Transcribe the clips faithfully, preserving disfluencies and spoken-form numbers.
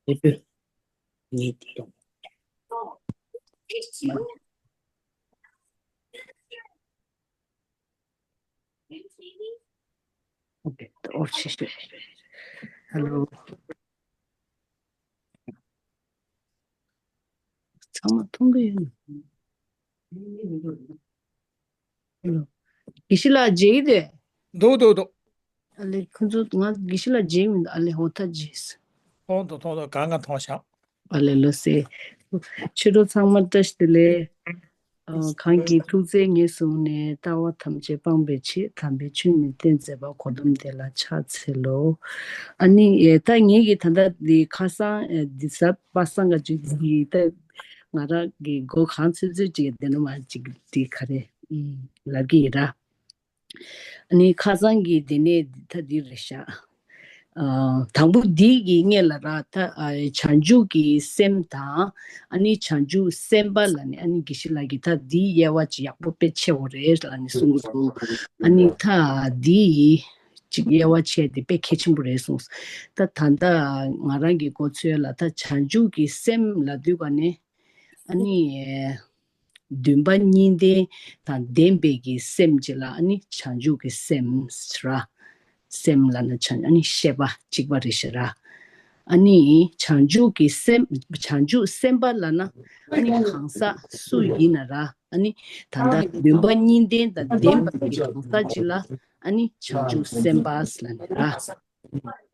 དེ་དཔེ་ངེས་ཏེ། ཨོ་ཁེ། ཨོ་ཤི་ཤི། ཧེ་ལོ། ཚང་མ་མཐོང་གི་ཡོད། ཧེ་ལོ། དགེ་བཤེས་ལགས་མཇལ་གྱི་འདུག་འདུག་འདུག་འདུག་ཨ་ལེ། ཁོ་ཚོ་ང་དགེ་བཤེས་ལགས་མཇལ་མི་འདུག་ཨ་ལེ། འོ་ད་མཇལ་སོང་། མཐོང་འདུག་མཐོང་འདུག་གང་ག་མཐོང་བཞག་ཨ་ལེ། ལགས་སེ། ཕྱི་དྲོ་ཚང་མ་བཀྲ་ཤིས་བདེ་ལེགས། ཨ། གང་གི་ཐུགས་བརྩེ་ངེས་བཟུང་ནས། ལྟ་བ་ཐམས་ཅད་སྤང་བའི་ཕྱིར། དམ་པའི་ཆོས་ཉིད་བསྟན་མཛད་པ། གོ་ཏམ་དེ་ལ་ཕྱག་འཚལ་ལོ། ཨ་ནི་ཨེ། ད་ངེད་ཀྱིས་ད་ལྟ་འདི་ཁ་སང་ཨེ། འདི་གཟའ་པ་སངས་ཀྱི་ཅིག་འདི་ད་ང་རང་གི་མགོ་གང་ཚོད་ཚོད་ཅིག་དེ་ནས་མར་ཅིག་འདི་ག་རེ་ཨུམ་ལབ་ཀྱི་ཡིན་ར། ཨ་ནི་ཁ་སང་གི་དེ་ནས་ད་འདི་རེད་ཤག་ཨ། དང་པོ་འདི་གི་སྔོན་ལ་ར། ད་ཨ། བྱང་ཆུབ་ཀྱི་སེམས་དང་། ཨ་ནི་བྱང་ཆུབ་སེམས་དཔའ་ལབ་ནས། ཨ་ནི་དགེ་བཤེས་ལགས་ཀྱིས་ད་འདིའི་དབྱེ་བ་ཅིག་ཡག་པོ་དཔེ་ཕྱེ་བ་རེད་ལབ་ནས་གསུང་གི་འདུག་ཨ་ནི་ད་འདི་ཅིག་དབྱེ་བ་ཕྱེ་དེ་དཔེ་གལ་ཆེན་པོ་རེད་གསུངས། ད་ད་ལྟ་ང་རང་གི་མགོ་ཚོས་ལ། ད་བྱང་ཆུབ་ཀྱི་སེམས་ལབ་དུས་ག་ནས། ཨ་ནི་འདུན་པ་གཉིས་ལྡན་དང་ལྡན་པའི་གི་སེམས་ཅིག་ལ། ཨ་ནི་བྱང་ཆུབ་ཀྱི་སེམས་ར། སེམས་ལབ་ན་བྱང་། ཨ་ནི་ཤེས་པ་གཅིག་པ་རེད་ཤག་ར། ཨ་ནི་བྱང་ཆུབ་ཀྱི་སེམས། བྱང་ཆུབ་སེམས་དཔའ་ལབ་ན་ཨ་ནི་གང་ཟག་སུ་ཡིན་ན་ར། ཨ་ནི་ད་ལྟ་འདུན་པ་གཉིས་ལྡན་དང་ལྡན་པ་གི་གང་ཟག་ཅིག་ལ་ཨ་ནི་བྱང་ཆུབ་སེམས་དཔའ་ལབ་ནས་ར།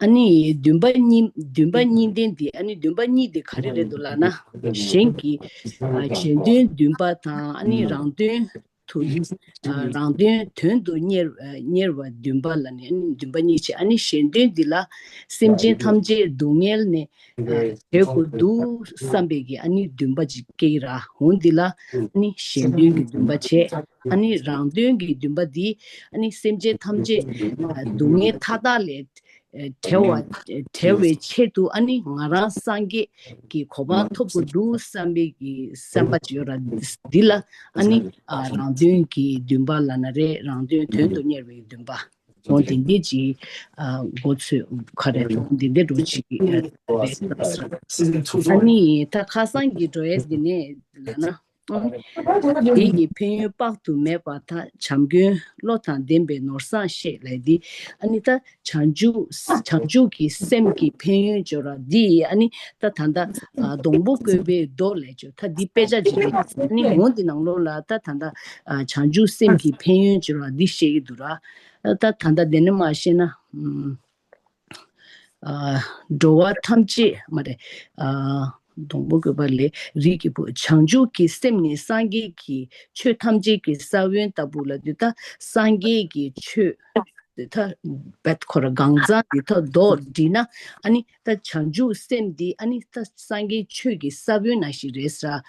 ཨ་ནི་འདུན་པ་གཉིས། འདུན་པ་གཉིས་ལྡན་དེ། ཨ་ནི་འདུན་པ་གཉིས་དེ་ག་རེ་རེད་འདུག་ལབ་ན། གཞན་གྱི་ཨ། གཞན་དོན་འདུན་པ་དང་། ཨ་ནི་རང་དོན་དུ་ཨ། རང་དོན་དོན་དུ་གཉེར་ཨ། གཉེར་བ་འདུན་པ་ལབ་ནས། ཨ་ནི་འདུན་པ་གཉིས་བྱས། ཨ་ནི་གཞན་དོན་འདི་ལ་སེམས་ཅན་ཐམས་ཅད་སྡུག་བསྔལ་ནས་ཨ། བྲལ་དགོས་འདུག་བསམ་པའི་གི་ཨ་ནི་འདུན་པ་ཅིག་སྐྱེ་གི་ར། འོ་འདི་ལ་ཨ་ནི་གཞན་དོན་གྱི་འདུན་པ་བྱས། ཨ་ནི་རང་དོན་གྱི་འདུན་པ་འདི་ཨ་ནི་སེམས་ཅན་ཐམས་ཅད་ཨ། སྡུག་བསྔལ་མཐའ་དག་ལས་བྲལ་བ། བྲལ་བའི་ཆེད་དུ་ཨ་ནི་ང་རང་སངས་རྒྱས་ཀྱི་གོ་འཕང་ཐོབ་དགོས་འདུག་བསམ་པའི་གི་བསམ་པ་ཅིག་ཡོད་ར། འདི་ལ་ཨ་ནི་ཨ། རང་དོན་གྱི་འདུན་པ་ལབ་ན་རེད། རང་དོན་དོན་དུ་གཉེར་བའི་འདུན་པ། འོ་དེ་འདྲ་ཅིག་ཨ། མགོ་ཚོས་ག་རེ་མཐོང་། དེ་འདྲ་འདྲ་ཅིག་རེད་བསམ། ཨ་ནི་ད་ཁ་སང་གི་འགྲོ་ཡས་འདི་ནས་ལབ་ན། དེ་ཡི་ཕན་ཡོན་དཔག་ཏུ་མེད་པ་དག་བྱམས་མགོན་བློ་དང་ལྡན་པས་ནོར་བཟང་བཤད་ལབ་འདི། ཨ་ནི་ད་བྱང་ཆུབ། བྱང་ཆུབ་ཀྱི་སེམས་ཀྱི་ཕན་ཡོན་ཅིག་ཡོད་ར། འདི་ཨ་ནི་ད་ད་ལྟ་ཨ། སྡོང་པོ་བཀོད་པའི་མདོ་ལབ་ཅིག་ཡོད། ད་འདི་དཔེ་ཆ་ཅིག་རེད། ཨ་ནི་འོ་འདི་ནང་ལོགས་ལ་ད་ད་ལྟ་ཨ། བྱང་ཆུབ་སེམས་ཀྱི་ཕན་ཡོན་ཅིག་ཡོད་ར། འདི་བཤད་ཀྱི་འདུག་ར། ད་ད་ལྟ་དེ་ནས་མར་བཤད་ན། ཨ། འགྲོ་བ་ཐམས་ཅད་མ་རེད། ཨ། སྡོང་པོ་བཀོད་པ་ལས་རིགས་ཀྱི་བུ། བྱང་ཆུབ་ཀྱི་སེམས་ནི་སངས་རྒྱས་ཀྱི་ཆོས་ཐམས་ཅད་ཀྱི་ས་བོན་ལྟ་བུ་ལབ་དུས། ད་སངས་རྒྱས་ཀྱི་ཆོས་དེ་ད་བད་ཁོ་ར་གང་ཚང་དེ་ད་མདོར་བསྡུས་ན། ཨ་ནི་ད་བྱང་ཆུབ་སེམས་འདི་ཨ་ནི་ད་སངས་རྒྱས་ཆོས་ཀྱི་ས་བོན་ནང་བཞིན་རེད་ཟེར།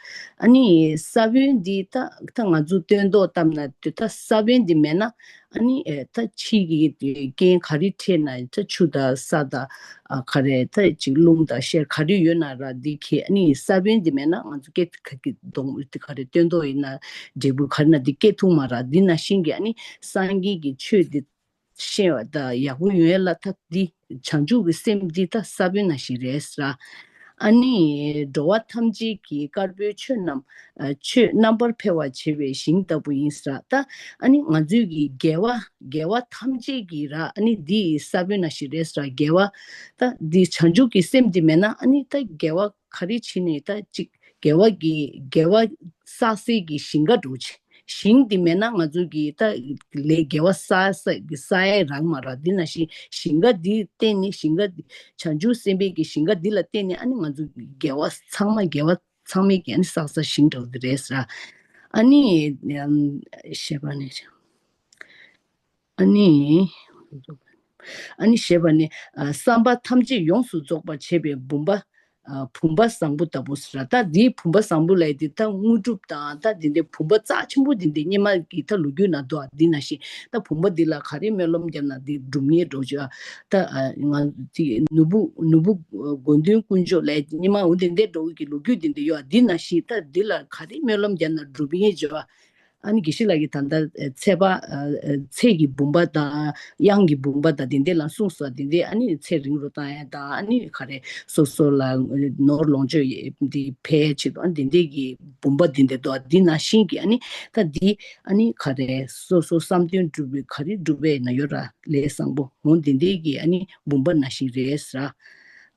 ཨ་ནི་ས་བོན་འདི་ད་ད་ང་ཚོ་སྟོན་ཐོག་བཏབ་ན་དེ་ད་ས་བོན་འདི་མེད་ན། ཨ་ནི་ཨེ། ད་ཕྱི་གི་རྐྱེན་ག་རེ་འཕྲད་ན། ད་ཆུ་དང་ས་དང་ཨ། ག་རེ་ད་ཅིག་རླུང་དང་གཤེར་ག་རེ་ཡོད་ན་ར། འདི་ཁེ་ཨ་ནི་ས་བོན་འདི་མེད་ན་ང་ཚོ་སྐད་ཁ་གི་གདོང་ག་རེ་སྟོན་ཐོག་ཡིན་ན་འབྲས་བུ་ག་རེ་ན་འདི་སྐྱེ་ཐུབ་མ་ར། འདི་ནང་བཞིན་གྱི་ཨ་ནི་སངས་རྒྱས་ཀྱི་ཆོས་འདི་ཤེས་པ་དང་ཡག་པོ་ཡོང་ཡ་ལ། ད་འདི་བྱང་ཆུབ་ཀྱི་སེམས་འདི་ད་ས་བོན་ནང་བཞིན་རེད་ཟེར། ཨ་ནི་འགྲོ་བ་ཐམས་ཅད་ཀྱི་དཀར་པོའི་ཆོས་རྣམས། ཨ། ཆོས་རྣམ་པར་འཕེལ་བར་བྱེད་པའི་ཞིང་ལྟ་བུ་ཡིན་ཟེར། ད་ཨ་ནི་ང་ཚོའི་གི་དགེ་བ། དགེ་བ་ཐམས་ཅད་ཀྱི་ར། ཨ་ནི་འདི་ཡི་ས་བོན་ནང་བཞིན་རེད་ཟེར། དགེ་བ། ད་འདི་བྱང་ཆུབ་ཀྱི་སེམས་འདི་མེད་ན། ཨ་ནི་ད་དགེ་བ་ག་རེ་བྱས་ནས་ད་ཅིག་དགེ་བ་གི་དགེ་བ་བསགས་སའི་གི་ཞིང་ཁ་འགྲོ་ཆེ། ཞིང་འདི་མེད་ན་ང་ཚོ་གི་ད་ལས་དགེ་བ་བསགས་ས་གི་བསགས་ཡས་རག་མ་རག། འདི་ནང་བཞིན་ཞིང་ཁ་འདི་བརྟེན་ནས། ཞིང་ཁ་འདི་བྱང་ཆུབ་སེམས་དཔའི་གི་ཞིང་ཁ་འདི་ལ་བརྟེན་ནས་ཨ་ནི་ང་ཚོ་གི་དགེ་བ་ཚང་མ། དགེ་བ་ཚང་མའི་གི་ཨ་ནི་བསགས་ས་ཞིང་འདྲ་བོ་འདི་རེད་ཟེར། ཨ་ནི་ཨམ། ཞེས་པ་ནི། ཨ་ནི། ཨ་ནི་ཞེས་པ་ནི། ཨ། བསམ་པ་ཐམས་ཅད་ཡོངས་སུ་རྫོགས་པར་བྱེད་པའི་བུམ་པ། ཨ། བུམ་པ་བཟང་པོ་ལྟ་བུ་ཟེར། ད་འདིའི་བུམ་པ་བཟང་པོ་ལབ་ཡས་འདི་ད་དངོས་གྲུབ་དང་ད་འདི་འདྲའི་བུམ་པ་རྩ་ཆེན་པོ་འདི་འདྲའི་སྔོན་མ་གི་ད་ལོ་རྒྱུས་ནང་འདུག་ཨ། འདི་ནང་བཞིན་ད་བུམ་པ་འདི་ལ་ག་རེ་སྨོན་ལམ་བརྒྱབ་ན་འདི་འགྲུབ་ངེས་འགྲོ་བྱོས་ཨ། ད་ཨ། ང་ཅིག་ནོར་བུ། ནོར་བུ་དགོས་འདུན་དཀོན་མཆོག་ལབ་ཡས་སྔོན་མ་འོ་འདི་འདྲའི་འགྲོ་གི་ལོ་རྒྱུས་འདི་འདྲ་ཡོད་ཨ། འདི་ནང་བཞིན་ད་འདི་ལ་ག་རེ་སྨོན་ལམ་བརྒྱབ་ན་འགྲུབ་ངེས་བྱོས་ཨ། ཨ་ནི་དགེ་བཤེས་ལགས་ཀྱིས་ད་ལྟ་ཚེ་བ་ཚེ་གི་བུམ་པ་དང་དབྱངས་ཀྱི་བུམ་པ་དང་དེ་འདྲ་ལ་གསུངས་སོ། དེ་འདྲ་ཨ་ནི་ཚེ་རིང་རུ་བཏང་ཡ་དང་ཨ་ནི་ག་རེ་སོ་སོ་ལ་ནོར་ལོངས་སྤྱོད་འདི་འཕེལ་ཆེད་དུ་ཨ་ནི་དེ་འདྲ་གི་བུམ་པ་འདི་འདྲ་འདུག་འདི་ནང་བཞིན་གྱི་ཨ་ནི་ད་འདི་ཨ་ནི་ག་རེ་སོ་སོ་བསམ་དོན་འགྲུབ་པའི་ག་རེ་འགྲུབ་པའི་ན་ཡོད་ར་ལས་བཟང་པོ་འོ་འདི་འདྲ་གི་ཨ་ནི་བུམ་པ་ནང་བཞིན་རེད་ཟེར།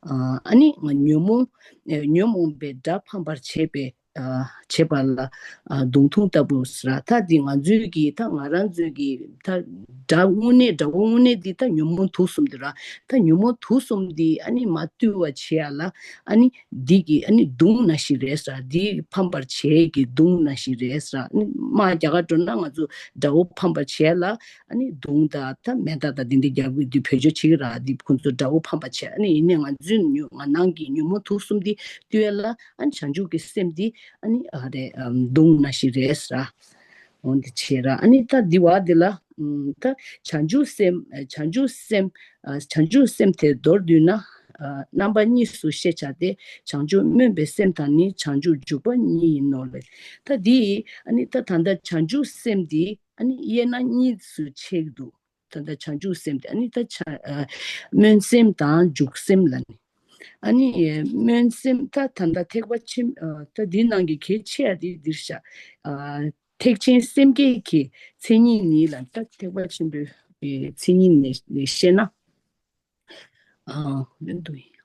ཨ་ནི་ཉོན་མོངས་ཉོན་མོངས་པའི་དགྲ་ཕམ་པར་བྱེད་པའི་བྱེད་པ་ལ་མདུང་ཐུང་ལྟ་བུ་ཟེར། ད་འདི་ང་ཚོའི་གི་ད་ང་རང་ཚོའི་གི་ད་དགྲ་དངོས་གནས་དགྲ་བོ་དངོས་གནས་འདི་ད་ཉོན་མོངས་དུག་གསུམ་འདི་ར། ད་ཉོན་མོངས་དུག་གསུམ་འདི་ཨ་ནི་མ་བཏུལ་བ་བྱེད་ཡ་ལ་ཨ་ནི་འདི་གི་ཨ་ནི་མདུང་ནང་བཞིན་རེད་ཟེར། འདི་ཕམ་པར་བྱེད་ཀྱི་མདུང་ནང་བཞིན་རེད་ཟེར། ཨ་ནི་དམག་རྒྱག་ག་འགྲོ་ན་ང་ཚོ་དགྲ་བོ་ཕམ་པར་བྱེད་ཡ་ལ་ཨ་ནི་མདུང་དང་ད་མེ་མདའ་དང་འདི་འདི་རྒྱག་དགོས་འདི་བེད་སྤྱོད་བྱེད་ཀྱི་ར། འདི་ཁོང་ཚོ་དགྲ་བོ་ཕམ་པར་བྱེད་ཡ་ཨ་ནི་ཡིན་ནའི་ང་ཚོའི་ཉོ་ང་ནང་གི་ཉོན་མོངས་དུག་གསུམ་འདི་བཏུལ་ཡ་ལ་ཨ་ནི་བྱང་ཆུབ་ཀྱི་སེམས་འདི་ཨ་ནི་ཨ་རེ་ཨམ་མདུང་ནང་བཞིན་རེད་ཟེར། འོ་འདི་བྱེད་ར། ཨ་ནི་ད་འདི་བ་འདི་ལ་ཨམ་ད་བྱང་ཆུབ་སེམས་ཨ་བྱང་ཆུབ་སེམས་ཨ་བྱང་ཆུབ་སེམས་དེ་མདོར་བསྡུས་ན་ཨ་རྣམ་པ་གཉིས་སུ་ཤེས་བྱ་སྟེ། བྱང་ཆུབ་སྨོན་པའི་སེམས་དང་ནི། བྱང་ཆུབ་འཇུག་པ་གཉིས་ཡིན་ནོ་ལེ། ད་འདི་ཨ་ནི་ད་ད་ལྟ་བྱང་ཆུབ་སེམས་འདི་ཨ་ནི་དབྱེ་ན་གཉིས་སུ་ཕྱེ་གི་འདུག་ད་ལྟ་བྱང་ཆུབ་སེམས་དེ་ཨ་ནི་ད་བྱ་ཨ་སྨོན་སེམས་དང་འཇུག་སེམས་ལ་ནི། ཨ་ནི་སྨོན་སེམས་ད་ད་ལྟ་ཐེག་པ་ཆེན་ཨ་ད་འདི་ནང་གི་གལ་ཆེ་ཡ་དེ་འདིར་བཞག་ཨ་ཐེག་ཆེན་སེམས་བསྐྱེད་ཀྱི་མཚན་ཉིད་ནི་ལ་ད་ཐེག་པ་ཆེན་པོའི་མཚན་ཉིད་ནས་བཤད་ན། ཨ་ཡོན་ཏུ་ཡིན།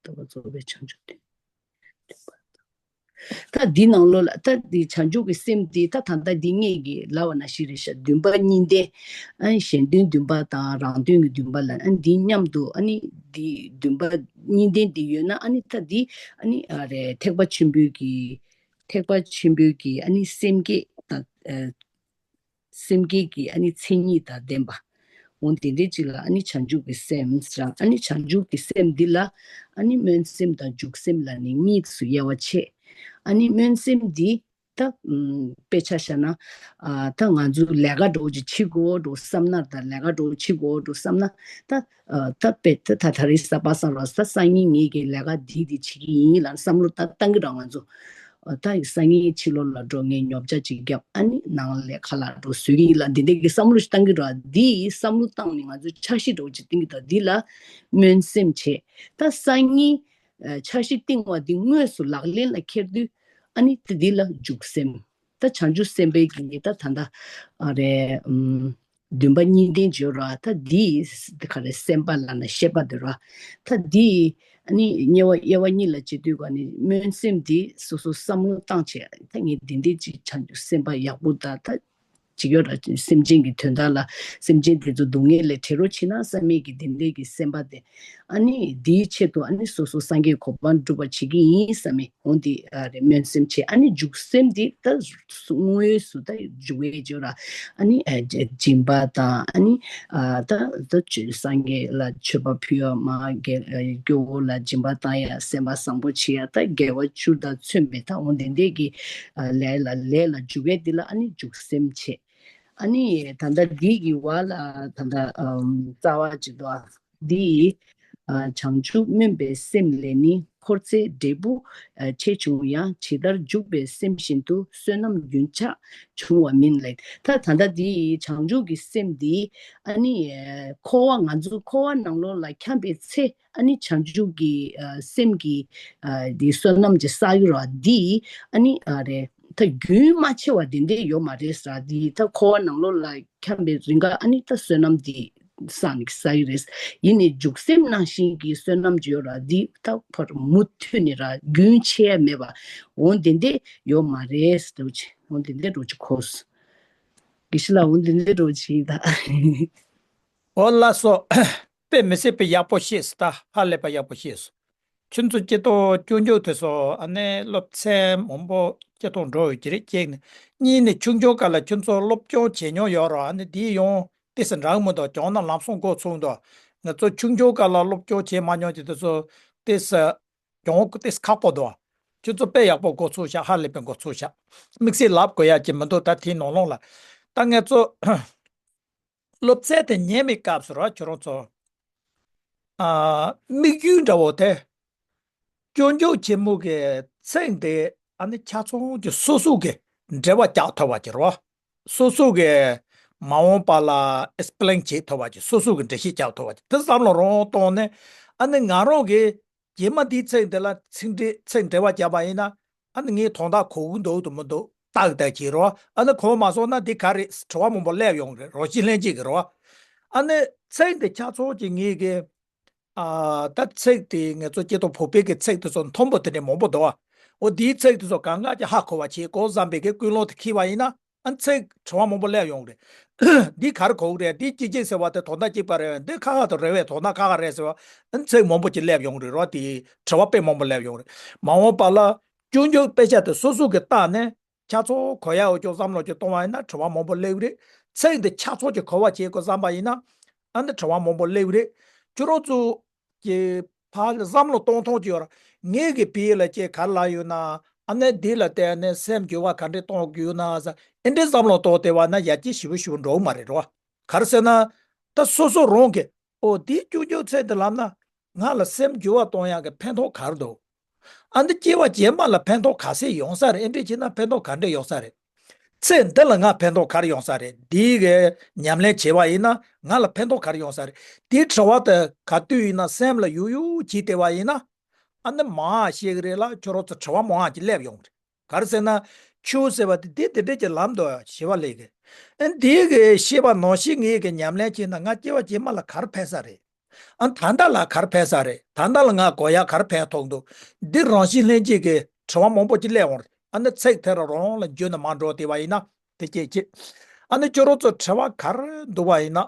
རྟོགས་པ་རྫོགས་པའི་བྱང་ཆུབ་ཏུ། ད་འདི་ནང་ལོགས་ལ་ད་འདི་བྱང་ཆུབ་ཀྱི་སེམས་འདི་ད་ད་ལྟ་འདི་ངེད་ཀྱིས་ལབ་པ་ནང་བཞིན་རེད་ཤག་བདུན་པ་གཉིས་ལྡན། ཨ་གཞན་དོན་བདུན་པ་དང་རང་དོན་གྱི་བདུན་པ་ལ་ཨ་འདི་མཉམ་དུ་ཨ་ནི་འདི་བདུན་པ་གཉིས་ལྡན་འདི་ཡོད་ན་ཨ་ནི་ད་འདི་ཨ་ནི་ཨ་རེ་ཐེག་པ་ཆེན་པོའི་གི་ཐེག་པ་ཆེན་པོའི་གི་ཨ་ནི་སེམས་བསྐྱེད་དང་ཨ་སེམས་བསྐྱེད་ཀྱི་ཨ་ནི་མཚན་ཉིད་དང་ལྡན་པ། འོ་དེ་འདྲའི་ཅིག་ལ་ཨ་ནི་བྱང་ཆུབ་ཀྱི་སེམས་ཟེར། ཨ་ནི་བྱང་ཆུབ་ཀྱི་སེམས་འདི་ལ་ཨ་ནི་སྨོན་སེམས་དང་འཇུག་སེམས་ལ་ནི་གཉིས་སུ་དབྱེ་བ་ཕྱེ། ཨ་ནི་སྨོན་སེམས་འདི་ད་ཨམ་དཔེ་ཆ་བཞག་ན་ཨ་ད་ང་ཚོ་ལས་ཀ་འདྲ་བོ་ཅིག་བྱེད་དགོས་འགྲོ་བསམ་ན་དང་ལས་ཀ་འདྲ་བོ་བྱེད་དགོས་འགྲོ་བསམ་ན་ད་ཨ་ད་དཔེ་ད་ད་ད་རེས་གཟའ་པ་སངས་ལ་ད་སང་ཉིན་ངེད་ཀྱི་ལས་ཀ་འདི་འདི་བྱེད་ཀྱི་ཡིན་ལ་བསམ་བློ་ད་བཏང་གི་ར་ང་ཚོ། ད་སང་ཉིན་ཕྱི་ལོགས་ལ་འགྲོ་ངས་ཉོ་ཆ་ཅིག་བརྒྱབ། ཨ་ནི་ནང་ལས་ཁ་ལག་འགྲོ་བཟོས་ཀྱི་ཡིན་ལ་འདི་འདྲ་གི་བསམ་བློ་ཞིག་བཏང་གི་འགྲོ། འདི་བསམ་བློ་བཏང་ནས་ང་ཚོས་འཆར་གཞི་འདྲ་བོ་ཅིག་བཏིང་གི་འདུག་འདི་ལ་སྨོན་སེམས་བྱེད། ད་སང་ཉིན་འཆར་གཞི་བཏིང་བ་འདི་དངོས་སུ་ལག་ལེན་ལ་འཁྱེར་དུས་ཨ་ནི་འདི་ལ་འཇུག་སེམས། ད་བྱང་ཆུབ་སེམས་དཔའི་གི་ད་ད་ད་ཨ་རེ་ཨུམ། བདུན་པ་གཉིས་ལྡན་བརྗོད་ར། ད་འདིས་ག་རེ་སེམས་པ་ལ་ན་ཤེས་པ་དེ་ར། ད་འདིས་ཨ་ནི་དབྱེ་བ་དབྱེ་བ་གཉིས་ལ་བྱེད་དུས་ག་ནི་སྨོན་སེམས་འདི་སོ་སོ་བསམ་བློ་བཏང་བྱས་ད་ངས་འདི་འདྲའི་ཅིག་བྱང་ཆུབ་སེམས་པ་ཡག་པོ་ད་ད་ཅིག་ཡོད་ར། སེམས་ཅན་གྱི་དོན་དག་ལ་སེམས་ཅན་དེ་ཚོ་སྡུག་བསྔལ་ལས་བྲལ་རོགས་བྱེད་ན་བསམ་མེད་ཀྱི་འདི་འདྲའི་གི་སེམས་པ་དེ་ཨ་ནི་འདིའི་ཆེད་དུ་ཨ་ནི་སོ་སོ་སངས་རྒྱས་གོ་འཕང་སྒྲུབ་པ་བྱེད་ཀྱི་ཡིན་བསམ་མེད་འོང་འདི་ཨ་རེ་སྨོན་སེམས་བྱེད། ཨ་ནི་འཇུག་སེམས་འདི་ད་དངོས་སུ་ད་འཇུག་པའི་བརྗོད་ར། ཨ་ནི་ཨ་སྦྱིན་པ་དང་ཨ་ནི་ཨ་ད་ད་ཆོས་སངས་རྒྱས་ལ་མཆོད་པ་ཕུལ་ཡ་མ་དགེ་སྐྱོ་བོ་ལ་སྦྱིན་པ་བཏང་ཡ་སེམས་པ་བཟང་པོ་བྱེད་ཡ་ད་དགེ་བ་བཅུ་དང་མཚོན་པའི་ད་འོ་དེ་འདྲས་ཀྱི་ལས་ལ་ལས་ལ་འཇུག་པའི་འདི་ལ་ཨ་ནི་འཇུག་སེམས་བྱེད། ཨ་ནི་ད་ལྟ་འདི་གི་བར་ལ་ད་ལྟ་རྩ་བ་ཅིག་འདུག་འདི་ཡིས་བྱང་ཆུབ་སྨོན་པའི་སེམས་ལས་ནི། འཁོར་ཚེ་འབྲས་བུ་ཆེ་ཆུང་ཡང་། ཇི་ལྟར་འཇུག་པའི་སེམས་བཞིན་དུ། བསོད་ནམས་རྒྱུན་ཆགས་འབྱུང་བ་མིན་ལས། ད་ད་ལྟ་འདི་བྱང་ཆུབ་ཀྱི་སེམས་འདི་ཨ་ནི་འཁོར་བ་ང་ཚོ་འཁོར་བ་ནང་ལོགས་ལ་འཁྱམས་པའི་ཚེ་ཨ་ནི་བྱང་ཆུབ་ཀྱི་སེམས་ཀྱི་འདི་བསོད་ནམས་ཀྱི་བསགས་ཡོད་ར། འདི་ཨ་ནི་རེད་ད་རྒྱུན་མ་ཆད་པ་འདི་འདྲས་ཡོད་མ་རེད་ཟེར། འདི་ད་འཁོར་བ་ནང་ལོགས་ལ་འཁྱམས་པའི་རིང་ག་ཨ་ནི་ད་བསོད་ནམས་འདི་བསགས་ནས་བསགས་ཡི་རེད། ཡིན་ནའི་འཇུག་སེམས་ནང་བཞིན་གྱི་བསོད་ནམས་ཡོད་ར། འདི་ད་ཕར་མུ་མཐུད་ནས་ར་རྒྱུན་ཆད་ཡ་མེད་པ་འོ་འདི་འདྲས་ཡོད་མ་རེད་ཟེར་འདྲ་བོ་ཅིག་འོ་འདི་འདྲས་འདྲ་བོ་ཅིག་གོ་སོང་། དགེ་བཤེས་ལགས་འོ་འདི་འདྲས་འདྲ་བོ་ཅིག་ཡིན་ད། འོ་ལགས་སོ། དཔེ་མི་སྲིད་པའི་ཡག་པོ་ཤེས་སོང་། ད་ཧ་ལས་པ་ཡག་པོ་ཤེས་སོང་། ཁྱོད་ཚོ་སྐྱེ་སྟོང་སྐྱོན་བརྗོད་དེ་ཚོ་ཨ་ནེ་སློབ་ཚན་མང་པོ་སྐྱེ་སྟོང་འགྲོ་ཡོད་ཀྱི་རེད། གཅིག་ནི། གཉིས་ནི་ཆུང་ཆུང་སྐབས་ལ་ཁྱོད་ཚོ་སློབ་སྦྱོང་བྱེད་མྱོང་ཡོད་རོགས། ཨ་ནེ་འདི་ཡོང་ཏེ་སི་འདྲ་མི་འདུག་གྱོང་ན་ལམ་སང་འགོ་ཚུགས་འདུག་ང་ཚོ་ཆུང་ཆུང་སྐབས་ལ་སློབ་སྦྱོང་བྱེད་མ་མྱོང་ཀྱི་དེ་ཚོ་ཏེ་སི་གྱོང་ཏེ་སི་ཁག་པོ་འདུག་ཁྱོད་ཚོ་དཔེ་ཡག་པོ་འགོ་ཚུགས་ཤག་ཧ་ལས་པའི་འགོ་ཚུགས་ཤག་དམིགས་བསལ་ལབ་དགོས་ཡ་ཅིག་མི་འདུག་ད་དེའི་ནང་ལོགས་ལ་ད་ང་ཚོ། སློབ་ཚན་དེ་ཉན་པའི་སྐབས་སུ་ར་ཁྱོད་རང་ཚོ། ཨ། དམིགས་ཡུལ་འདྲ་བོ་དེ། སྐྱོན་བརྗོད་ཆེན་མོ་གི་ཚེག་དེ་ཨ་ནི་ཆ་ཚང་གི་སོ་སོ་གི་འགྲེལ་བ་རྒྱག་ཐུབ་པ་ཅིག་རོ། སོ་སོ་གི་མ་འོངས་པ་ལ་ཨེག་སི་པི་ལེན་བྱེད་ཐུབ་པ་ཅིག་སོ་སོ་གི་འགྲེལ་བཤད་རྒྱག་ཐུབ་པ་ཅིག་དེ་བསམ་བློ་རང་བཏང་ནས། ཨ་ནི་ང་རང་གིས་རྗེས་མ་འདིའི་ཚིག་འདི་ལ་ཚིག་འགྲེལ་ཚིག་འགྲེལ་བ་བརྒྱབ་པ་ཡིན་ན། ཨ་ནི་ངས་དོན་དག་གོ་གི་འདུག་འདུག་མི་འདུག་ཏག་ཏག་བྱེད་རོགས། ཨ་ནི་གོ་མ་སོང་ན་འདི་ག་རེད་དྲི་བ་མང་པོ་སླེབས་ཡོང་རེད། རང་བཞིན་ལྷན་སྐྱེས་ཀྱི་རོགས། ཨ་ནི་ཚིག་འདི་ཆ་ཚང་གི་ངས་གི་ཨ། ད་ཚིག་དེ་ང་ཚོ་སྐྱེ་སྟོབས་ཕོ་པའི་གི་ཚིག་དེ་ཚོ་མཐོན་པོ་དེ་འདྲ་མང་པོ་འདུག་ཨ། འོ་དེའི་ཚིག་དེ་ཚོ་གང་ག་ཅིག་ཧ་གོ་བ་བྱེད་དགོས་བསམ་པའི་གི་ཀུན་སློང་དེ་འཁྱེར་བ་ཡིན་ན། ཨ་ཚིག་དྲི་བ་མང་པོ་སླེབས་ཡོང་རེད། འདི་ག་རེ་གོ་གི་རེད། འདི་སྐྱེ་སྐྱེ་ཟེར་བ་དེ་དོན་དག་གཅིག་པ་རེད། འདི་ཁ་ཁ་དང་རེད་བས་དོན་དག་ཁ་ཁ་རེད་ཟེར་བ། ཨ་ཚིག་མང་པོ་ཅིག་སླེབས་ཡོང་རེད་རོ། དེ་དྲི་བ་དཔེ་མང་པོ་སླེབས་ཡོང་རེད། མ་འོངས་པ་ལ་སྐྱོན་བརྗོད་དཔེ་ཆ་དེ་སོ་སོ་གི་བལྟས་ནས། ཆ་ཚང་གོ་ཡག་འོ་ཅོག་བསམ་བློ་ཅིག་གཏོང་བ་ཡིན་ན་དྲི་བ་མང་པོ་སླེབས་རེད། ཚིག་འདི་ཆ་ཚང་ཅིག་གོ་བ་བྱེད་དགོས་བསམ་པ་ཡིན་ན། ཨ་འདི་དྲི་བ་མང་པོ་སླེབས་རེད། ཁྱོད་རང་ཚོ་གི་ཕར་བསམ་བློ་གཏོང་ཐོག་ཅིག་ཡོད་ར། ངེད་ཀྱི་བེད་ལ་ཅིག་ག་རེ་ལབ་ཡོད་ན། ཨ་ནི་འདི་ལ་བལྟས་ནས་སེམས་འགྱུར་བ་ག་འདྲས་གཏོང་དགོས་ཡོད་ན་ཟེར། ཨེ་འདྲས་བསམ་བློ་གཏོང་བསྡད་པ་ན་ཡར་རྒྱས་ཞེ་པོ་ཞེ་པོ་འགྲོ་གི་མ་རེད་རོ། ག་རེ་ཟེར་ན། ད་སོ་སོ་རང་གི། ཨོ་དེའི་སྐྱོན་བརྗོད་ཚིག་དེ་ལབ་ན། ང་ལ་སེམས་འགྱུར་བ་གཏོང་ཡག་གི་ཕན་ཐོགས་ག་རེ་འདུག་ཨ་འདི་སྐྱེ་བ་རྗེས་མ་ལ་ཕན་ཐོགས་ག་ཚད་ཡོང་ས་རེད། ཨེ་འདྲས་བྱས་ན་ཕན་ཐོགས་ག་འདྲས་ཡོང་ས་རེད། ཚེ་འདི་ལ་ང་ཕན་ཐོགས་ག་རེ་ཡོང་ས་རེད། འདི་གི་ཉམས་ལེན་བྱས་པ་ཡིན་ན་ང་ལ་ཕན་ཐོགས་ག་རེ་ཡོང་ས་རེད། དེའི་དྲི་བ་དེ་ག་དུས་ཡིན་ན་སེམས་ལ་ཡུག་ཡུག་བྱས་བསྡད་པ་ཡིན་ན། ཨ་ནི་མང་ཤེས་ཀྱི་རེད་ལ། ཁྱོད་རང་ཚོ་དྲི་བ་མང་ཅིག་སླེབས་ཡོང་གི་རེད། ག་རེ་ཟེར་ན། ཆོས་ཟེར་བ་དེ་དེ་དེ་འདྲས་ཀྱི་ལམ་དུ་ཞི་བ་ལས་ཀྱི། ཨ་འདི་གི་ཤེས་པ་ནང་བཞིན་ངེད་ཀྱི་ཉམས་ལེན་བྱས་ན་ང་སྐྱེ་བ་རྗེས་མ་ལ་ག་རེ་ཕན་ས་རེད། ཨ་ད་ལྟ་ལ་ག་རེ་ཕན་ས་རེད། ད་ལྟ་ལ་ང་གོ་ཡག་ག་རེ་ཕན་ཐོགས་འདུག་འདི་རང་བཞིན་ལྷན་སྐྱེས་ཀྱི་དྲི་བ་མང་པོ་ཅིག་སླེབས་འོང་རེད། ཨ་ནི་ཚིག་དེ་རང་རང་ལ་འཇུས་ནས་མར་འགྲོ་བསྡད་པ་ཡིན་ན་དེ་སྐད་ཅེས། ཨ་ནི་ཁྱོད་རང་ཚོ་དྲི་བ་ག་རེ་འདུག་པ་ཡིན་ན།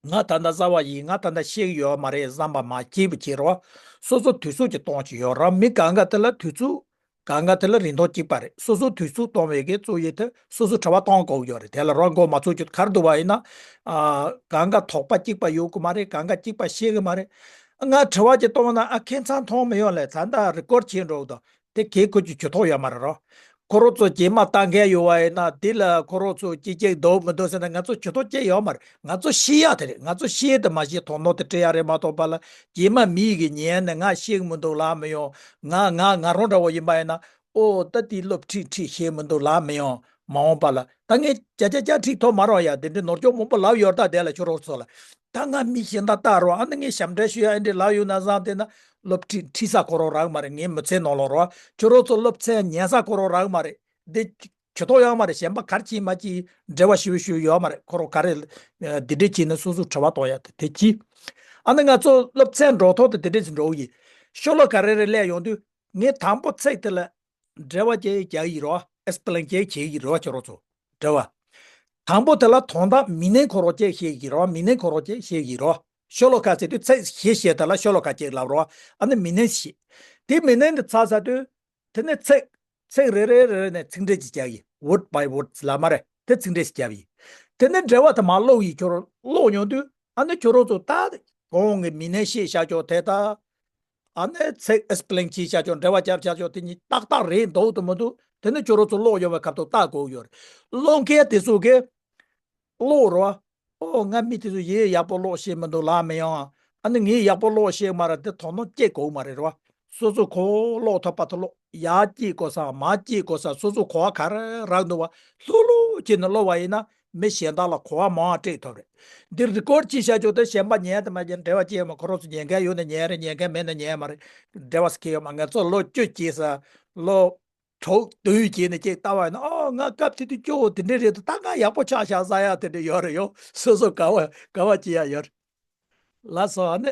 ང་ད་ལྟ་གསར་པ་ཡིན། ང་ད་ལྟ་ཤེས་ཀྱི་ཡོད་མ་རེད་བསམ་པ་མ་སྐྱེས་པ་བྱེད་རོགས། སོ་སོ་དུས་ཚོད་ཀྱི་གཏོང་གི་ཡོད་ར། མི་གང་ག་དེ་ལ་དུས་ཚོད་གང་ག་དེ་ལ་རིན་ཐང་གཅིག་པ་རེད། སོ་སོ་དུས་ཚོད་གཏོང་བའི་གི་གཙོ་ཡི་དེ་སོ་སོ་དྲི་བ་གཏོང་དགོས་ཀྱི་ཡོད་རེད། དེ་ལ་རོགས་མགོ་མ་ཚོས་ཀྱི་ག་རེ་འདུག་པ་ཡིན་ན། ཨ་གང་ག་དོགས་པ་གཅིག་པ་ཡོད་ཀྱི་མ་རེད། གང་ག་གཅིག་པ་ཤེས་ཀྱི་མ་རེད། ང་དྲི་བ་ཅིག་གཏོང་ན་ཨ་ཁྱད་མཚར་མཐོང་མི་ཡོང་ལས། ད་ལྟ་རི་ཀོར་བྱས་འགྲོ་དང་། དེ་གས་ཁོ་ཅིག་ཇུས་གཏོགས་ཡོད་མ་རེད་རོ། ཁོ་རང་ཚོ་རྗེས་མ་ལྟ་མཁན་ཡོད་པ་ཡིན་ན་དེ་ལ་ཁོ་རང་ཚོ་ཅི་ཅིག་འདུག་མི་འདུག་ཟེར་ན་ང་ཚོ་ཇུས་གཏོགས་ཅི་ཡོད་མ་རེད། ང་ཚོ་ཤེས་ཡ་དེ་རེད། ང་ཚོ་ཤེས་དེ་མ་ཤེས་དོ་སྣང་དེ་སྤྲད་ཡ་རེད་མ་གཏོགས་པ་ལ། རྗེས་མ་མི་གི་ཉན་ནས་ང་ཤེས་ཀྱི་མི་འདུག་ལབ་མི་ཡོང་། ང་ང་ང་རང་འདྲ་བོ་ཡིན་པ་ཡིན་ན། ཨོ་ད་དེ་སློབ་ཁྲིད་ཁྲིད་ཤེས་མི་འདུག་ལབ་མི་ཡོང་། མ་འོངས་པ་ལ་ད་ངས་ཅ་ཅ་ཅ་ཁྲིད་ཐོབ་མ་རོགས་ཡ། དེ་འདྲའི་ནོར་འཁྱོག་མང་པོ་ལབ་ཡོད་ད། དེ་ལ་ཁྱོད་རང་ཚོ་ལ་ད་ང་མི་གཞན་དག་ལྟ་རོགས། ཨ་ནི་ངས་ཞབས་འདྲེན་ཞུ་ཡ་ཨེ་འདྲའི་ལབ་ཡོད་ན་བཟང་། དེ་ན་སློབ་ཁྲིད་ཁྲིད་ས་ཁོ་རང་རག་མ་རེད། ངའི་མི་ཚེ་ནང་ལོགས་རོགས། ཁྱོད་རང་ཚོ་སློབ་ཚན་ཉན་ས་ཁོ་རང་རག་མ་རེད། འདི་ཇུས་གཏོགས་ཡོད་མ་རེད། གཞན་པ་ག་རེ་བྱེད་མ་བྱེད་འབྲེལ་བ་ཞེ་པོ་ཞེ་པོ་ཡོད་མ་རེད། ཁོ་རང་ག་རེ་འདི་འདྲས་བྱས་ནས་སོ་སོ་དྲི་བ་གཏོང་ཡ་དེ་དེ་གྱིས། ཨ་ནི་ང་ཚོ་སློབ་ཚན་འགྲོ་ཐོག་དེ་དེ་འདྲས་ཅིག་འགྲོ་གི་ཡིན། ཤོ་ལོ་ཀ་རེ་རེ་སླེབས་ཡོང་དུས་ངས་དང་པོ་ཚིག་དེ་ལ་འགྲེལ་བ་ཅིག་རྒྱག་གི་རེད་པ། ཨེག་སི་པི་ལེན་ཅིག་བྱེད་ཀྱི་རེད་པ། ཁྱོད་རང་ཚོ་འགྲེལ་བ། དང་པོ་དེ་ལ་དོན་དག་མིང་ནི་ཁོ་རང་ཅིག་བཤད་ཀྱི་རེད་པ། མིང་ནི་ཁོ་རང་ཅིག་བཤད་ཀྱི་རེད་པ། ཤོ་ལོ་ཀ་ཟེར་དུས་ཚིག་བཞི་བཤད་དེ་ལ་ཤོ་ལོ་ཀ་ཅིག་ལབ་རེད་པ། ཨ་ནི་མིང་ནི་བཤད། དེ་མིང་ནི་འདི་ཚར་ཚར་དུས། དེ་ནས་ཚིག་ཚིག་རེ་རེ་རེ་རེ་ནས་ཚིག་འགྲེལ་ཅིག་རྒྱག་གི། word by word ལབ་མ་རེད། དེ་ཚིག་འགྲེལ་ཅིག་རྒྱག་གི། དེ་ནས་འགྲེལ་བ་དེ་མར་ཀློག་གི། ཁྱོད་རང་ཀློག་ཡོང་དུས་ཨ་ནི་ཁྱོད་རང་ཚོ་ད་གོང་གི་མིང་ནི་བཤད་བཞག་ཆོག་དེ་ད། ཨ་ནི་ཚིག་ཨེག་སི་པི་ལེན་བྱས་བཞག་ཆོག་འགྲེལ་བ་བརྒྱབ་བཞག་ཆོག་དེ་གཉིས་ཏག་ཏག་རེད་འདུག་དང་མི་འདུག་དེ་ནི་ཁྱོད་རང་ཚོ་ཀློག་ཡོང་བའི་སྐབས་དུ་ལྟ་དགོས་ཡོད་རེད། ཀློག་མཁན་དེ་ཚོ་གིས་ཀློག་རོགས། ཨོ་ང་མི་དེ་ཚོ་ཡིག་ཡག་པོ་ཀློག་ཤེས་མི་འདུག་ལབ་མི་ཡོང་། ཨ་ནི་ངས་ཡག་པོ་ཀློག་ཤེས་མ་རེད། དེ་དོ་སྣང་སྐྱེ་དགོས་མ་རེད་རོ། སོ་སོ་གོ་བ་ཀློག་ཐུབ་པ་དེ་ཀློག་ཡར་སྐྱེ་དགོས་ས་མར་སྐྱེ་དགོས་ས། སོ་སོ་གོ་བ་ག་རེ་རག་འདུག་པ་ལྷུག་ལྷུག་བྱས་ནས་ཀློག་པ་ཡིན་ན་མི་གཞན་དག་ལ་གོ་བ་མང་བ་སྤྲད་ཐུབ་རེད། འདི་རི་ཀོར་བྱས་བཞག་ཆོག་དེ་གཞན་པ་ཉན་དང་མ་ཉན་འབྲེལ་བ་ཅི་ཡོད་མ། ཁོ་རང་ཚོ་ཉན་མཁན་ཡོད་ན་ཉན་རེད། ཉན་མཁན་མེད་ན་ཉན་མ་རེད། འབྲེལ་བ་ཟེར་མཁན་ཡོད་མ། ང་ཚོ་ལོ་བཅུ་སྐྱེས་ས་ལོ་དྲུག་བདུན་བྱས་ནས་ཅིག་ལྟ་བ་ཡིན་ན། ཨོ་ང་སྐབས་དེ་དུས་སྐྱོ་བོ་དེ་འདྲས་རེད་འདུག་ད་ང་ཡག་པོ་ཆགས་ཤག་བསམ་ཡ་དེ་འདྲས་ཡོད་རེད། ཡོ་སོ་སོ་དགའ་བ་དགའ་བ་བྱེད་ཡ་ཡོད་རེད། ལགས་སོ། ཨ་ནི་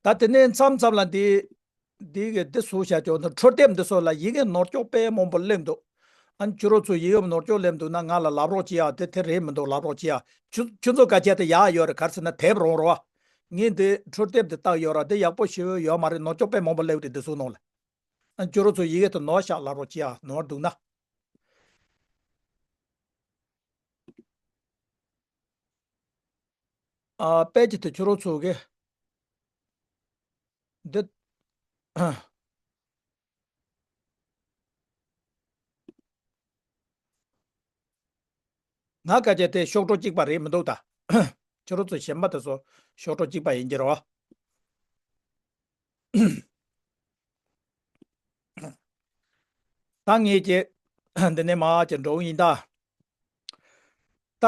ད་དེ་ནས་མཚམས་མཚམས་ལ་འདི་འདི་གི་འདི་བཟོ་བྱ་ཆོག་ན། འཕྲོ་དེབ་འདི་ཚོ་ལ་ཡི་གེ་ནོར་འཁྱོག་དཔེ་མང་པོ་སླེབས་འདུག་ཨ་ནི་ཁྱོད་རང་ཚོ་ཡི་གེ་ནོར་འཁྱོག་སླེབས་འདུག་ན་ང་ལ་ལབ་རོགས་བྱེད་ཨ། དེ་དེ་རེད་མི་འདུག་ལབ་རོགས་བྱེད་ཨ། ཁྱོད་ཁྱོད་ཚོ་ག་ཆེ་དེ་ཡག་ཡོད་རེད། ག་རེ་ཟེར་ན་དེབ་རང་རེད་པ། ངས་འདི་འཕྲོ་དེབ་འདི་བལྟས་ཡོད་ར། དེ་ཡག་པོ་ཞེ་པོ་ཡོད་མ་རེད། ནོར་འཁྱོག་དཔེ་མང་པོ་སླེབས་རེད། འདི་ཚོ་ནང་ལ། ཨ་ཁྱོད་རང་ཚོ་ཡི་གེ་དེ་ནོར་ཤག་ལབ་རོགས་བྱེད་ཨ། ནོར་འདུག་ན། ཨ་དཔེ་ཆ་དེ་ཁྱོད་རང་ཚོ་གི་འདི། ང་སྐད་ཆ་དེ་གཤོག་སྒྲོ་གཅིག་པ་རེད་མི་འདུག་ད། ཁྱོད་རང་ཚོ་གཞན་པ་དེ་ཚོ་གཤོག་སྒྲོ་གཅིག་པ་ཡིན་གྱི་རེད་པ། ད་ངས་ཀྱི་འདི་ནས་མར་ཀྱི་འགྲོ་གི་ཡིན་ད། ད་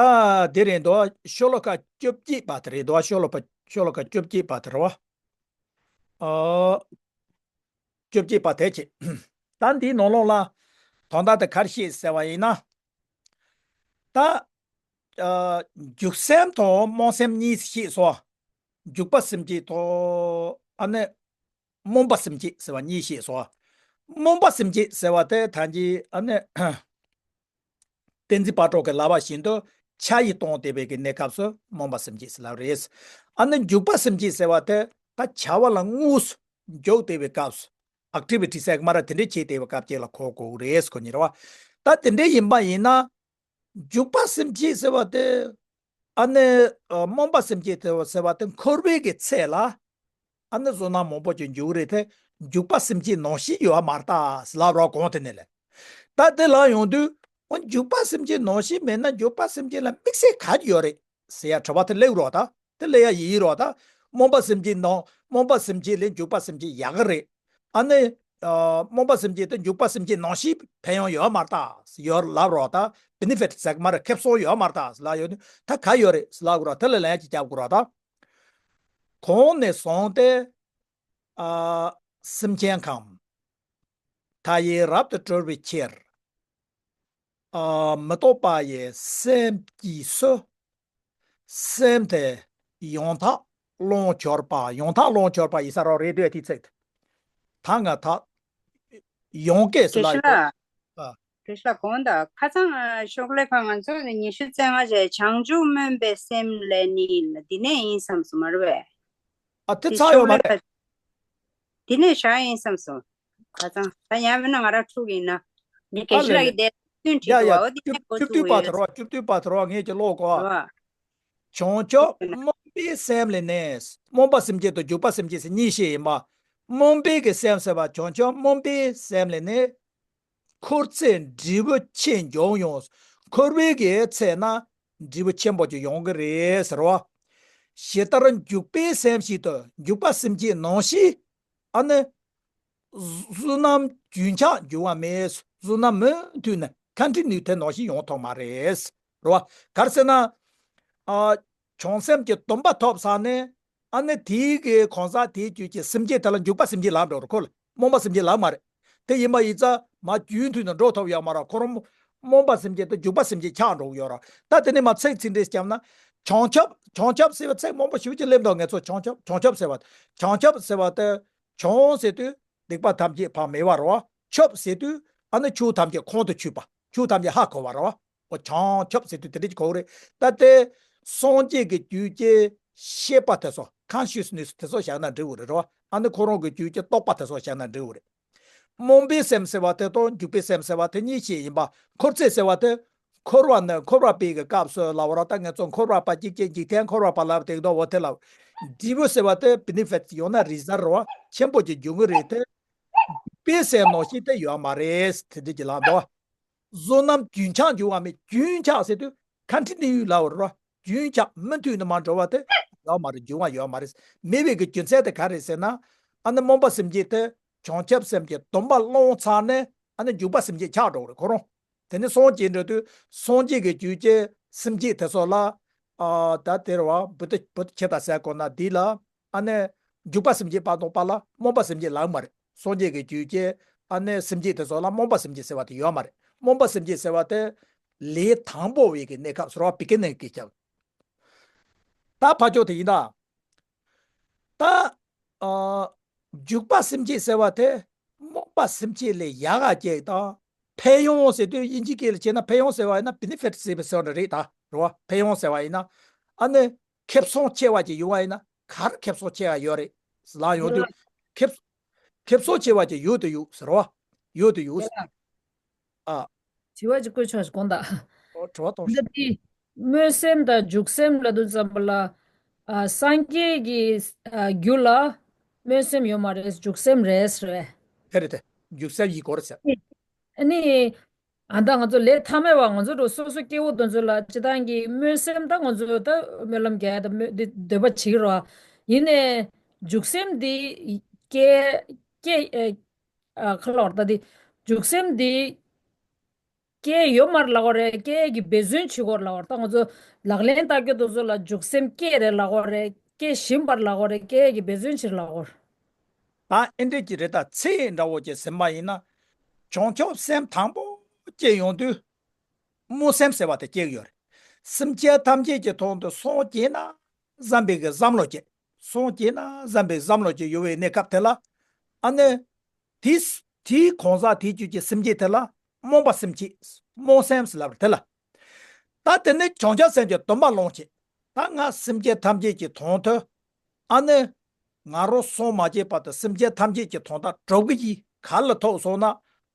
འདི་རེད་འདུག་ཤོ་ལོ་ཀ་བཅོ་བརྒྱད་པ་དེ་རེད་འདུག་ཤོ་ལོ་ཀ་ཤོ་ལོ་ཀ་བཅོ་བརྒྱད་པ་དེ་རེད་བ། ཨོ། བཅོ་བརྒྱད་པ་དེ་ཆེ། ད་འདིའི་ནང་ལོགས་ལ་དོན་དག་དེ་ག་རེ་བཤད་ཟེར་བ་ཡིན་ན། ད། ཨ། འཇུག་སེམས་དང་སྨོན་སེམས་གཉིས་བཤད་སོང་། འཇུག་པ་སེམས་བསྐྱེད་དང་ཨ་ནི། སྨོན་པ་སེམས་བསྐྱེད་ཟེར་བ་གཉིས་བཤད་སོང་། སྨོན་པ་སེམས་བསྐྱེད་ཟེར་བ་དེ་ད་གིན་ཨ་ནི། བསྟན་འཛིན་ཕར་གྲོལ་གྱི་བསླབ་པ་བཞིན་དུ་ཆ་ཡིས་སྟོང་བསྡད་པའི་གི་གནས་སྐབས་སུ་སྨོན་པ་སེམས་བསྐྱེད་ཟེར་ལབ་རེད། ཨ་ནི་འཇུག་པ་སེམས་བསྐྱེད་ཟེར་བ་དེ་ད་བྱ་བ་ལ་དངོས་སུ་འཇུག་བསྡད་པའི་སྐབས་སུ། ཨེག་ཊི་བི་ཊི་ཟེར་གི་མ་རེད། དེ་འདྲ་བྱེད་བསྡད་པའི་སྐབས་ཅིག་ལ་གོ་དགོས་རེད་ཟེར་གོ་ནི་རེད་བ། ད་དེ་འདྲ་ཡིན་པ་ཡིན་ན། འཇུག་པ་སེམས་བསྐྱེད་ཟེར་བ་དེ། ཨ་ནི། ཨ། སྨོན་པ་སེམས་བསྐྱེད་དེ་ཟེར་བ་དེ་འཁོར་བའི་གི་ཚེ་ལ། ཨ་ནི་བསོད་ནམས་མང་པོ་ཅིག་འཇུག་རེད་དེ། འཇུག་པ་སེམས་བསྐྱེད་ནང་བཞིན་ཡོད་མ་རེད་ད་ཟེར་ལབ་རོགས་གོང་དེ་ནས་ལས། ད་དེ་ལ་ཡོང་དུས། འོ་འཇུག་པ་སེམས་བསྐྱེད་ནང་བཞིན་མེད་ན་འཇུག་པ་སེམས་བསྐྱེད་ལ་དམིགས་བསལ་ག་རེ་ཡོད་རེད་ཟེར་ཡ་དྲི་བ་དེ་སླེབས་རོགས་ད། དེ་སླེབས་ཡ་ཡིན་རོགས་ད། སྨོན་པ་སེམས་བསྐྱེད་ནང་སྨོན་པ་སེམས་བསྐྱེད་ལས་འཇུག་པ་སེམས་བསྐྱེད་ཡག་གི་རེད། ཨ་ནི། ཨ། སྨོན་པ་སེམས་བསྐྱེད་དེ་འཇུག་པ་སེམས་བསྐྱེད་ནང་བཞིན་ཕན་ཡོན་ཡོད་མ་རེད་ད་ཡོད་ལབ་རོགས་ད། བེ་ནེ་ཕིཊ་ཟེར་གི་མ་རེད། ཁེ་བཟང་ཡོད་མ་རེད་ད་ལབ་ཡོད་དུས་ད་ག་ཡོད་རེད་ཟེར་ལབ་དགོས་རོགས། དེ་ལ་ལན་ཅིག་རྒྱབ་དགོས་རོགས་ད། གོང་ནས་བཟུང་སྟེ། ཨ། སེམས་ཅན་ཁམས། མཐའ་ཡས་རབ་ཏུ་གྲོལ་བའི་ཕྱིར། ཨ། མི་རྟོག་པ་ཡི་སེམས་ཀྱིས་སུ། སེམས་དེ་ཡང་དག་བླང་གྱུར་པ། ཡང་དག་བླང་གྱུར་པ་ཡིན་ས་རོགས་རེད་འདུག་དེའི་ཚིག་དེ། ད་ང་ད། ཡང་སྐད་ཟེར་ལ་ཡོད། ཨ། དེ་ཤ་གོང་དང་ཁ་སང་ཤོག་ལས་ཁ་ང་ཚོ་ནི་ཉི་ཤུ་རྩ་ལྔ་བྱས་བྱང་ཆུབ་སྨོན་པའི་སེམས་ལས་ནི་འདི་ནས་ཡིན་བསམ་སོང་མ་རེད་པས། ཨ། དེ་དེ་ཚར་ཡོད་ཤོག་མ་ལས་རེད། ཁ་འདི་ནས་བཞག་ཡིན་བསམ་སོང་། ཁ་སང་ད་ཡང་མིན་ན་ང་རང་འཁྲུག་ཡིན་ན། འདི་ཨ་གལ་ལེ་ལེ། སྲིད་ལ་འདི་བསྟུན་ཡ་བྲིས་འདུག་ཡ། བ་འོ་འདི་བཅུ་ནས་གོ་བཅུ་བདུན་པ་ཐུག་ཡོད། དེ་རོ། བཅུ་བདུན་པ་དེ་རོ། ངས་ཀྱི་ཀློག་གོ། རེད་བ། བྱང་ཆུབ་སྨོན་པའི་སེམས་ལས་ནི། སྨོན་པ་སེམས་བསྐྱེད་དང་འཇུག་པ་སེམས་བསྐྱེད་ཟེར་གཉིས་བཤད་ཡིན་པ། སྨོན་པའི་གི་སེམས་ཟེར་བ། བྱང་ཆུབ་སྨོན་པའི་སེམས་ལས་ནི། འཁོར་ཚེ་འབྲས་བུ་ཆེ་འབྱུང་ཡང་། འཁོར་བའི་གི་ཚེ་ན་འབྲས་བུ་ཆེན་པོ་ཅིག་ཡོང་གི་རེད་ཟེར་བ། ཇི་ལྟར་འཇུག་པའི་སེམས་བསྐྱེད་དུ། འཇུག་པ་སེམས་བསྐྱེད་ནང་བཞིན། ཨ་ནི། བསོད་ནམས་རྒྱུན་ཆགས་འབྱུང་བ་མེད། བསོད་ནམས་མུ་མཐུད་ནས་ཀོན་ཊི་ནིའུ་དེ་ནང་བཞིན་ཡོང་ཐུབ་མ་རེད། རེད་བ། ག་རེ་ཟེར་ན། ཨ། བྱང་སེམས་ཀྱི་སྡོམ་པ་ཐོབ་ཚར་ནས། ཨ་ནི་དེའི་གི་གང་ཟག་དེའི་རྒྱུད་ཀྱི་སེམས་བསྐྱེད་དེ་ལ་འཇུག་པ་སེམས་བསྐྱེད་ལབ་འགྲོ་རེད། ཁོ་ལ་སྨོན་པ་སེམས་བསྐྱེད་ལབ་མ་རེད། དེ་ཡིན་པ་ཡིན་ཙང་མར་རྒྱུན་མཐུད་ནས་འགྲོ་ཐུབ་ཡོད་མ་རེད། ཁོ་རང་སྨོན་པ་སེམས་བསྐྱེད་དང་འཇུག་པ་སེམས་བསྐྱེད་ཆགས་འགྲོ་གི་ཡོད་རེད། ད་དེ་ནས་མར་ཚིག་ཚིག་འགྲེལ་བརྒྱབ་ན། བྱང་ཆུབ། བྱང་ཆུབ་ཟེར་བ་ཚིག་མང་པོ་ཞེ་པོ་ཅིག་སླེབས་འདུག་ངེད་ཚོ་བྱང་ཆུབ་བྱང་ཆུབ་ཟེར་བ། བྱང་ཆུབ་ཟེར་བ་དེ། བྱང་ཟེར་དུས་སྡིག་པ་ཐམས་ཅད་ཕར་མེད་པ་རེད་བ། ཆུབ་ཟེར་དུས་ཨ་ནི་ཆོས་ཐམས་ཅད་ཁོང་དུ་ཆུད་པ། ཆོས་ཐམས་ཅད་ཧ་གོ་བ་རེད་བ། འོ། བྱང་ཆུབ་ཟེར་དུས་དེ་འདྲ་ཅིག་གོ་གི་རེད། ད་དེ་སངས་རྒྱས་ཀྱི་རྒྱུད་ཀྱི་ཤེས་པ་དེ་ཚོ། ཀོན་ཤི་ཡས་ནེ་སི་དེ་ཚོ་བཞག་ན་འགྲིག་གི་རེད་བ། ཨ་ནི་ཁོ་རང་གི་རྒྱུད་ཀྱི་རྟོགས་པ་དེ་ཚོ་བཞག་ན་འགྲིག་གི་རེད། སྨོན་པའི་སེམས་ཟེར་བ་དེ་དང་འཇུག་པའི་སེམས་ཟེར་བ་དེ་གཉིས་ཤིག་ཡིན་པ། འཁོར་ཚེ་ཟེར་བ་དེ། འཁོར་བ་ནི་འཁོར་བ་པའི་གི་སྐབས་སུ་ལ་བ་ར། ད་ངེད་ཚོ་འཁོར་བ་པ་གཅིག་བྱས་འཇིག་རྟེན་འཁོར་བ་པ་ལབ་དེ་འདུག་འོ་དེ་ལ། འབྲས་བུ་ཟེར་བ་དེ་བེ་ནེ་ཕིཊ་ཡང་ན་རི་ཛལ་ཊི་རེད་བ། ཆེན་པོ་ཅིག་འབྱུང་གི་རེད་དེ། འཇུག་པའི་སེམས་ནང་བཞིན་དེ་ཡོད་མ་རེད། དེ་འདྲ་ཅིག་ལབ་འདུག་བསོད་ནམས་རྒྱུན་ཆགས་འབྱུང་བ་མེད། རྒྱུན་ཆགས་ཟེར་དུས་ཀོན་ཊི་ནིའུ་ལབ་པ་རེད་བ། རྒྱུན་ཆགས་མུ་མཐུད་ནས་མར་འགྲོ་བ་དེ་ཡོད་མ་རེད། འབྱུང་བ་ཡོད་མ་རེད། མེད་པའི་གི་རྒྱུ་མཚན་དེ་ག་རེ་ཟེར་ན། ཨ་ནི་སྨོན་པ་སེམས་བསྐྱེད་དེ་བྱང་ཆུབ་སེམས་ཀྱི་སྡོམ་པ་བླངས་ཚར་ནས་ཨ་ནི་འཇུག་པ་སེམས་བསྐྱེད་ཆགས་འགྲོ་གི་རེད་ཁོ་རང་། དེ་ནས་སངས་རྒྱས་འགྲོ་དུས་སངས་རྒྱས་ཀྱི་རྒྱུད་ཀྱི་སེམས་བསྐྱེད་དེ་ཚོ་ལ། ཨ། ད་དེ་རེད་བ། བུདྡྷ་བུདྡྷ་ཆོས་དང་ཟེར་གོ་ན་འདི་ལ། ཨ་ནི་འཇུག་པ་སེམས་བསྐྱེད་པ་དང་པ་ལ་སྨོན་པ་སེམས་བསྐྱེད་ལབ་མ་རེད། སངས་རྒྱས་ཀྱི་རྒྱུད་ཀྱི་ཨ་ནི་སེམས་བསྐྱེད་དེ་ཚོ་ལ་སྨོན་པ་སེམས་བསྐྱེད་ཟེར་བ་དེ་ཡོད་མ་རེད། སྨོན་པ་སེམས་བསྐྱེད་ཟེར་བ་དེ་ལས་དང་པོ་བའི་གི་གནས་སྐབས་སུ་རེད་བ། བི་གི་ནིང་གི་སྐབས། ད་ཕར་ཕྱོགས་དེ་ཡིན་ད། ད། ཨ། འཇུག་པ་སེམས་བསྐྱེད་ཟེར་བ་དེ་སྨོན་པ་སེམས་བསྐྱེད་ལས་ཡག་ག་ཅིག་དང་། ཕན་ཡོན་ཟེར་དུས་དབྱིན་ཇིའི་སྐད་ལ་བྱས་ན་ཕན་ཡོན་ཟེར་བ་ཡིན་ན་བེ་ནེ་ཕིཊ་ཟེར་བའི་ཟེར་བ་རེད་ད། རེད་བ། ཕན་ཡོན་ཟེར་བ་ཡིན་ན། ཨ་ནི་ཁེ་བཟང་ཆེ་བ་ཅིག་ཡོང་བ་ཡིན་ན། ག་རེ་ཁེ་བཟང་ཆེ་བ་ཡོད་རེད་ལབ་ཡོང་དུས། ཁེ་ཁེ་བཟང་ཆེ་བ་ཅིག་ཡོད་དུ་ཡོད་ཟེར་བ། ཡོད་དུ་ཡོད་ཟེར། ཨ། དྲི་བ་ཅིག་བཀོད་ཆོག་ཞིག་དགོངས་དག་ཨོ། དྲི་བ་གཏོང་ཞིག་འདི་སྨོན་སེམས་དང་འཇུག་སེམས་ལབ་དུས་ཙམ་པ་ལ། ཨ། སངས་རྒྱས་ཀྱི། ཨ། རྒྱུད་ལ་སྨོན་སེམས་ཡོད་མ་རེད། འཇུག་སེམས་རེད་ཟེར་བས། དེ་རེད་དེ། འཇུག་སེམས་ཡིན་དགོས་རེད་ཟེར། ཨ་ནི། ཨ། ད་ང་ཚོ་ལས་ཐ་མལ་བ་ང་ཚོ་འགྲོ་སོ་སོ་སྐྱེ་བོ་དེ་ཚོ་ལ་སྤྱིར་བཏང་གི་སྨོན་སེམས་ད་ང་ཚོ་ད་སྨོན་ལམ་རྒྱག་ཡ་ད་སྨོན་འདི་འདོད་པ་བྱེད་ཀྱི་རེད་བ། ཡིན་ནའི་འཇུག་སེམས་འདི་སྐྱེ་སྐྱེ། ཨ། ཁ་ལོར་ད་འདི། འཇུག་སེམས་འདི་སྐྱེ་ཡོད་མ་རེད་ལབ་དགོས་རེད། སྐྱེ་ཡས་ཀྱི་འབད་བརྩོན་བྱེད་དགོས་རེད་ལབ་དགོས་རེད། ད་ང་ཚོ་ལག་ལེན་བསྟར་རྒྱུ་དེ་ཚོ་ལ་འཇུག་སེམས་སྐྱེ་རེད་ལབ་དགོས་རེད། སྐྱེ་བཞིན་པ་རེད་ལབ་དགོས་རེད། སྐྱེ་ཡས་ཀྱི་འབད་བརྩོན་བྱེད་ལབ་དགོས་རེད། ད་ཨེ་འདྲས་ཀྱི་རེད། ད་ཚིག་འདྲ་བོ་ཅིག་ཟིན་པ་ཡིན་ན། བྱང་ཆུབ་སེམས་དང་པོ་སྐྱེ་ཡོང་དུས། སྨོན་སེམས་ཟེར་བ་དེ་སྐྱེ་གི་ཡོད་རེད། སེམས་ཅན་ཐམས་ཅད་ཀྱི་དོན་དུ་སངས་རྒྱས་ན་བསམ་པའི་གི་བསམ་བློ་སྐྱེ། སངས་རྒྱས་ན་བསམ་པའི་བསམ་བློ་སྐྱེ་ཡོད་པའི་གནས་སྐབས་དེ་ལ། ཨ་ནི། དེའི་དེའི་གང་ཟག་དེའི་རྒྱུད་ཀྱི་སེམས་བསྐྱེད་དེ་ལ་སྨོན་པ་སེམས་བསྐྱེད། སྨོན་སེམས་ལབ་དེ་ལ། ད་དེ་ནས་བྱང་ཆུབ་སེམས་ཀྱི་སྡོམ་པ་ལོངས་སྤྱད། ད་ང་སེམས་ཅན་ཐམས་ཅད་ཀྱི་དོན་དུ། ཨ་ནི། ང་རང་སངས་མ་རྒྱས་བར་དུ་སེམས་ཅན་ཐམས་ཅད་ཀྱི་དོན་དག་སྒྲུབ་ཀྱི་ཡིན། ག་ལ་ཐུག་སོང་ན།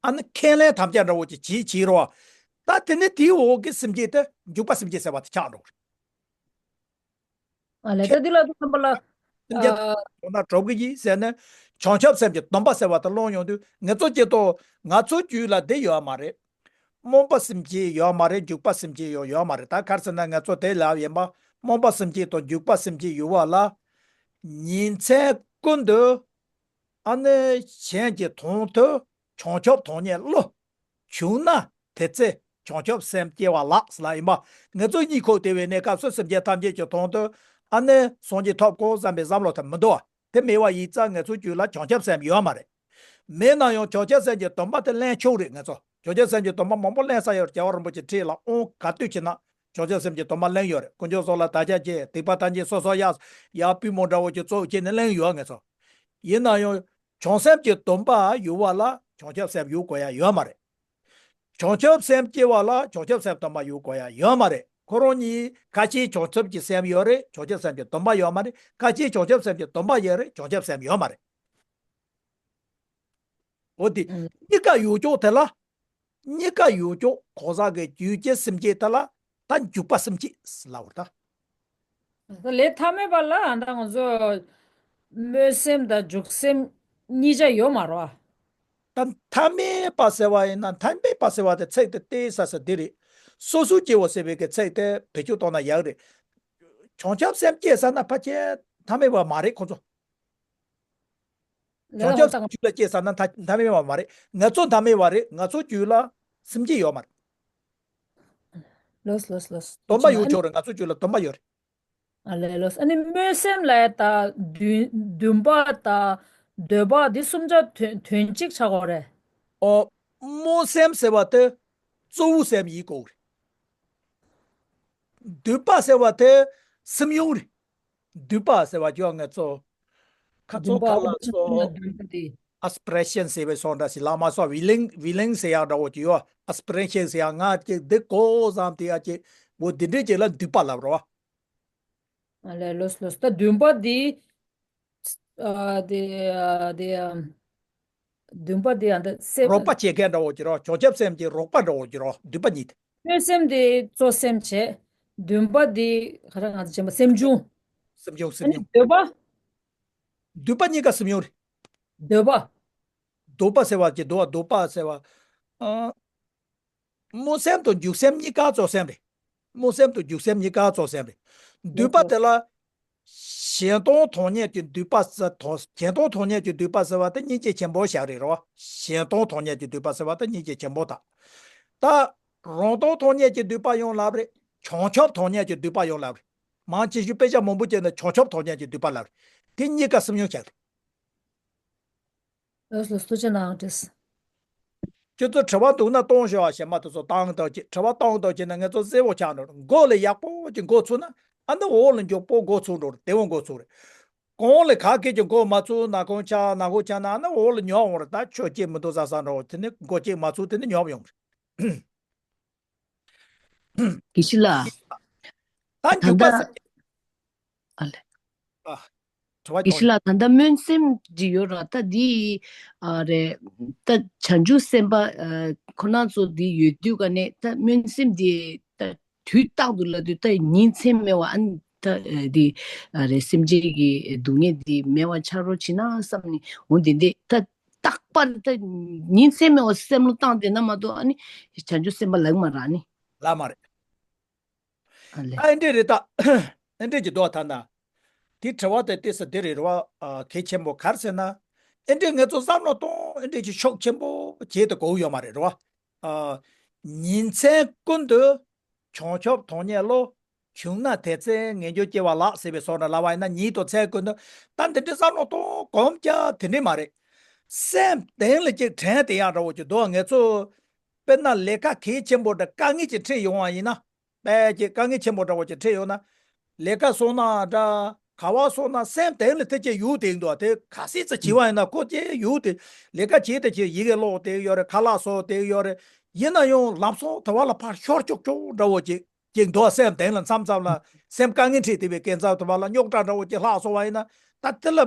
ཨ་ནི་ཁས་ལེན་དམ་བཅའ་འདྲ་བོ་ཅིག་བྱེད་བྱེད་རོགས། ད་དེ་ནས་དེའི་འོག་གི་སེམས་བསྐྱེད་དེ་འཇུག་པ་སེམས་བསྐྱེད་ཟེར་བ་དེ་ཆགས་འགྲོ་གི་རེད། ཨ་ལས། ད་འདི་ལ་ཐུག་བསམ་པ་ལ། སེམས་ཅན་ཨ། དོན་དག་སྒྲུབ་ཀྱི་ཡིན་ཟེར་ནས། བྱང་ཆུབ་སེམས་ཀྱི་སྡོམ་པ་ཟེར་བ་དེ་ལོངས་ཡོང་དུས། ངེད་ཚོ་སྐྱེ་ཏོ། ང་ཚོ་རྒྱུད་ལ་འདི་ཡོད་མ་རེད། སྨོན་པ་སེམས་བསྐྱེད་ཡོད་མ་རེད། འཇུག་པ་སེམས་བསྐྱེད་ཡང་ཡོད་མ་རེད། ད་ག་རེ་ཟེར་ན། ང་ཚོ་དེ་ལབ་ཡིན་པ། སྨོན་པ་སེམས་བསྐྱེད་དང་འཇུག་པ་སེམས་བསྐྱེད་ཡོད་པ་ལ། ཉིན་མཚན་ཀུན་ཏུ། ཨ་ནི་གཞན་གྱི་དོན་དུ་བྱང་ཆུབ་ཐོབ་ནས་བློ་བྱུང་ན། དེ་ཚེ་བྱང་ཆུབ་སེམས་སྐྱེ་བ་ལགས་ལབ་ཡིན་པ། ང་ཚོ་གཉིད་ཁུག་བསྡད་པའི་གནས་སྐབས་སུ་སེམས་ཅན་ཐམས་ཅད་ཀྱི་དོན་དུ། ཨ་ནི་སངས་རྒྱས་ཐོབ་དགོས་བསམ་པའི་བསམ་བློ་དེ་མི་འདུག་བ། དེ་མེད་པ་ཡིན་ཙང་ང་ཚོའི་རྒྱུད་ལ་བྱང་ཆུབ་སེམས་ཡོད་མ་རེད། མེད་ན་ཡང་བྱང་ཆུབ་སེམས་ཀྱི་སྡོམ་པ་དེ་ལེན་ཆོག་རེད། ང་ཚོ་བྱང་ཆུབ་སེམས་ཀྱི་སྡོམ་པ་མང་པོ་ལེན་ས་ཡོད་རེད། རྒྱལ་བ་རིན་པོ་ཆེ་ཁྲི་ལ་དབང་ག་དུས་བྱས་ན་བྱང་ཆུབ་སེམས་ཀྱི་སྡོམ་པ་ལེན་ཡོད་རེད། དཀོན་མཆོག་གསུམ་ལ་དད་ཆ་བྱེད། སྡིག་པ་ཐམས་ཅད་སོ་སོར་གཡར། ཡར་པུས་མོ་འདྲ་བོ་ཅིག་བཙུགས་བྱས་ནས་ལེན་ཡོད། ང་ཚོ། ཡིན་ན་ཡང་། བྱང་སེམས་ཀྱི་སྡོམ་པ་ཡོད་པ་ལ་བྱང་ཆུབ་སེམས་ཡོད་དགོས་ཡ་ཡོད་མ་རེད། བྱང་ཆུབ་སེམས་སྐྱེ་བ་ལ་བྱང་ཆུབ་སེམས་སྡོམ་པ་ཡོད་དགོས་ཡ་ཡོད་མ་རེད། ཁོ་རང་གཉིས་ཁ་ཅིག་བྱང་ཆུབ་ཀྱི་སེམས་ཡོད་རེད། བྱང་ཆུབ་སེམས་ཀྱི་སྡོམ་པ་ཡོད་མ་རེད། ཁ་ཅིག་བྱང་ཆུབ་སེམས་ཀྱི་སྡོམ་པ་ཡོད་རེད། བྱང་ཆུབ་སེམས་ཡོད་མ་རེད། འོ་དེ། ཨང་། གཉིས་ཀ་ཡོད་ཀྱོག་དེ་ལ། གཉིས་ཀ་ཡོད་ཀྱོག་གང་ཟག་གི་རྒྱུད་ཀྱི་སེམས་བསྐྱེད་དེ་ལ་ད་འཇུག་པ་སེམས་བསྐྱེད་ལབ་པ་རེད་ད། ལས་ཐ་མལ་པ་ལ་ཨ་ད་ང་ཚོ་སྨོན་སེམས་དང་འཇུག་སེམས་གཉིས་ཆ་ཡོད་མ་རེད་བ། ད་ཐ་མལ་པ་ཟེར་བ་ཡིན་ན། ཐ་མལ་པ་ཟེར་བ་དེ་ཚིག་དེ་ཏོག་ཙམ་འདི་རེད། སོ་སོ་སྐྱེ་བོ་ཟེར་བའི་གི་ཚིག་དེ་བེད་སྤྱོད་གཏོང་ན་ཡག་རེད། བྱང་ཆུབ་སེམས་སྐྱེས་ཚར་ན་ཕལ་ཆེར་ཐ་མལ་པ་མ་རེད་ཁོ་ཚོ། ལས་བྱང་ཆུབ་ད་སེམས་རྒྱུད་ལ་སྐྱེས་ཚར་ན་ཐ་ཐ་མལ་པ་མ་རེད། ང་ཚོ་ཐ་མལ་པ་རེད། ང་ཚོ་རྒྱུད་ལ་སེམས་བསྐྱེད་ཡོད་མ་རེད། ལོས་ལོས་ལོས། སྡོམ་པ་ཡོད་ཆོག་རེད། ང་ཚོ་རྒྱུད་ལ་སྡོམ་པ་ཡོད་རེད། ཨ་ལས་ལོས། ཨ་ནི་སྨོན་སེམས་ལ་ད་འདུན་འདུན་པ་དང་འདོད་པ་འདི་གསུམ་ཆ་དོན་དོན་གཅིག་ཆགས་ཀྱི་རེད། ཨོ། སྨོན་སེམས་ཟེར་བ་དེ་གཙོ་བོ་སེམས་ཡིན་དགོས་རེད། འདུན་པ་ཟེར་བ་དེ་སེམས་ཡོང་རེད། འདུན་པ་ཟེར་བ་ཀྱང་ང་ཚོ་ཁ་ཚོ་འདུན་པ་ཁ་ལ་སོ་འདུན་པ་དེ། ཨ་སི་པི་རེ་ཤན་ཟེར་བའི་སོགས་འདྲ་ཞིག་ལ་མ་སོགས་ཝི་ལིང་ཝི་ལིང་ཟེར་ཡག་འདྲ་བོ་ཅིག་ཡོད། ཨ་སི་པི་རེ་ཤན་ཟེར་ཡག་ང་ཅིག་འདི་གོ་བསམ་དེ་ཡག་ཅིག་འོ་འདི་འདྲའི་ཅིག་ལ་འདུན་པ་ལབ་རོ། ཨ་ལས་ལོས་ལོས། ད་འདུན་པ་འདི། ཨ་དེ་ཨ་དེ་ཨ། འདུན་པ་འདི་ཨ་ད་སེམས། རོགས་པ་བྱེད་མཁན་འདྲ་བོ་ཅིག་རོ། བྱང་ཆུབ་སེམས་ཀྱི་རོགས་པ་འདྲ་བོ་ཅིག་རོ། འདུན་པ་གཉིས་དེ། སྨོན་སེམས་དེ་གཙོ་སེམས་བྱས། འདུན་པ་དེ་ག་རེ་ང་ཚོ་བྱེད་པ་སེམས་བྱུང་། སེམས་བྱུང་། ཨ་སེམས་ནི་བྱུང་། འདོད་པ། འདུན་པ་གཉིས་ཀ་སེམས་བྱུང་རེད། འདོད་པ། འདོད་པ་ཟེར་བ་ཀྱི་འདོད་པ་འདོད་པ་ཟེར་བ། ཨ། སྨོན་སེམས་དང་འཇུག་སེམས་གཉིས་ཀ་གཙོ་སེམས་རེད། སྨོན་སེམས་དང་འཇུག་སེམས་གཉིས་ཀ་གཙོ་སེམས་རེད། འདོད་པ་དེ་ལ། གཞན་དོན་དོན་གཉེར་གྱི་འདོད་པ་ཟེར་དོ། གཞན་དོན་དོན་གཉེར་གྱི་འདོད་པ་ཟེར་བ་དེ་སྙིང་རྗེ་ཆེན་པོ་བཞག་རེད་རོ། གཞན་དོན་དོན་གཉེར་གྱི་འདོད་པ་ཟེར་བ་དེ་སྙིང་རྗེ་ཆེན་པོ་དང་། ད། རང་དོན་དོན་གཉེར་གྱི་འདོད་པ་ཡང་ལབ་རེད། བྱང་ཆུབ་དོན་གཉེར་གྱི་འདོད་པ་ཡང་ལབ་རེད། མང་ཆེ་ཤོས་དཔེ་ཆ་མང་པོ་བྱས་ན་བྱང་ཆུབ་དོན་གཉེར་གྱི་འདོད་པ་ལབ་རེད། དེ་གཉིས་ཀ་སེམས་མྱོང་བྱ་རེད། ལགས་སོ། ཐུགས་རྗེ་གནང་། ཁྱོད་ཚོ་དྲི་བ་འདུག་ན་གཏོང་ཤོག་ཨ། གཞན་མ་དེ་ཚོ་བཏང་ཐུབ་ཀྱི། དྲི་བ་གཏོང་ཐུབ་ཀྱི་ན་ང་ཚོ་གསལ་པོ་ཆགས་འགྲོ། མགོ་ལ་ཡག་པོ་ཅིག་འགོ་ཚུགས་ན། ཨ་ནི་འོག་ལ་མགྱོགས་པོ་འགོ་ཚུགས་འགྲོ། དེ་བོ་འགོ་ཚུགས་རེད། གོང་ལ་ག་གེ་ཅིག་འགོ་མ་ཚུགས། ནག་ཁུང་ཆགས། ནག་ཁུང་ཆགས་ན་ཨ་ནི་འོག་ལ་ཉོབ་འོང་རེད། ད་ཆོས་སྐྱིད་མི་འདུག་ཟེར་ཟེར་འགྲོ། དེ་ནི་འགོ་གཅིག་མ་ཚུགས། དེ་ནི་ཉོབ་ཡོང་རེད། དགེ་བཤེས་ལགས། ད་འཇུག་པ་ད་ལྟ་ཟེར། ཨ་ལས། ཨ། དྲི་བ་དགེ་བཤེས་ལགས། ད་ལྟ་སྨོན་སེམས་ཅིག་ཡོད་ར། ད་འདི་ཨ་རེད། ད་བྱང་ཆུབ་སེམས་དཔའ་ཨ་ཁོ་ན་ཚོ་འདི་ཡོད་དུས་ག་ནས་ད་སྨོན་སེམས་འདི་ད་དུས་རྟག་ཏུ་ལབ་དུས་ད་ཉིན་མཚན་མེད་པ་ཨ་ནི་ད་འདི་ཨ་རེད། སེམས་ཅན་གྱི་སྡུག་བསྔལ་འདི་མེད་པ་ཆགས་རོགས་བྱེད་ན་བསམ་ནས། འོ་འདི་འདི་ད་རྟག་པར་ད་ཉིན་མཚན་མེད་པ་བསམ་བློ་བཏང་བསྡད་ན་མ་གཏོགས་ཨ་ནི་བྱང་ཆུབ་སེམས་དཔའ་ལབ་མ་རག་ནི། ལབ་མ་རེད། ཨ་ལས། ཨ་ཨེ་འདྲས་རེད་ད། ཨེ་འདྲས་ཀྱི་འདུག་ད་ན། དེ་དྲི་བ་དེ་ཏོག་ཙམ་འདི་རེད་རེད་བ། ཨ་གལ་ཆེན་པོ་ག་རེ་ཟེར་ན། ཨེ་འདྲས་ང་ཚོ་བསམ་བློ་གཏོང་ ཨ་འདྲས་ཀྱི་ཤུགས་ཆེན་པོ་བྱེད་དུ་གོ་ཡོད་མ་རེད་རོ། ཨ། ཉིན་མཚན་ཀུན་ཏུ་བྱང་ཆུབ་ཐོབ་ནས་བློ། བྱུང་ན་དེ་ཚེ་ངེས་འབྱུང་སྐྱེ་བ་ལགས་ཟེར་བའི་བཟོ་འདྲ་ལབ་པ་ཡིན་ན་ཉིན་དང་མཚན་ཀུན་ཏུ། ད་འདི་འདྲའི་བསམ་བློ་གཏོང་གོམས་ཀྱང་དེ་འདྲས་མ་རེད། སེམས་གཏིང་ལ་ཅིག་དྲན་དེ་ཡང་འདྲ་བོ་ཅིག་འདུག་ངེད་ཚོ་དཔེར་ན་ལས་ཀ་གལ་ཆེན་པོ་འདྲ་དཀའ་ངལ་ཅིག་འཕྲད་ཡོང་བ་ཡིན་ན། དཔེ་ཅིག་དཀའ་ངལ་ཆེན་པོ་འདྲ་བོ་ཅིག་འཕྲད་ཡོང་ན། ལས་ཀ་སོང་ན་འདྲ། ག་བ་སོང་ན་སེམས་གཏིང་ལ་དེ་ཅིག་ཡུག་དེ་འདུག་དེ་ག་སྲིད་ཙི་བྱི་བ་ཡིན་ན་ཁོ་ཅིག་ཡུག་དེ། ལས་ཀ་བྱེད་དེ་ཅིག་ཡི་གེ་ཀློག་དེ་ཡོད་རེད། ཁ་ལག་བཟོ་དེ་ཡོད་རེད། ཡིན་ན་ཡང་ལམ་སང་དེ་བ་ལ་ཕར་ཤོར་ཅོག་ཅོག་འདྲ་བོ་ཅིག་ཅིག་འདུག་སེམས་གཏིང་ལ་མཚམས་མཚམས་ལ་སེམས་དཀའ་ངལ་འཕྲད་དེ་བའི་སྐད་མཚམས་དེ་བ་ལ་རྙོག་དྲ་འདྲ་བོ་ཅིག་ལྷག་སོང་བ་ཡིན་ན། ད་དེ་ལ་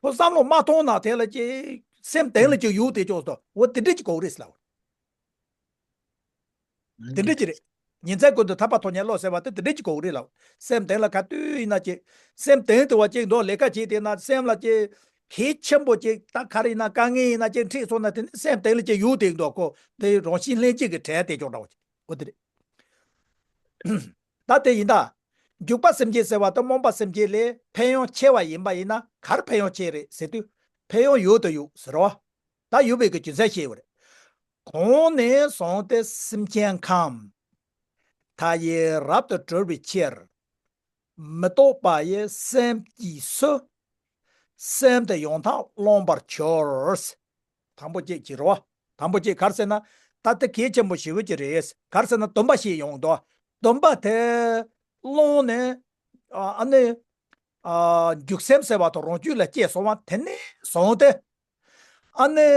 ཁོ་བསམ་བློ་མ་གཏོང་ན་དེ་ལ་ཅིག་སེམས་གཏིང་ལ་ཅིག་ཡུག་དེ་ཅོག་སོ་འོ་དེ་འདྲ་ཅིག་གོ་རེད་ལབ། དེ་འདྲ་ཅིག་རེད། ཉིན་མཚན་ཀུན་ཏུ་ཐར་པ་ཐོབ་ནས་བློ་ཟེར་བ་དེ་དེ་འདྲ་ཅིག་གོ་གི་རེད་ལགས། སེམས་གཏིང་ལ་ག་དུས་ཡིན་ན་ཅིག་སེམས་གཏིང་དུ་བ་ཅིག་འདུག་ལས་ཀ་བྱེད་དེ་ན་སེམས་ལ་ཅིག་གལ་ཆེན་པོ་ཅིག་ད་ག་རེ་ཡིན་ན་དཀའ་ངལ་ཡིན་ན་ཅིག་འཕྲད་སོང་ན་དེ་ནི་སེམས་གཏིང་ལ་ཅིག་ཡུག་དེ་འདུག་གོ་དེ་རང་བཞིན་ལྷན་སྐྱེས་ཀྱི་དྲན་དེ་ཅོག་འདྲ་བ་ཅིག་གོ་དེ་རེད། ད་དེ་ཡིན་ད། འཇུག་པ་སེམས་བསྐྱེད་ཟེར་བ་དེ་སྨོན་པ་སེམས་བསྐྱེད་ལས་ཕན་ཡོན་ཆེ་བ་ཡིན་པ་ཡིན་ན་གར་ཕན་ཡོན་ཆེ་རེད་ཟེར་དུས་ཕན་ཡོན་ཡོད་དུ་ཡོད་ཟེར་བ། ད་ཡོད་པའི་གི་རྒྱུ་མཚན་ཤེས་ཡོད་རེད། གོང་ནས་བཟུང་སྟེ་སེམས་ཅན་ཁམས། མཐའ་ཡས་རབ་ཏུ་གྲོལ་བའི་ཕྱིར། མི་རྟོག་པ་ཡི་སེམས་ཀྱིས་སུ། སེམས་དེ་ཡང་དག་བླང་བར་གྱུར། དང་པོ་གཅིག་གི་རོ། དང་པོ་གཅིག་གར་ཟེར་ན། ད་དེ་གལ་ཆེན་པོ་ཞེ་པོ་ཅིག་རེད། གར་ཟེར་ན་སྡོམ་པ་ཞིག་ཡོང་འདུག་སྡོམ་པ་དེ་བླངས་ནས། ཨ་ནི། རྒྱུག་སེམས་ཟེར་བ་དང་རང་རྒྱུད་ལ་སྐྱེས་སོང་བ་དེ་ནས་བཟུང་སྟེ། ཨ་ནི།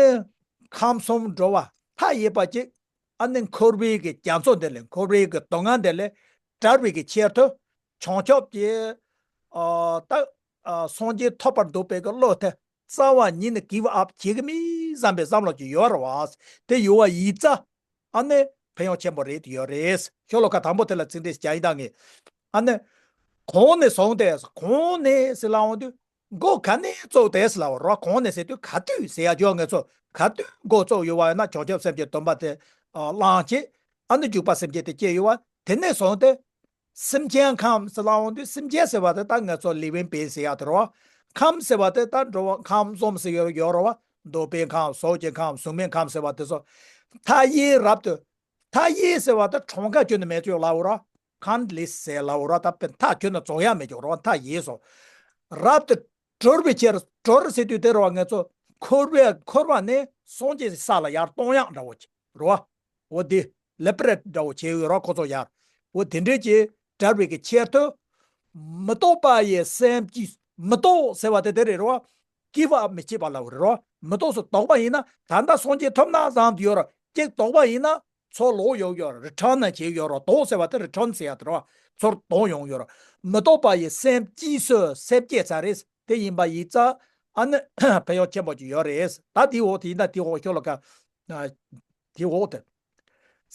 ཁམས་གསུམ་འགྲོ་བ་མཐའ་ཡས་པ་ཅིག་ཨ་ནི་འཁོར་བའི་གི་རྒྱ་མཚོ་འདི་ལས་འཁོར་བའི་གི་སྡུག་བསྔལ་འདི་ལས་བྲལ་བའི་གི་ཕྱིར་དུ། བྱང་ཆུབ་ཀྱི། ད། སངས་རྒྱས་ཐོབ་པར་འདོད་པའི་གི་བློ་དེ་རྩ་བ་ཉིད་ནས་གིབ་ཨབ་བྱེད་གི་མིན་བསམ་པའི་བསམ་བློ་ཅིག་ཡོད་རེད་བ། དེ་ཡོད་པ་ཡིན་ཙང་། ཨ་ནི་ཕན་ཡོན་ཆེན་པོ་རེད་ཡོད་རེད། ཤོ་ལོ་ཀ་དང་པོ་དེ་ལ་ཚིག་འགྲེལ་རྒྱག་ཡིན་ད་ངས། ཨ་ནི། གོང་ནས་བཟུང་སྟེ་གོང་ནས་ཟེར་ལབ་འོང་དུས། མགོ་ག་ནས་བཙུགས་ཏེ་ཟེར་ལབ་རོ། གོང་ནས་ཟེར་དུས་ག་དུས་ཟེར་ཡ་བརྗོད་ངེས་ཚོ་ག་དུས་མགོ་བཙུགས་ཡོད་པ་ཡིན་ན་བྱང་ཆུབ་སེམས་ཀྱི་སྡོམ་པ་དེ་བླངས་བྱས། ཨ་ནི་འཇུག་པ་སེམས་བསྐྱེད་དེ་སྐྱེས་ཡོད་པ་དེ་ནས་བཟུང་སྟེ། སེམས་ཅན་ཁམས་ཟེར་ལབ་འོང་དུས་སེམས་ཅན་ཟེར་བ་དེ་ད་ངེས་ཚོ་living being ཟེར་ཡ་དེ་རོ། ཁམས་ཟེར་བ་དེ་ད་འགྲོ་བ་ཁམས་གསུམ་ཟེར་ཡོད་ཡོད་རོ་བ། འདོད་པའི་ཁམས་གཟུགས་ཀྱི་ཁམས་གཟུགས་མེད་ཁམས་ཟེར་བ་དེ་ཚོ། མཐའ་ཡས་རབ་ཏུ། མཐའ་ཡས་ཟེར་བ་ད་གྲངས་ཀ་ཁྱོན་ནས་མེད་ཅོག་ལབ་ར། countless ཟེར་ལབ་ར། ད་དཔེ་མཐའ་ཁྱོན་ནས་རྫོགས་ཡ་མེད་ཅོག་ར། མཐའ་ཡས་སོ། རབ་ཏུ་གྲོལ་བའི་ཕྱིར། གྲོལ་ཟེར་དུས་དེ་ར་བ་ངེས་ཚོ་འཁོར་བའི་འཁོར་བ་ནས་སངས་རྒྱས་ས་ལ་ཡར་གཏོང་ཡག་འདྲ་བོ་ཅིག་ར་བ། འོ་དེ་ལེ་པ་རེཊ་འདྲ་བོ་བྱས་ཡོད་ར་ཁོ་ཚོ་ཡར། འོ་དེ་འདྲས་ཀྱི་བྲལ་བའི་གི་ཕྱིར་དུ། མི་རྟོག་པ་ཡི་སེམས་ཀྱིས་མི་རྟོག་ཟེར་བ་དེ་དེ་རེད་ར་བ། གིབ་ཨབ་མི་བྱེད་པ་ལ་རེད་རོ། མི་རྟོག་སོ་རྟོག་པ་ཡིན་ན་ད་ལྟ་སངས་རྒྱས་ཐོབ་ན་བཟང་དུ་ཡོད་ར། གཅིག་རྟོག་པ་ཡིན་ན་ཚུར་ལོག་ཡོང་ཡོད་ར། རི་ཊརན་ན་བྱེད་ཡོད་ར། ལྡོག་ཟེར་བ་དེ་རི་ཊརན་ཟེར་ཡ་དེ་རོ། ཚུར་ལྡོག་ཡོང་ཡོད་ར། མི་རྟོག་པ་ཡི་སེམས་ཀྱིས་སུ་སེམས་བསྐྱེད་ཚར་རེད། དེ་ཡིན་པ་ཡིན་ཙང་ཨ་ནི་ཕན་ཡོན་ཆེན་པོ་ཅིག་ཡོད་རེད། ད་དེའི་འོག་དེ་ཡིན་ན་དེའི་འོག་ཤོ་ལོ་ཀ་དེའི་འོག་དེ།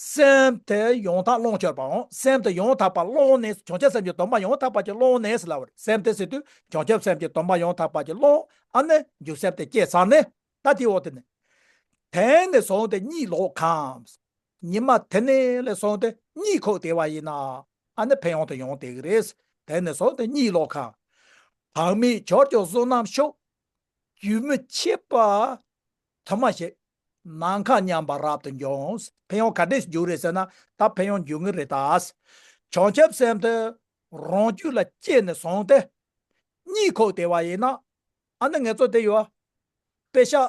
སེམས་དེ་ཡང་དག་བླང་གྱུར་པའང་། སེམས་དེ་ཡང་དག་པ་བླངས་ནས་བྱང་ཆུབ་སེམས་ཀྱི་སྡོམ་པ་ཡང་དག་པ་ཅིག་བླངས་ནས་ཟེར་ལབ་པ་རེད། སེམས་དེ་ཟེར་དུས་བྱང་ཆུབ་སེམས་ཀྱི་སྡོམ་པ་ཡང་དག་པ་ཅིག་བླངས། ཨ་ནི་འཇུག་སེམས་དེ་སྐྱེས་ཚར་ནས་ད་དེའི་འོག་དེ་ནས། དེ་ནས་བཟུང་སྟེ་གཉིད་ལོག་གམ། ཉི་མ་དེ་ནས་ལས་བཟུང་སྟེ་གཉིད་ཁུག་བསྡད་པ་ཡིན་ན་ཨ་ནི་ཕན་ཡོན་དེ་ཡོང་བསྡད་ཀྱི་རེད། དེ་ནས་བཟུང་སྟེ་གཉིད་ལོག་གམ། བག་མེད་གྱུར་ཀྱང་བསོད་ནམས་ཤུགས། རྒྱུན་མི་འཆད་པར་དུ་མ་ཞིག་ནམ་མཁའ་མཉམ་པར་རབ་ཏུ་འབྱུང་། ཕན་ཡོན་ག་འདྲས་འབྱུང་རེད་ཟེར་ན་ད་ཕན་ཡོན་འབྱུང་གི་རེད་ད། བྱང་ཆུབ་སེམས་དེ་རང་རྒྱུད་ལ་སྐྱེས་ནས་བཟུང་སྟེ་གཉིད་ཁུག་བསྡད་པ་ཡིན་ན། ཨ་ནི་ངེད་ཚོ་དེ་ཡོད། པེ་ཤག་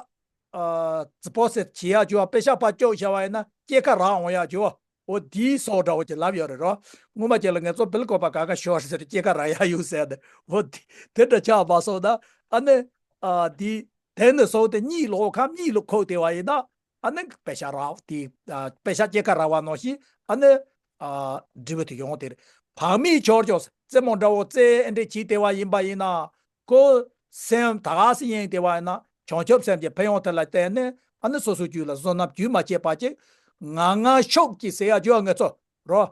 ཨ། ཛི་པོ་སི་ཊི་བྱེད་ཡག་བྱོས་པ། པེ་ཤག་ཕར་བཅུག་བཞག་པ་ཡིན་ན་སྐྱེད་ཀ་རག་འོང་ཡག་བྱོས་པ། འོ་དེའི་བཟོ་འདྲ་བོ་ཅིག་ལབ་ཡོད་རེད་རོ། སྔོན་མ་ཅིག་ལ་ངེད་ཚོ་བིལ་བཀོད་པ་ག་ག་ཤོར་ཟེར་སྐྱེད་ཀ་རག་ཡག་ཡོད་ཟེར་ནས། འོ་དེ་དེ་འདྲ་ཆགས་མ་སོང་ན། ཨ་ནི། ཨ། དེ་དེ་ནས་བཟུང་སྟེ་གཉིད་ལོག་གམ། གཉིད་ལོག་ཁུག་བསྡད་པ་ཡིན་ན། ཨ་ནི་པེ་ཤག་རག་དེ། ཨ། པེ་ཤག་སྐྱེད་ཀ་རག་པ་ནང་བཞིན་ཨ་ནི། ཨ། འབྲས་བུ་དེ་ཡོང་དེ་རེད། བག་མེད་གྱུར་ཀྱང་རྩེད་མོ་འདྲ་བོ་རྩེ་ཨེ་འདྲས་བྱེད་བསྡད་པ་ཡིན་པ་ཡིན་ན། ཁོ་སེམས་ད་ག་སེ་ཡེངས་བསྡད་པ་ཡིན་ན་བྱང་ཆུབ་སེམས་ཀྱི་ཕན་ཡོན་དེ་ལ་བརྟེན་ནས་ཨ་ནི་སོ་སོའི་རྒྱུད་ལ་བསོད་ནམས་རྒྱུན་མ་ཆད་པ་ཅིག་ངང་ངམ་ཤུགས་ཀྱིས་ཟེར་ཡག་བརྗོད་ངེད་ཚོ་རོ།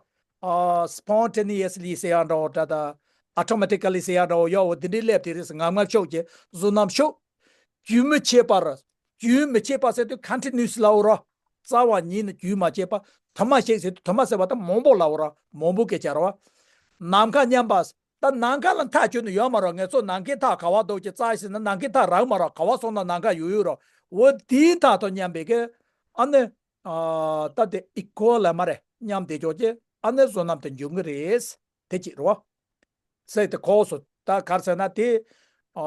ཨ། spontaneously ཟེར་ཡག་འདྲ་བོ་འདྲ་དང་། automatically ཟེར་ཡག་འདྲ་བོ་ཡོད། འོ་དེ་འདྲའི་སླེབས་དེ་རེད། ངང་ངམ་ཤུགས་ཀྱིས་བསོད་ནམས་ཤུགས། རྒྱུན་མི་ཆད་པར། རྒྱུན་མི་ཆད་པ་ཟེར་དུས་continuous ལབ་རོ། རྩ་བ་ཉིད་ནས་རྒྱུན་མ་ཆད་པ། དུ་མ་ཞིག་ཟེར་དུས་དུ་མ་ཟེར་བ་དང་མང་པོ་ལབ་རོ། མང་པོ་སྐད་ཆ་རོ། ནམ་མཁའ་མཉམ་པ། ད་ནམ་མཁའ་ལ་མཐའ་ཁྱོན་ནས་ཡོད་མ་རོ། ངེད་ཚོ་ནམ་མཁའི་མཐའ་ག་བ་འདུག་ཅེས་བཙལ་ཟེར་ན་ནམ་མཁའི་མཐའ་རག་མ་རོ། ག་བ་སོང་ན་ནམ་མཁའ་ཡོད་ཡོད་རོ། འོ་དེའི་མཐའ་དང་མཉམ་པའི་གི་ཨ་ནི་ཨ་ད་དེ་ཨི་ཀོ་ལ་མ་རེད། མཉམ་དེ་ཅོག་ཅེ་ཨ་ནི་བསོད་ནམས་དེ་འབྱུང་གི་རེད། དེ་གཅིག་རེད་བ། ཟེར་ཏེ་ཁོ་སོ་ད་ག་རེ་ཟེར་ན་དེ་ཨ་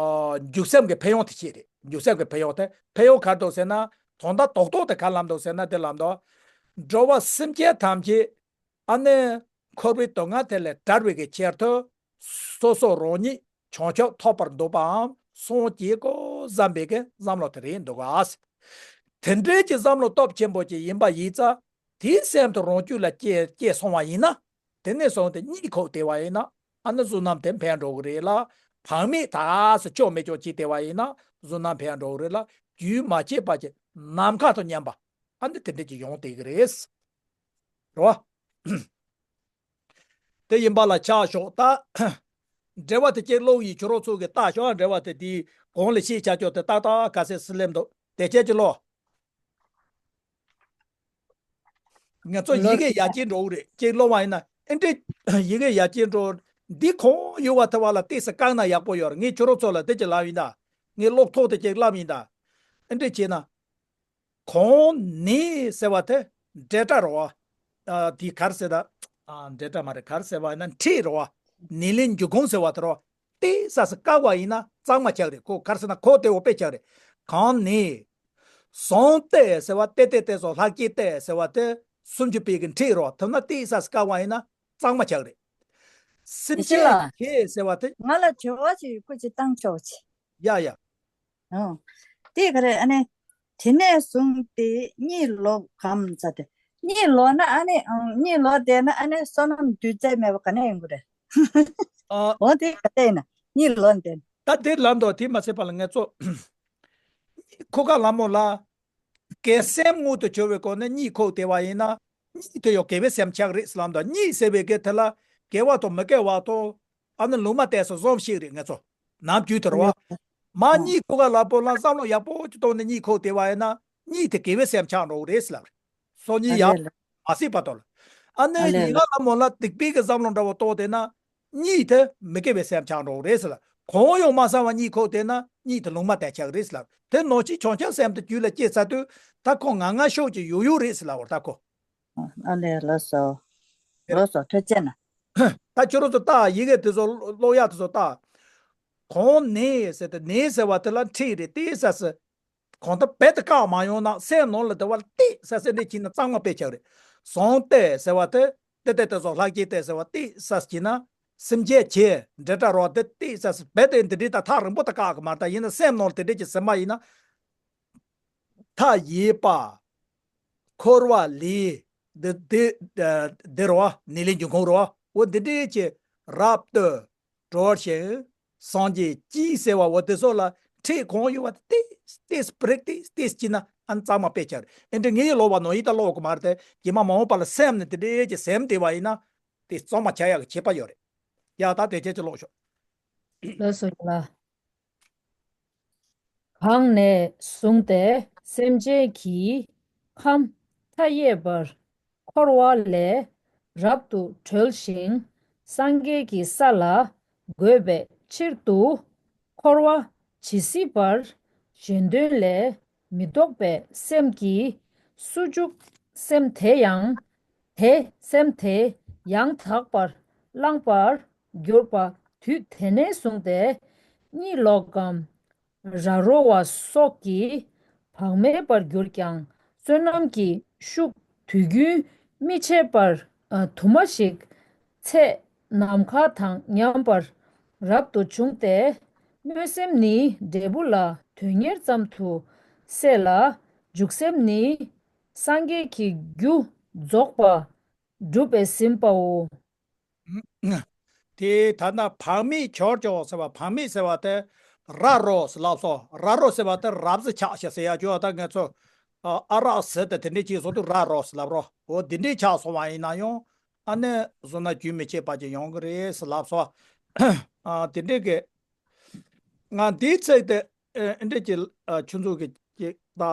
འཇུག་སེམས་ཀྱི་ཕན་ཡོན་དེ་ཅིག་རེད། འཇུག་སེམས་ཀྱི་ཕན་ཡོན་དེ་ཕན་ཡོན་ག་རེ་འདུག་ཟེར་ན། དོན་དག་རྡོག་རྡོག་དེ་ག་རེ་ལབ་འདུག་ཟེར་ན། དེ་ལབ་འདུག་འགྲོ་བ་སེམས་ཅན་ཐམས་ཅད་ཨ་ནི་འཁོར་བའི་སྡུག་བསྔལ་དེ་ལས་བྲལ་བའི་གི་ཆེད་དུ་སོ་སོ་རང་ཉིད་བྱང་ཆུབ་ཐོབ་པར་འདོད་པའམ་སངས་རྒྱས་དགོས་བསམ་པའི་གི་བསམ་བློ་དེ་རེད་འདུག་ག། དེ་འདྲའི་གི་བསམ་བློ་སྟོབས་ཆེན་པོ་ཅིག་ཡིན་པ་ཡིན་ཙང་། དེའི་སེམས་དེ་རང་རྒྱུད་ལ་སྐྱེས་སྐྱེས་སོང་བ་ཡིན་ན། དེ་ནས་བཟུང་སྟེ་གཉིད་ཁུག་བསྡད་པ་ཡིན་ན། ཨ་ནི་བསོད་ནམས་དེ་འཕེལ་འགྲོ་གི་རེད་ལ། བག་མེད་ད་སུ་ལྕོགས་མེད་ཅོག་ཅིག་བསྡད་པ་ཡིན་ན་བསོད་ནམས་འཕེལ་འགྲོ་གི་རེད་ལ། རྒྱུན་མ་ཆད་པ་ཅིག་ནམ་མཁའ་དང་མཉམ་པ་ཨ་ནི་དེ་འདྲ་ཅིག་ཡོང་བསྡད་ཀྱི་རེད། རེད་བ། དེ་ཡིན་པ་ལ་ཆ་ཞོག་ད། འགྲེལ་པ་དེ་ཅིག་ཀློག་ཡིན། ཁྱོད་རང་ཚོ་གི་ལྟ་ཞོག་འགྲེལ་པ་དེ་དེའི་གོང་ལ་ཤེས་བྱ་ཅོག་དེ་ཏག་ཏག་ག་ཚད་སུ་སླེབས་འདུག་དེ་ཅིག་ཅིག་ཀློག་ང་ཚོ་ཡི་གེ་ཡར་རྒྱས་འགྲོ་གི་རེད། ཅིག་ཀློག་པ་ཡིན་ན་ཨེ་འདྲས་ཡི་གེ་ཡར་རྒྱས་འགྲོ། འདི་གོང་ཡོད་པ་དེ་བ་ལ་ཏོག་ཙམ་བཀག་ན་ཡག་པོ་ཡོད་རེད། ངས་ཁྱོད་རང་ཚོ་ལ་དེ་ཅིག་ལབ་ཡིན་ད། ངས་ཀློག་ཐོག་དེ་ཅིག་ལབ་ཡིན་ད། ཨེ་འདྲས་བྱས་ན། གོང་ནས་ཟེར་བ་དེ་འབྲེལ་སྒྲ་རེད་བ། ཨ་དེ་ག་རེ་ཟེར་ད། ཨ་འབྲེལ་སྒྲ་མ་རེད། ག་རེ་ཟེར་བ་ཡིན་ན་འཕྲེད་རེད་བ། ནི་ལེན་འཇུག་གོང་ཟེར་བ་དེ་རེད་བ། ཏོག་ཙམ་བཀག་པ་ཡིན་ན་གཙང་མ་ཆགས་རེད། ཁོ་ག་རེ་ཟེར་ན་ཁོ་དེ་འོ་དཔེ་ཆགས་རེད། གོང་ནས། བཟུང་སྟེ་ཟེར་བ་སྟེ་སྟེ་སྟེ་སོགས་ལྷག་སྐྱེས་ཏེ་ཟེར་བ་དེ་སུམ་ཅུ་པའི་གི་འཕྲེད་རེད་བ། ཐུབ་ན་ཏོག་ཙམ་བཀག་པ་ཡིན་ན་གཙང་མ་ཆགས་རེད། སེམས་ཅན་ལ་ཁྱེད་ཟེར་བ་དེ། ང་ལ་དྲི་བ་ཅིག་སྐུ་མཁྱེན་བཏང་ཆོག་ཅིག་ཡ་ཡ། ཨང་། དེ་ག་རེ་ཨ་ནི། དེ་ནས་བཟུང་སྟེ་གཉིད་ལོག་གམ་ཟེར་ཏེ། གཉིད་ལོག་ན་ཨ་ནི་ཨང་གཉིད་ལོག་བསྡད་ན་ཨ་ནི་བསོད་ནམས་འདུས་ཚད་མེད་པ་ག་ནས་ཡོང་གི་རེད། ཨ། འོ་དེ་ག་རེ་ཡིན་ན་གཉིད་ལོག་བསྡད་ན། ད་དེ་ལབ་འདུག་དེ་མ་ཟད་པ་ལ་ངས་ཚོ། ཁོ་ག་ལ་མོ་ལ། དགེ་སེམས་མངོན་དུ་གྱུར་བའི་སྒོ་ནས་གཉིད་ཁུག་བསྡད་པ་ཡིན་ན། གཉིད་དེ་ཡང་དགེ་བའི་སེམས་ཆགས་རེད་ཟེར་ལབ་འདུག་གཉིད་ཟེར་བའི་གེ་དེ་ལ་དགེ་བ་དང་མི་དགེ་བ་དང་། ཨ་ནི་ལུང་མ་བསྟན་སོ་བཟོམ་ཞིག་རེད་ངེད་ཚོ། ནམ་རྒྱུན་དུ་རེད་བ། མ་གཉིད་ཁུག་ག་ལ་པོ་ལ་བསམ་བློ་ཡག་པོ་ཅིག་གཏོང་ནས་གཉིད་ཁུག་བསྡད་པ་ཡིན་ན་གཉིད་དེ་དགེ་བའི་སེམས་ཆགས་འགྲོ་གི་རེད་ཟེར་ལབ་རེད། སོ་གཉིས་ཡ། མ་སྲིད་པ་དོ་ལ། ཨ་ནི་ཉི་མ་ལ་མོ་ལ་སྡིག་པའི་གི་བསམ་བློ་འདྲ་བོ་གཏོང་བསྡད་ན། གཉིད་དེ་མི་དགེ་བའི་སེམས་ཆགས་འགྲོ་གི་རེད་ཟེར་ལབ། གང་ཡང་མ་བསམ་པ་གཉིད་ཁུག་བསྡད་ན་གཉིད་དེ་ལུང་མ་བསྟན་ཆགས་གི་རེད་ཟེར་ལབ། དེ་ནང་བཞིན་བྱང་ཆུབ་སེམས་དེ་རྒྱུད་ལ་སྐྱེས་ཚར་དུས་ད་ཁོ་ང་ང་ཤོག་ཅིག་ཡོད་ཡོད་རེད་ཟེར་ལབ་བར་ད་ཁོ། ཨ་ལས་ལགས་སོ། ལགས་སོ་ཐུགས་རྗེ་གནང་། ད་ཁྱོད་རང་ཚོ་ལྟ་ཡི་གེ་དེ་ཚོ་ཀློག་ཡག་དེ་ཚོ་ལྟ། གོང་ནས་ཟེར་ཏེ་ནས་ཟེར་བ་དེ་ལ་འཕྲེད་རེད་ཏོག་ཙམ་ཟེར། གང་ལྟར་རྦད་དེ་བཀག་མ་ཡོང་ན་སེམས་ནང་ལ་དེ་བ་ཏོག་ཙམ་ཟེར་འདྲ་བྱས་ན་གཙང་མ་དཔེ་ཆགས་རེད། བཟུང་སྟེ་ཟེར་བ་དེ་ཏེ་ཏེ་ཏེ་སོགས་ལྷག་སྐྱེས་ཏེ་ཟེར་བ་ཏོག་ཙམ་བྱས་ན་སེམས་ཅན་གྱི་འབྲེལ་སྒྲ་རོ་དེ་ཏོག་ཙམ་རྦད་དེ་འདི་འདྲའི་ད་ཐག་རིང་པོ་ད་བཀག་གི་མ་རེད། ད་ཡིན་ན་སེམས་ནང་ལ་དེ་འདྲ་ཅིག་ཟིན་པ་ཡིན་ན། མཐའ་ཡས་པ། འཁོར་བ་ལས། འདི་འདི་འདི་རོ། ནི་ལེན་འབྱུང་ཁུངས་རོ། འོ་འདི་འདྲའི་ཅིག་རབ་ཏུ་སྒྲོལ་ཞིང་སངས་རྒྱས་ཀྱིས་ཟེར་བ་འོ་དེ་སོགས་ལ་འཕྲེད་གང་ཡོད་པ་ཏིས་ཏིས་པྲིག་ཏིས་ཏིས་ཅི་ན་ཨ་ནི་གཙང་མ་དཔེ་ཆགས་རེད། ཨེ་འདྲ་ངས་ཡི་ལོག་པ་ནོ་ཡི་ད་ལོག་གི་མ་རེད་དེ། རྗེས་མ་མ་འོངས་པ་ལ་སེམས་ནི་དེ་འདྲའི་ཅིག་སེམས་བདེ་བ་ཡིན་ན་དེ་གཙང་མ་ཆགས་ཡག་གི་ཁྱད་པར་ཡོད་རེད། ཡ་ད་དེ་ཁྱེད་ཀྱི་ལོག་ཤོག་ལགས་སོ་ལ། གོང་ནས་བཟུང་སྟེ་སེམས་ཅན་གྱི་ཁམས་མཐའ་ཡས་པར་འཁོར་བ་ལས་རབ་ཏུ་གྲོལ་ཞིང་སངས་རྒྱས་ཀྱི་ས་ལ་འགོད་པའི་ཕྱིར་དུ་འཁོར་བ་ཇི་སྲིད་པར་གཞན་དོན་ལས་མི་ལྡོག་པའི་སེམས་ཀྱིས་སུ་འཇུག་སེམས་དེ་ཡང་དེ་སེམས་དེ་ཡང་དག་པར་བླངས་པར་གྱུར་པ་དུས་དེ་ནས་བཟུང་སྟེ་གཉིད་ལོག་གམ་ར་རོ་བ་སོགས་ཀྱི་བག་མེད་པར་གྱུར་ཀྱང་བསོད་ནམས་ཀྱི་ཤུགས་དུས་རྒྱུན་མི་ཆད་པར་དུ་མ་ཞིག་ཚེ་ནམ་མཁའ་དང་མཉམ་པར་རབ་ཏུ་བྱུང་སྟེ། སྨོན་སེམས་ནི་འབྲས་བུ་ལ་དོན་གཉེར་ཙམ་དུ་སད་ལ། འཇུག་སེམས་ནི་སངས་རྒྱས་ཀྱི་རྒྱུ་རྫོགས་པ་སྒྲུབ་པས་ཟིན་པའོ། དེ་ད་ན་བག་མེད་གྱུར་ཀྱང་ཟེར་བ། བག་མེད་ཟེར་བ་དེ་ར་རོ་ཟེར་ལབ་སོ། ར་རོ་ཟེར་བ་དེ་རབ་ཟེར་ཆགས་ཤག་ཟེར་ཡ་ཅོ་ད་ངས་ཚོ། ཨ་རག་ཟེར་དེ་དེ་འདྲས་ཅིག་སོ་དུ་ར་རོ་ཟེར་ལབ་རོ། འོ་དེ་འདྲས་ཆགས་སོང་བ་ཡིན་ན་ཡང་ཨ་ནི་བཟོ་ན་རྒྱུན་མི་ཆད་པ་ཅིག་ཡོང་གི་རེད་ཟེར་ལབ་སོ། ཨ་དེ་འདྲས་ཀྱི་ང་འདིའི་ཚིག་དེ་ཨེ་འདྲས་ཀྱི་ཨ་ཆུ་མཛོད་ཀྱི་ཀྱི་ད་ཨ་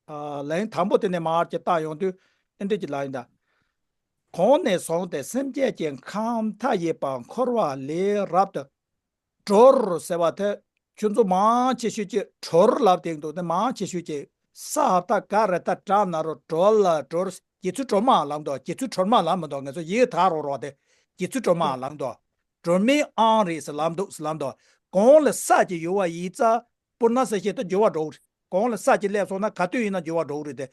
ཨ་ལན་དང་པོ་དེ་ནས་མར་ཅིག་བཏང་ཡོང་དུས་ཨེ་འདྲས་ཀྱི་ལ་ཡིན་ད། གོང་ནས་བཟུང་སྟེ་སེམས་ཅན་གྱི་ཁམས་མཐའ་ཡས་པ་འཁོར་བ་ལས་རབ་ཏུ་གྲོལ་ཟེར་བ་དེ་ ཁྱོད་ཚོ་མང་ཆེ་ཤོས་ཀྱིས་གྲོར་ལབ་བསྡད་འདུག་དེ་མང་ཆེ་ཤོས་ཀྱིས་ས་ཧ་བཏགས་ཀ་ར་བཏགས་གྲ་ན་རོ་གྲོ་ལ་གྲོར། རྗེ་བཙུན་སྒྲོལ་མ་ལབ་འདུག་རྗེ་བཙུན་སྒྲོལ་མ་ལབ་མི་འདུག་ང་ཚོ་ཡི་གེ་དག་རོགས་རོགས་དེ། རྗེ་བཙུན་སྒྲོལ་མ་ལབ་འདུག་སྒྲོལ་མའི་ཨང་རེད་ཟེར་ལབ་འདུག་ཟེར་ལབ་འདུག་གོང་ལ་ས་ཅིག་ཡོད་པ་ཡིན་ཙང་སྤུར་ན་ས་ཞེས་ད་འགྱུར་བ་འགྲོ་གི་རེད། གོང་ལ་ས་ཅིག་སླེབས་སོང་ན་ག་དུས་ཡིན་ན་འགྱུར་བ་འགྲོ་གི་རེད་དེ།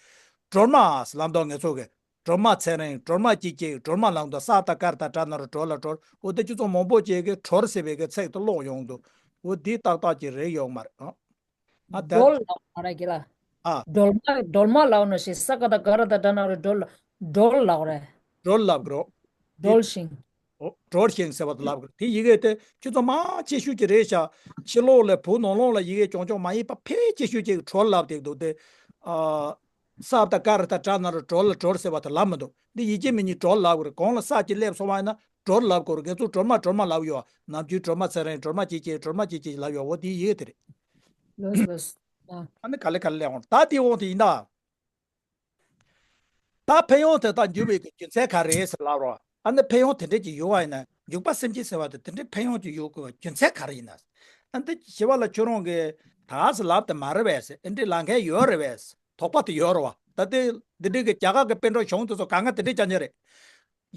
སྒྲོལ་མ་ཟེར་ལབ་འདུག་ང་ཚོ་གི་སྒྲོལ་མ་ཚེ་རིང་སྒྲོལ་མ་སྐྱིད་སྐྱིད་སྒྲོལ་མ་ལབ་འདུག་ས་ཧ་བཏགས་ཀ་ར་བཏགས་གྲ་ན་རོ་གྲོ་ལ་གྲོར། འོ་དེ་ཁྱོད་ཚོ་མང་པོ་ཅིག་གིས་གྲོར་ཟེར་བའི་གི་ཚིག་དེ་ཀློག་ཡོང་འདུག་འོ་འདི་ཏག་ཏག་ཅིག་རེད་ཡོད་མ་རེད་ཨ། ཨ་ད། སྒྲོལ་ལབ་མ་རེད་ཀྱི་ལ། ཨ། སྒྲོལ་མ་སྒྲོལ་མ་ལབ་ནོ་ཞེས་ས་ཀ་བཏགས་སྒ་ར་བཏགས་སྒྲ་ན་རོ་སྒྲོལ། སྒྲོལ་ལབ་རེད། སྒྲོལ་ལབ་གི་རོ། སྒྲོལ་ཞིང་། ཨོ། སྒྲོལ་ཞིང་ཟེར་བ་དེ་ལབ་གི་རེད། དེ་ཡི་གེ་དེ་ཁྱོད་ཚོ་མང་ཆེ་ཤོས་ཀྱི་རེད་ཤག་ཕྱི་ལོགས་ལ་བོད་ནང་ལོགས་ལ་ཡི་གེ་གྱོང་གྱོང་མ་ཡིན་པ་ཕལ་ཆེ་ཤོས་ཀྱིས་གྲོལ་ལབ་བསྡད་འདུག་དེ། ཨ། ས་ཧ་བཏགས་ཀ་ར་བཏགས་གྲ་ན་རོ་གྲོ་ལ་གྲོར་ཟེར་བ་དེ་ལབ་མི་འདུག་འདི་ཡིན་གཅིག་མིན་གཉིས་གྲོལ་ལབ་གི་རེད། གོང་ལ་ས་ཅིག་སླེབས་སོང་བ་ཡིན་ན་གྲོལ་ལབ་དགོས་རེད། ང་ཚོ་སྒྲོལ་མ་སྒྲོལ་མ་ལབ་ཡོད། ནམ་རྒྱུན་སྒྲོལ་མ་ཚེ་རིང་སྒྲོལ་མ་སྐྱིད་སྐྱིད་སྒྲོལ་མ་སྐྱིད་སྐྱིད་ལབ་ཡོད། འོ་དེ་ཡི་གེ་དེ་རེད། ལོས་ལོས། ཨ། ཨ་ནི་ག་ལེ་ག་ལེ་ལས་འོང་ད་དེ་འོང་དེ་ཡིན་ད། ད་ཕན་ཡོན་དེ་དག་འགྱུར་བའི་རྒྱུ་མཚན་ག་རེ་ཟེར་ལབ་རོགས། ཨ་ནི་ཕན་ཡོན་དེ་འདྲས་ཀྱི་ཡོད་པ་ཡིན་ན་འཇུག་པ་སེམས་བསྐྱེད་ཟེར་བ་དེ་དེ་འདྲས་ཕན་ཡོན་གྱི་ཡོད་དགོས་པའི་རྒྱུ་མཚན་ག་རེ་ཡིན་ན། ཨ་འདི་ཞི་བ་ལྷ་ཁྱོད་རང་གིས་ད་ག་ཟེར་ལབ་དེ་མ་རེད་པས་ཟེར། ཨེ་འདྲས་ལབ་མཁན་ཡོད་རེད་པས་ཟེར། དོགས་པ་དེ་ཡོད་རེད་པ། ད་དེ་འདི་འདྲས་ཀྱི་རྒྱ་གར་གྱི་པཎ་གྲུབ་གཞུང་དེ་ཚོ་གང་ག་དེ་འདྲས་རྐྱང་རྐྱང་རེད།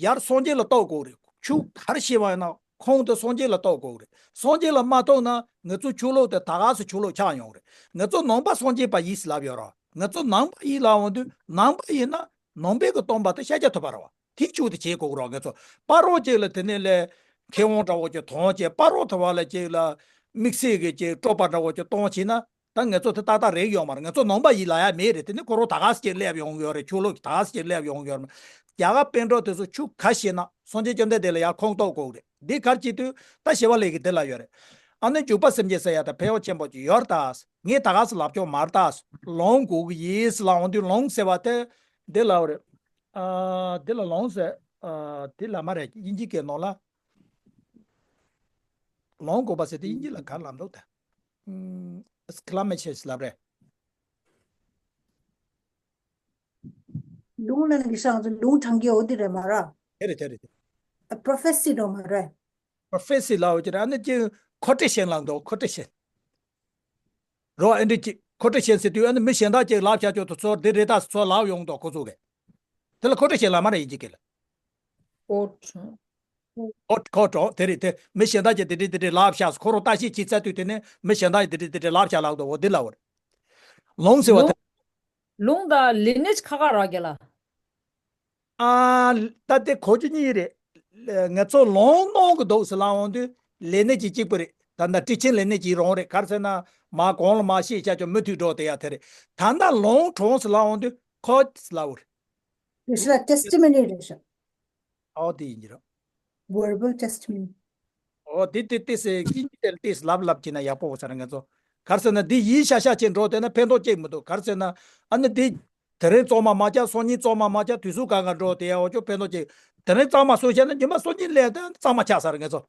ཡར་སངས་རྒྱས་ལ་རྟོགས་དགོས་རེད། ཆོས་ག་རེ་ཤེས་པ་ཡིན་ན་ཁུངས་དེ་སངས་རྒྱས་ལ་རྟོགས་དགོས་རེད། སངས་རྒྱས་ལ་མ་རྟོགས་ན་ང་ཚོ་ཆོས་ལུགས་དེ་ད་ག་ཟེ་ཆོས་ལུགས་ཆགས་ཡོང་རེད། ང་ཚོ་ནང་པ་སངས་རྒྱས་པ་ཡིན་ཟེར་ལབ་ཡོད་རེད། ང་ཚོ་ནང་པ་ཡིན་ལབ་འོང་དུས་ནང་པ་ཡིན་ན་ནང་པའི་གི་སྟོན་པ་དེ་ཤཱཀྱ་ཐུབ་པ་རེད་པ། དེ་ཆོས་དེ་བྱེད་དགོས་རེད་པ། ང་ཚོ་སྤ་རོ་གཅིག་ལ་དེ་ནས་ལས་མཁས་དབང་འདྲ་བོ་ཅིག་མཐོང་བྱས་སྤ་རོ་དེ་བ་ལ་གཅིག་ལ་དམིགས་བསལ་གྱི་གཅིག་སྤྲོས་པ་འདྲ་བོ་ཅིག་གཏོང་བྱས་ན། ད་ང་ཚོ་དེ་ཏག་ཏག་རེད་ཡོད་མ་རེད། ང་ཚོ་ནང་པ་ཡིན་ལབ་ཡ་མེད་རེད། དེ་ནི་ཁོ་རང་ད་ག་ཟེ་ཅིག་སླེབས་ཡོང་གི་ཡོད་རེད། ཆོས་ལུགས་ཀྱི་ད་ག་ཟེ་ཅིག་སླེབས་ཡོང་གི་ཡོད་རེད། རྒྱ་གར་པཎ་གྲུབ་དེ་ཚོ་ཆོས་ག་ཤེས་ན་སངས་རྒྱས་བཅོམ་ལྡན་འདས་ལ་ཡར་ཁུངས་གཏུགས་དགོས་རེད། འདི་ག་རེ་བྱེད་དུས་ད་ཞི་བ་ལྷ་གི་འདི་ལ་ཡོད་རེད། ཨ་ནི་འཇུག་པ་སེམས་བསྐྱེད་ཟེར་ཡ་ད་ཕན་ཡོན་ཆེན་པོ་ཅིག་ཡོད་རེད་ད། ངས་ད་ག་ཟེ་ལབ་ཆོག་མ་རེད་ད། ལོངས་དགོས་ཀྱི་ཡིན་ཟེར་ལབ་འོང་དུས་ལོངས་ཟེར་བ་དེ་འདི་ལ་ཡོད་རེད། ཨ། འདི་ལ་ལོངས་ཟེར། ཨ། འདི་ལ་མ་རེད། དབྱིན་ཇི་སྐད་ནང་ལ་ལོངས་དགོས་པ་ཟེར་དེ་དབྱིན་ཇི་ལ་ག་རེ་ལབ་འདུག་ད། ཨམ། སི་ཀི་ལ་མེ་ཤེས་ལབ་རེད། ལུང་ལ་ལི་ཤང་ཚོ་ལུང་དྲང་གི་འོ་དེ་རེད་མ་ར། དེ་རེད་དེ་རེད་དེ། ཨ། པྲོ་ཕེ་སི་འགྲོ་མ་རེད། པྲོ་ཕེ་སི་ལབ་ཀྱི་རེད། ཨ་ནི་ཅི་ཁོ་ཊེ་ཤན་ལབ་འདུག་ཁོ་ཊེ་ཤན། རོ་ཨེ་འདྲ་ཅི་ཁོ་ཊེ་ཤན་ཟེར་དུས་ཨ་ནི་མི་གཞན་དག་ཅིག་ལབ་བྱ་ཆོག་ཏུ་ཚོ་འདི་རེད་ད་ཚོ་ལབ་ཡོང་འདུག་ཁོ་ཚོ་གས། དེ་ལ་ཁོ་ཊེ་ཤན་ལབ་མ་རེད་དབྱིན་ཇི་སྐད་ལ། ཨོ་ཁྲོ། ཨོ་ཁོ་ཁྲོ་དེ་རེད་དེ། མི་གཞན་དག་གིས་དེ་འདྲས་དེ་འདྲས་ལབ་བཞག་ཁོ་རང་ལྟ་ཞིབ་བྱེད་ཚར་དུས་དེ་ནས་མི་གཞན་དག་གིས་དེ་འདྲས་དེ་འདྲས་ལབ་བཞག་ལབ་འདུག་འོ་འདི་ལབ་པ་རེད། ལུང་ཟེར་བ་དེ། ལུང་དང་ལེ་ནེ་ཇི་ཁ་ཁ་རག་གི་ལ། ཨ། ད་དེ་གོ་རྒྱུ་གཉིས་རེད། ང་ཚོ་ལུང་གནང་གི་འདུག་ཟེར་ལབ་འོང་དུས་ལེ་ནེ་ཇི་གཅིག་པ་རེད། ད་ལྟ་ཊི་ཆིང་ལེ་ནེ་ཇི་རང་རེད། ག་རེ་ཟེར་ན་མ་གོང་ལ་མ་ཤེས་བྱ་ཆོག་མུ་མཐུད་འགྲོ་དེ་ཡ་དེ་རེད། ད་ལྟ་ལུང་དྲངས་ཟེར་ལབ་འོང་དུས་ཁོ་ལབ་པ་རེད། དེ་ཤ་ཊེ་སི་ཊི་མོ་ནི་རེད་ཤག་ཨོ་དེ་ཡིན་གྱི་རེད། Verbal testimony. ཨོ་དེ་དེ་དེ་སེ་དབྱིན་ཇི་དེར་དེ་སེ་ལབ་ལབ་བྱས་ན་ཡག་པོ་ཟེར་ང་ཚོ། ག་རེ་ཟེར་ན་དེ་ཡིན་ཤག་ཤག་བྱས་འགྲོ་དེ་ན་ཕན་ཐོགས་ཅིག་མི་འདུག་ག་རེ་ཟེར་ན་ཨ་ནི་དེ་དེ་རིང་གཙང་མ་མ་བྱས་སང་ཉིན་གཙང་མ་མ་བྱས་དུས་ཚོད་གང་ག་འགྲོ་དེ་ཡ་འོ་ཅོ་ཕན་ཐོགས་ཅིག་དེ་རིང་གཙང་མ་སོང་བྱས་ན་ཉི་མ་སང་ཉིན་ལས་དེ་གཙང་མ་ཆགས་ས་རེད་ང་ཚོ།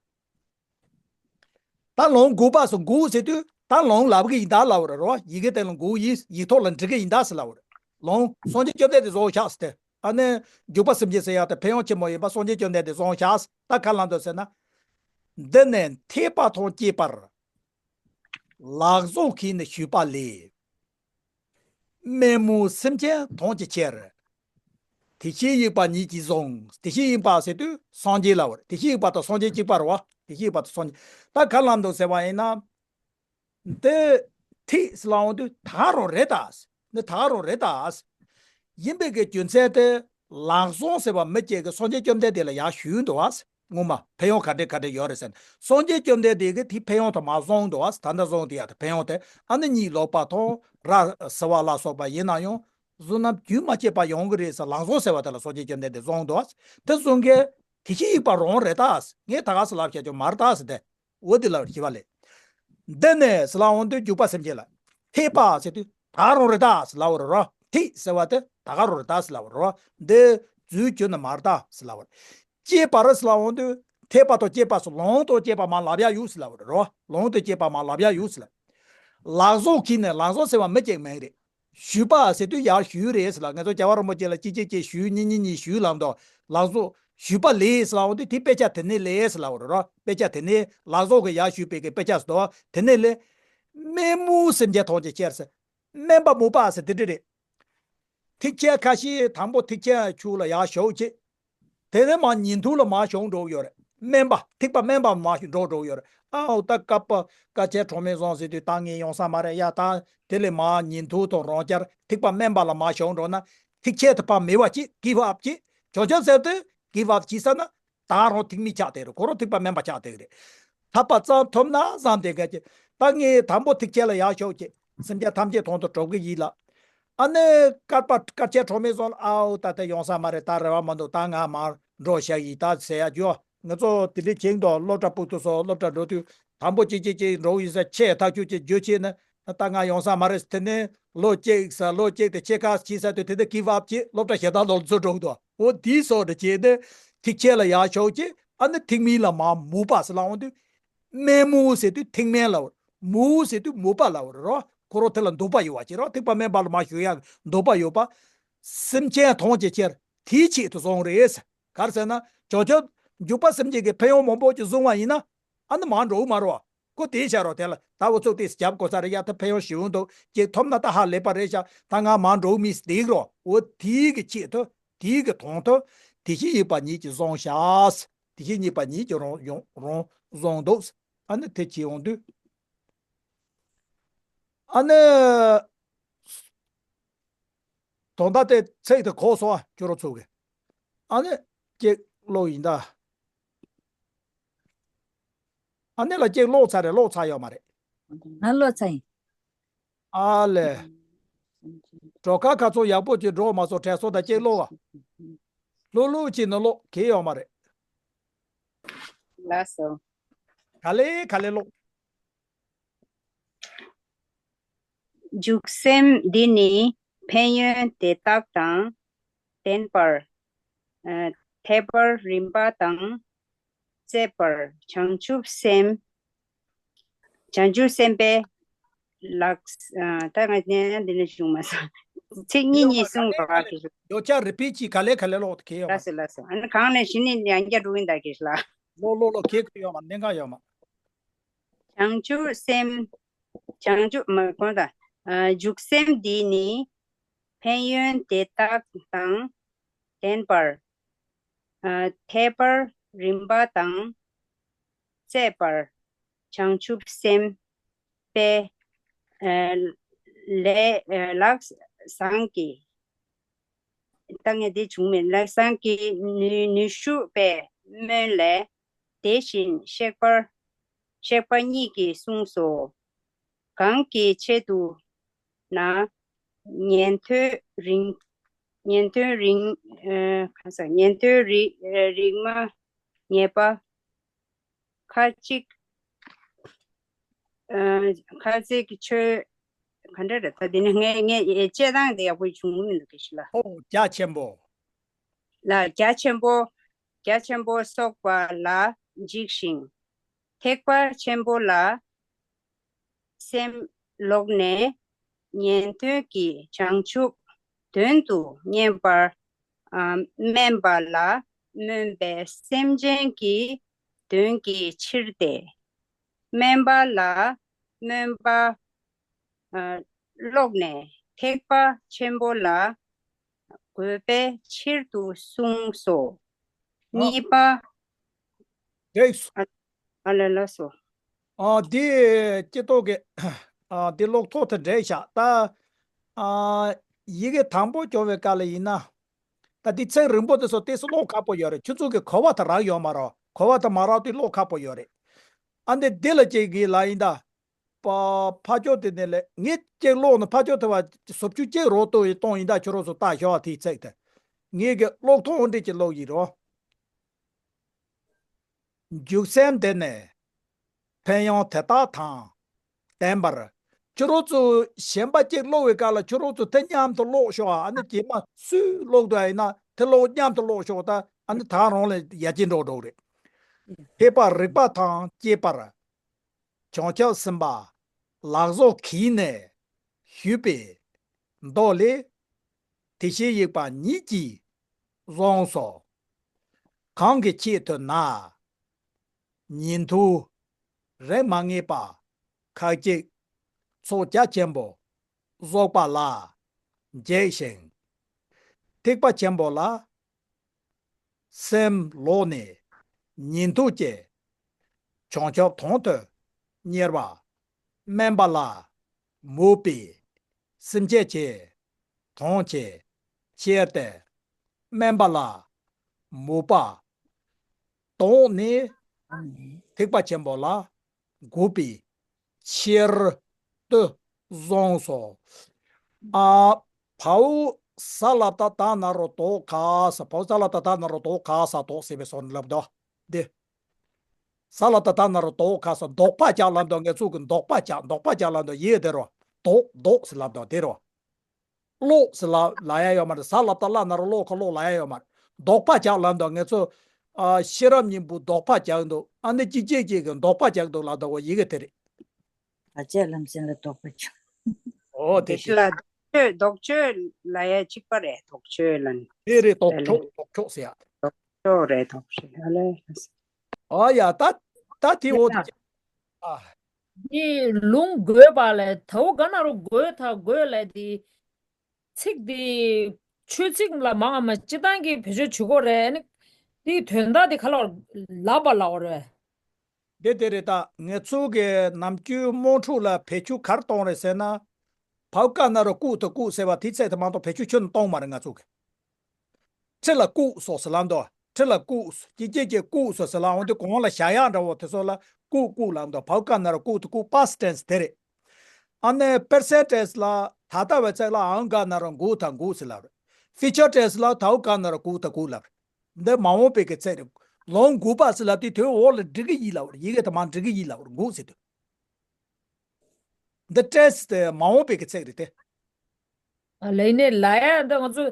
ད་ལུང་དགོས་པ་སོ་དགོས་ཟེར་དུས་ད་ལུང་ལབ་གི་ཡིན་ད་ལབ་རེད་རོ། ཡི་གེ་དེ་ལ་དགོས་ཡིན་ཡིག་ཐོག་ལ་འབྲི་གི་ཡིན་ད་ཟེར་ལབ་རེད། ལུང་སངས་རྒྱས་བཅོམ་ལྡན་འདས་བཟོ་ཤག་ཟེར་ཏེ། ཨ་ནི་འཇུག་པ་སེམས་བསྐྱེད་ཟེར་ཡག་དེ་ཕན་ཡོན་ཆེན་མོ་ཡིན་པ་སངས་རྒྱས་བཅོམ་ལྡན་འདས་བཟོ་ཤག་ད་ག་ལ་འདུག་ཟེར་ན། འདི་ནི་འཐད་པ་དང་བཅས་པར། ལག་བཟོ་གིས་ནི་ཞུས་པ་ལས། དམན་མོ་སེམས་ཅན་དོན་གྱི་ཕྱིར། དེ་བཞིན་གཤེགས་པ་ཉིད་ཀྱིས་བཟུང་། དེ་བཞིན་གཤེགས་པ་ཟེར་དུས་སངས་རྒྱས་ལ་བར། དེ་བཞིན་གཤེགས་པ་དང་སངས་རྒྱས་གཅིག་པ་རེད་བ། དེ་བཞིན་གཤེགས་པ་དང་སངས་རྒྱས། ད་ག་ལ་འདུག་ཟེར་བ་ཡིན་ན། འདི་ཐིག་ཟེར་ལབ་འོང་དུས་ད་ག་རང་རེད་ད། འདི་ད་ག་རང་རེད་ད། ཡིན་པའི་གི་རྒྱུ་མཚན་དེ་ལག་བཟོ་ཟེར་བ་མི་གཅིག་གིས་སངས་རྒྱས་བཅོམ་ལྡན་འདས་ལ་ཡར་ཞུས་འདུག་བ། སྔོན་མ་ཕན་ཡོན་ག་འདྲས་ག་འདྲས་ཡོད་རེད་ཟེར་ནས་སངས་རྒྱས་བཅོམ་ལྡན་འདས་ཀྱིས་དེ་ཕན་ཡོན་དུ་མར་གསུངས་འདུག་བ། ད་ལྟ་གསུངས་དེ་ཡག་དེ་ཕན་ཡོན་དེ་ཨ་ནི་གཉིད་ལོག་པ་དང་ར་ཟེར་བ་ལ་སོགས་པ་ཡིན་ན་ཡང་བཟོད་རྣམས་རྒྱུན་མ་ཆད་པར་ཡོང་གི་རེད་ཟེར་ལག་བཟོ་ཟེར་བ་དེ་ལ་སངས་རྒྱས་བཅོམ་ལྡན་འདས་གསུངས་འདུག་བ། དེ་གསུང་མཁན་དེ་བཞིན་གཤེགས་པ་རང་རེད་ད། ངས་ད་ག་ཟེ་ལབ་བྱས་ཆོག་མ་རེད་ད་ཟེར་ཏེ། འོ་དེ་ལ་ཞི་བ་ལྷས། འདི་ནི་ཟེར་ལབ་འོང་དུས་འཇུག་པ་སེམས་བསྐྱེད་ལ། འཐད་པ་ཟེར་དུས་ད་ག་རང་རེད་ད་ཟེར་ལབ་པ་རེད་རོ། འཐད་ཟེར་བ་དེ་ད་ག་རང་རེད་ད་ཟེར་ལབ་པ་རེད་རོ། འདི་རྫུས་གྱུར་ནི་མ་རེད་ད་ཟེར་ལབ་པ་རེད། བཅས་པར་ཟེར་ལབ་འོང་དུས་འཐད་པ་དང་བཅས་པ་སོགས་ལུང་དང་བཅས་པ་མར་ལབ་ཡག་ཡོད་ཟེར་ལབ་པ་རེད་རོ། ལུང་དང་བཅས་པ་མར་ལབ་ཡག་ཡོད་ཟེར་ལབ། ལག་བཟོ་གིས་ནི་ལག་བཟོ་ཟེར་བ་མི་གཅིག་མིན་རེད། ཞུས་པ་ཟེར་དུས་ཡར་ཞུས་རེད་ཟེར་ལ། ང་ཚོ་རྒྱལ་བ་རིན་པོ་ཆེ་ལ་གཅིག་གཅིག་གཅིག་ཞུས་གཉིས་གཉིས་གཉིས་ཞུས་ལབ་འདུག་ལག་བཟོ་ཞུས་པ་ལས་ཟེར་ལབ་འོང་དུས་དེ་དཔེ་ཆ་དེ་ནས་ལས་ཟེར་ལབ་པ་རེད་རོ། དཔེ་ཆ་དེ་ནས་ལག་བཟོ་གིས་ཡར་ཞུས་པའི་གི་དཔེ་ཆ་ཟེར་འདུག་དེ་ནས་ལས། དམན་མོ་སེམས་ཅན་ཐམས་ཅད་ཁྱེར་ཟེར། དམན་པ་མོ་པ་ཟེར་དེ་འདྲ་རེད། ཐེག་ཆེན་ཁ་ཤས་དང་པོ་ཐེག་ཆེན་ཆོས་ལ་ཡར་ཞུགས་བྱས། དེ་ནས་མར་ཉན་ཐོས་ལ་མར་ཞུགས་འགྲོ་གི་ཡོད་རེད། དམན་པ་ཐེག་པ་དམན་པ་མར་འགྲོ་འགྲོ་གི་ཡོད་རེད། ཨའོ་ད་སྐབས་པ་དཀའ་སྤྱད་གྲོགས་མེད་བཟང་ཟེར་དུས་ད་ངས་ཡོང་ས་མ་རེད་ཡ། ད་དེ་ལས་མར་ཉན་ཐོས་དང་རང་རྐྱ་ཐེག་པ་དམན་པ་ལ་མར་ཞུགས་འགྲོ་ན་ཐེག་ཆེན་དེ་ཕར་མེད་པ་བྱེད། གིབ་ཨབ་བྱེད། བྱང་ཆུབ་ཟེར་དུས་གིབ་ཨབ་བྱེད་ས་ན་ད་རང་ཐེག་དམན་ཆགས་བསྡད་རེད། ཁོ་རང་ཐེག་པ་དམན་པ་ཆགས་བསྡད་ཀྱི་རེད། ཐར་པ་བརྩམས་ཐུབ་ན་བསམ་བསྡད་མཁན་གྱི། ད་ངས་དང་པོ་ཐེག་ཆེན་ལ་ཡར་ཞུགས་བྱས། སེམས་ཅན་ཐམས་ཅད་དོན་དུ་གྲུབ་ཀྱི་ཡིན་ལ། ཨ་ནི་སྐབས་པ་དཀའ་སྤྱད་གྲོགས་མེད་བཟང་ལ་ཨའོ་ད་ལྟ་ཡོང་ས་མ་རེད། ད་རེ་བ་མི་འདུག་ད་ང་མར་འགྲོ་བཞག་ཡིན་ད་ཟེར་ཡ་རྒྱུ། ང་ཚོ་དེ་འདྲའི་བྱེད་འདུག་སློབ་གྲྭ་ཕྲུ་གུ་ཚོ་སློབ་གྲྭ་འགྲོ་དུས་དང་པོ་གཅིག་གཅིག་གཅིག་འགྲོ་ཡིན་ཟེར་ཆེས་ཐག་ཆོད་ཅིག་རྒྱུ་བྱས་ནས་ད་ང་ཡོང་ས་མ་རེད། དེ་ནས་ལོ་གཅིག་ཟེར་ལོ་གཅིག་དེ་ཕྱེད་ཀ་ཕྱིན་ས་དུས་དེ་འདྲ་གིབ་ཨབ་བྱས་སློབ་གྲྭ་གཞན་དག་ལ་ཚུར་འགྲོ་གི་འདུག་འོ་དེའི་སོགས་འདྲ་བྱས་ནས་ཐེག་ཆེན་ལ་ཡར་ཞུགས་བྱས། ཨ་ནི་ཐེག་དམན་ལ་མར་མོ་པ་ཟེར་ལབ་འོང་དུས། དམན་མོ་ཟེར་དུས་ཐེག་དམན་ལབ་པ། མོ་ཟེར་དུས་མོ་པ་ལབ་པ་རེད་རོ། ཁོ་རང་དེ་ལ་འདོད་པ་ཡོད་པ་ཅིག་རོ། ཐེག་པ་དམན་པ་ལ་མར་ཞུགས་ཡག་འདོད་པ་ཡོད་པ། སེམས་ཅན་ཐམས་ཅད་ཁྱེར་དེའི་ཆེད་དུ་སོང་རེད། ག་རེ་ཟེར་ན་བྱང་ཆུབ་འཇུག་པ་སེམས་བསྐྱེད་ཀྱི་ཕན་ཡོན་མང་པོ་ཅིག་བཟུང་བ་ཡིན་ན། ཨ་ནི་མར་འགྲོ་གི་མ་རེད་པ། ཁོ་དེ་བྱ་རོགས་དེ་ལ་ད་འུ་ཚོ་དེ་རྒྱབ་དགོས་ས་རེད་ཡ། ད་ཕན་ཡོན་ཞེ་པོ་འདུག་ཅིག་ཐོབ་ན་ད་ཧ་ལས་པ་རེད་ཤག་ད་ང་མར་འགྲོ་གི་མིན་སྡིག་རོགས། འོ་དེའི་གི་ཆེད་དུ་དེའི་གི་དོན་དུ་དེ་བཞིན་གཤེགས་པ་ཉིད་ཀྱིས་བཟུང་བཞག་དེ་བཞིན་གཤེགས་པ་ཉིད་ཀྱིས་རང་ཡོང་རང་བཟུང་འདུག་ཨ་ནི་དེ་བྱས་ཡོང་དུས། ཨ་ནི། དོན་དག་དེ་ཚིག་དེ་གོ་སོང་ཨ། ཁྱོད་རང་ཚོ་གི། ཨ་ནི་གཅིག་ཀློག་ཡིན་ད། ཨ་ནི་ལ་གཅིག་ཀློག་ཚར་རེད། ཀློག་ཚར་ཡོད་མ་རེད། ང་ཀློག་ཚར་ཡིན། ཨ་ལས། གྲོགས་ཁ་ཁ་ཚོ་ཡག་པོ་ཅིག་འགྲོ་མ་སོང་། དྲན་སོང་ད་གཅིག་ཀློག་ཨ། ལྷུག་ལྷུག་བྱས་ནས་ཀློག་གི་ཡོད་མ་རེད། ལགས་སོ། ག་ལེ་ག་ལེ་ཀློག་འཇུག་སེམས་འདི་ནི་ཕན་ཡོན་དེ་དག་དང་ལྡན་པར། ཨ། འཐད་པར་རིམ་པ་དང་བཅས་པར་བྱང་ཆུབ་སེམས། བྱང་ཆུབ་སེམས་དཔའི་ལགས། ཨ། ད་ང་ནས་འདི་ནས་བྱུང་མ་སོང་། ཚིག་གཉིས་གཉིས་གསུངས་པ་ག་གེ་ཞུ། ཡོ་ཆ་རི་པིཊ་གྱིས་ག་ལེ་ག་ལེ་ཀློག་གི་ཡོད་མ། ལགས་སོ་ལགས་སོ། ཨ་ནི་གང་ནས་གཞི་ནས་ཡང་བསྐྱར་འགྲོ་གི་ཡིན་ད་གེ་ལ། ཀློག་ཀློག་ཀློག་གི་ཡོད་མ། གནད་འགག་ཡོད་མ། བྱང་ཆུབ་སེམས། བྱང་ཆུབ་མ་གོང་དང་། ཨ། འཇུག་སེམས་འདི་ནི་ཕན་ཡོན་དེ་དག་དང་ལྡན་པར། ཨ། འཐད་པར་རིམ་པ་དང་བཅས་པར་བྱང་ཆུབ་སེམས་དཔའི། ཨ། ལས། ཨ། ལག་བཟང་གི། ད་ངས་འདི་བྱུང་མེད། ལག་བཟང་གི་ནུས་ནུས་ཤུགས་པའི་སྨོན་ལས་དེ་བཞིན་གཤེགས་པ། གཤེགས་པ་ཉིད་ཀྱིས་གསུངས་སོ། གང་གི་ཆེད་དུ་ན། ཉན་ཐོས་རིགས། ཉན་ཐོས་རིགས། ཨ། གང་ཟག་ཉན་ཐོས་རིགས། ཨ། རིགས་མ་ངེས་པ། ཁ་ཅིག་ཨ། ཁ་ཅིག་ཆོས། ག་འདྲ་རེད། ད་འདི་ནི་ངས་ངས་དཔྱད་སྟངས་དེ་ཡག་པོ་བྱུང་མི་འདུག་གི་ཞིག་ལ། ཨོ་རྒྱ་ཆེན་པོ། ལ་རྒྱ་ཆེན་པོ། རྒྱ་ཆེན་པོ་སོགས་པ་ལ་འཇིགས་ཤིང་། ཐེག་པ་ཆེན་པོ་ལ་སེམས་ལོག་ནས་ཉན་ཐོས་ཀྱི་བྱང་ཆུབ་དོན་དུ་བསྙེན་པར། ཨ། དམན་པ་ལ་སྨོན་པའི་སེམས་ཅན་གྱི་དོན་གྱི་ཕྱིར་ཏེ། དམན་པ་ལ་སྨོན་པ། ཨ། ལོག་ནས་ཐེག་པ་ཆེན་པོ་ལ་འགོད་པའི་ཕྱིར་དུ་གསུངས་སོ། ཨ། གཉིས་པ། འགྲིགས། ཨ། ཨ་ལ་ལ་སོ། ཨ། འདི་སྐྱེ་ཐོག་གི། ཨ། འདི་ཀློག་ཐོག་ཏུ་འགྲིགས་ཤག་ད། ཨ། ཡི་གེ་དང་པོ་སྦྱོང་བའི་སྐབས་ལ་ཡིན་ན། ད་འདི་ཚིག་རིང་པོ་དེ་ཚོ་ཏོག་ཙམ་ཀློག་ཁག་པོ་ཡོད་རེད། ཁྱོད་ཚོ་གི་གོ་བ་དེ་རག་ཡོད་མ་རེད། གོ་བ་དེ་མ་རག་དུས་ཀློག་ཁག་པོ་ཡོད་རེད། ཨ་འདི་འདི་ལ་ཅིག་གི་ལ་ཡིན་ད། པ། ཕ་ཅོ་དེ་ནས་ལས་ངས་ཅིག་ཀློག་ནས་ཕ་ཅོ་དེ་བ་སོབ་ཆུ་ཅིག་རོ་ཏོ་ཡི་གཏོང་ཡིན་ད། ཁྱོད་རང་ཚོ་ལྟ་ཤོག་དེའི་ཚིག་དེ། ངས་གི་ཀློག་ཐོག་འདྲི་ཅིག་ཀློག་ཡིན་རོ། འཇུག་སེམས་དེ་ནི་ཕན་ཡོན་དེ་དག་དང་ལྡན་པར། ཁྱོད་རང་ཚོ་གཞན་པ་གཅིག་ཀློག་པའི་སྐབས་ལ་ཁྱོད་རང་ཚོ་དེ་མཉམ་དུ་ཀློག་ཤོག་ཨ་ནི་རྗེས་མ་སུས་ཀློག་འདོད་ཡིན་ན་དེ་ཀློག་མཉམ་དུ་ཀློག་ཤོག་ད་ཨ་ནི་ད་རང་ལ་ཡར་རྒྱས་འགྲོ་འགྲོ་རེད། ཐེག་པ་རིགས་པ་དང་བཅས་པར། བྱང་ཆུབ་སེམས་དཔའ་ལག་བཟང་གིས་ནི་ཞུས་པའི་མདོ་ལས། དེ་བཞིན་གཤེགས་པ་ཉིད་ཀྱིས་གསུངས་སོ། གང་གི་ཆེད་དུ་ན། ཉན་ཐོས་རིགས་མ་ངེས་པ་ཁ་ཅིག་ ཚོགས་རྒྱ་ཆེན་པོ་རྫོགས་པ་ལ་འཇེགས་ཤིང་། ཐེག་པ་ཆེན་པོ་ལ་སེམས་ལོག་ནས་ཉན་ཐོས་ཀྱི་བྱང་ཆུབ་དོན་དུ་གཉེར་བ་དམན་པ་ལ་མོས་པའི་སེམས་བསྐྱེད་ཀྱི་དོན་གྱི་ཕྱིར་ཏེ། དམན་པ་ལ་མོས་པ་དོར་ནས་ཐེག་པ་ཆེན་པོ་ལ་འགོད་པའི་ཕྱིར་དུ་གསུངས་སོ། ཨ། བའུ་ས་ལ་བཏགས་ད་ན་རོ་དོ་ག་ས། བའུ་ས་ལ་བཏགས་ད་ན་རོ་དོ་ག་ས་དོག་ཟེར་བའི་སོགས་ནི་ལབ་དོ། འདི། ས་ལ་བཏགས་ད་ན་རོ་དོ་ག་ས། དོག་པ་རྒྱག་ལབ་དོ། ངེད་ཚོ་གི་དོག་པ་རྒྱག་དོག་པ་རྒྱག་ལབ་དོ། ཡེ་དེ་རོ། དོག་དོག་ཟེར་ལབ་དོ། དེ་རོ། ཀློག་ཟེར་ལབ་ལབ་ཡ་ཡོད་མ་རེད། ས་ལ་བཏགས་སླ་ན་རོ་སློ་ཁ་སློག་ལབ་ཡ་ཡོད་མ་རེད། དོག་པ་རྒྱག་ལབ་དོ། ངེད་ཚོ་ཨ་ཤེས་རབ་སྙིང་པོ་དོག་པ་རྒྱག་འདུག་ཨ་ནི་ཅི་ཅེ་ཅེ་གི་དོག་པ་རྒྱག་འདུག་ལབ་དོ། ཡི་གེ་དེ་རེད། བར་ཆད་ལམ་སེལ་ལ་དོགས་པ་ཆོད། ཨོ་དེ་དེ་ལ་དོགས་གཅོད་དོགས་གཅོད་ལ་ཡ་གཅིག་པ་རེད། དོགས་གཅོད་ལ་ནི། དེ་རེད། དོགས་གཅོད་དོགས་གཅོད་ཟེར་ཡ། དོགས་གཅོད་རེད། དོགས་གཅོད་ཨ་ལེ། ཨ་ཡ་ད་ད་དེ་འོ་དེ། ཨ། འདི་ལུང་དགོས་པ་ལས་དའུ་ག་ན་རོ་དགོས་ད་དགོས་ལས་དེ། ཚིག་དེ་ཆོས་ཚིག་ལ་མང་ང་མ་སྤྱི་བཏང་གི་བེད་སྤྱོད་བྱེད་དགོས་རེད། ཨ་ནི་དེའི་དོན་དག་དེ་ག་ལ་ལབ་པ་ལབ་དགོས་རེད། དེ་དེ་རེད་ད། ངེད་ཚོ་གི་ནམ་རྒྱུན་དམངས་ཁྲོད་ལ་བེད་སྤྱོད་ག་རེ་གཏོང་རེད་ཟེར་ན། བའུ་ཀ་ན་རོ་ཀུ་ད་ཀུ་ཟེར་བ་དེ་ཚད་དུ་མ་གཏོགས་བེད་སྤྱོད་ཁྱོན་ནས་གཏོང་མ་རེད་ང་ཚོ་གི། ཁྲི་ལ་ཀུ་སོགས་ཟེར་ལབ་འདུག་ཁྲི་ལ་ཀུ་སོགས། ཀྱེ་ཀྱེ་ཀྱེ་ཀུ་སོགས་ཟེར་ལབ་འོང་དུས་གོང་ལ་བཞག་ཡག་འདྲ་བོ་དེ་ཚོ་ལ་ཀུ་ཀུ་ལབ་འདུག་བའུ་ཀ་ན་རོ་ཀུ་ད་ཀུ། པ་སི་ཊེན་སི་དེ་རེད། ཨ་ནི་པེར་སེན་ཊེ་ཇི་ལ་ད་ལྟ་བའི་ཚིག་ལ་འའུ་ཀ་ན་རོ་འགུ་ད་འགུ་ཟེར་ལབ་རེད། ཕིའུ་ཅར་ཊེན་སི་ལ་དའུ་ཀ་ན་རོ་ཀུ་ད་ཀུ་ལབ་རེད། འདི་མ་འོངས་པའི་གི་ཚིག་རེད། ལོ་འགུ་པ་ཟེར་ལབ་དུས་དེའི་འོག་ལ་འགྲིག་གི་ཡིན་ལབ་རེད། ཡི་གེ་དེ་མ་འགྲིག་གི་ཡིན་ལབ་རེད། འགུ་ཟེར་དུས། འདི་ཊེ་ཇི་དེ་མ་འོངས་པའི་གི་ཚིག་རེད་དེ། ཨ་ལས་ནས་ལ་ཡ་འདི་ང་ཚོ་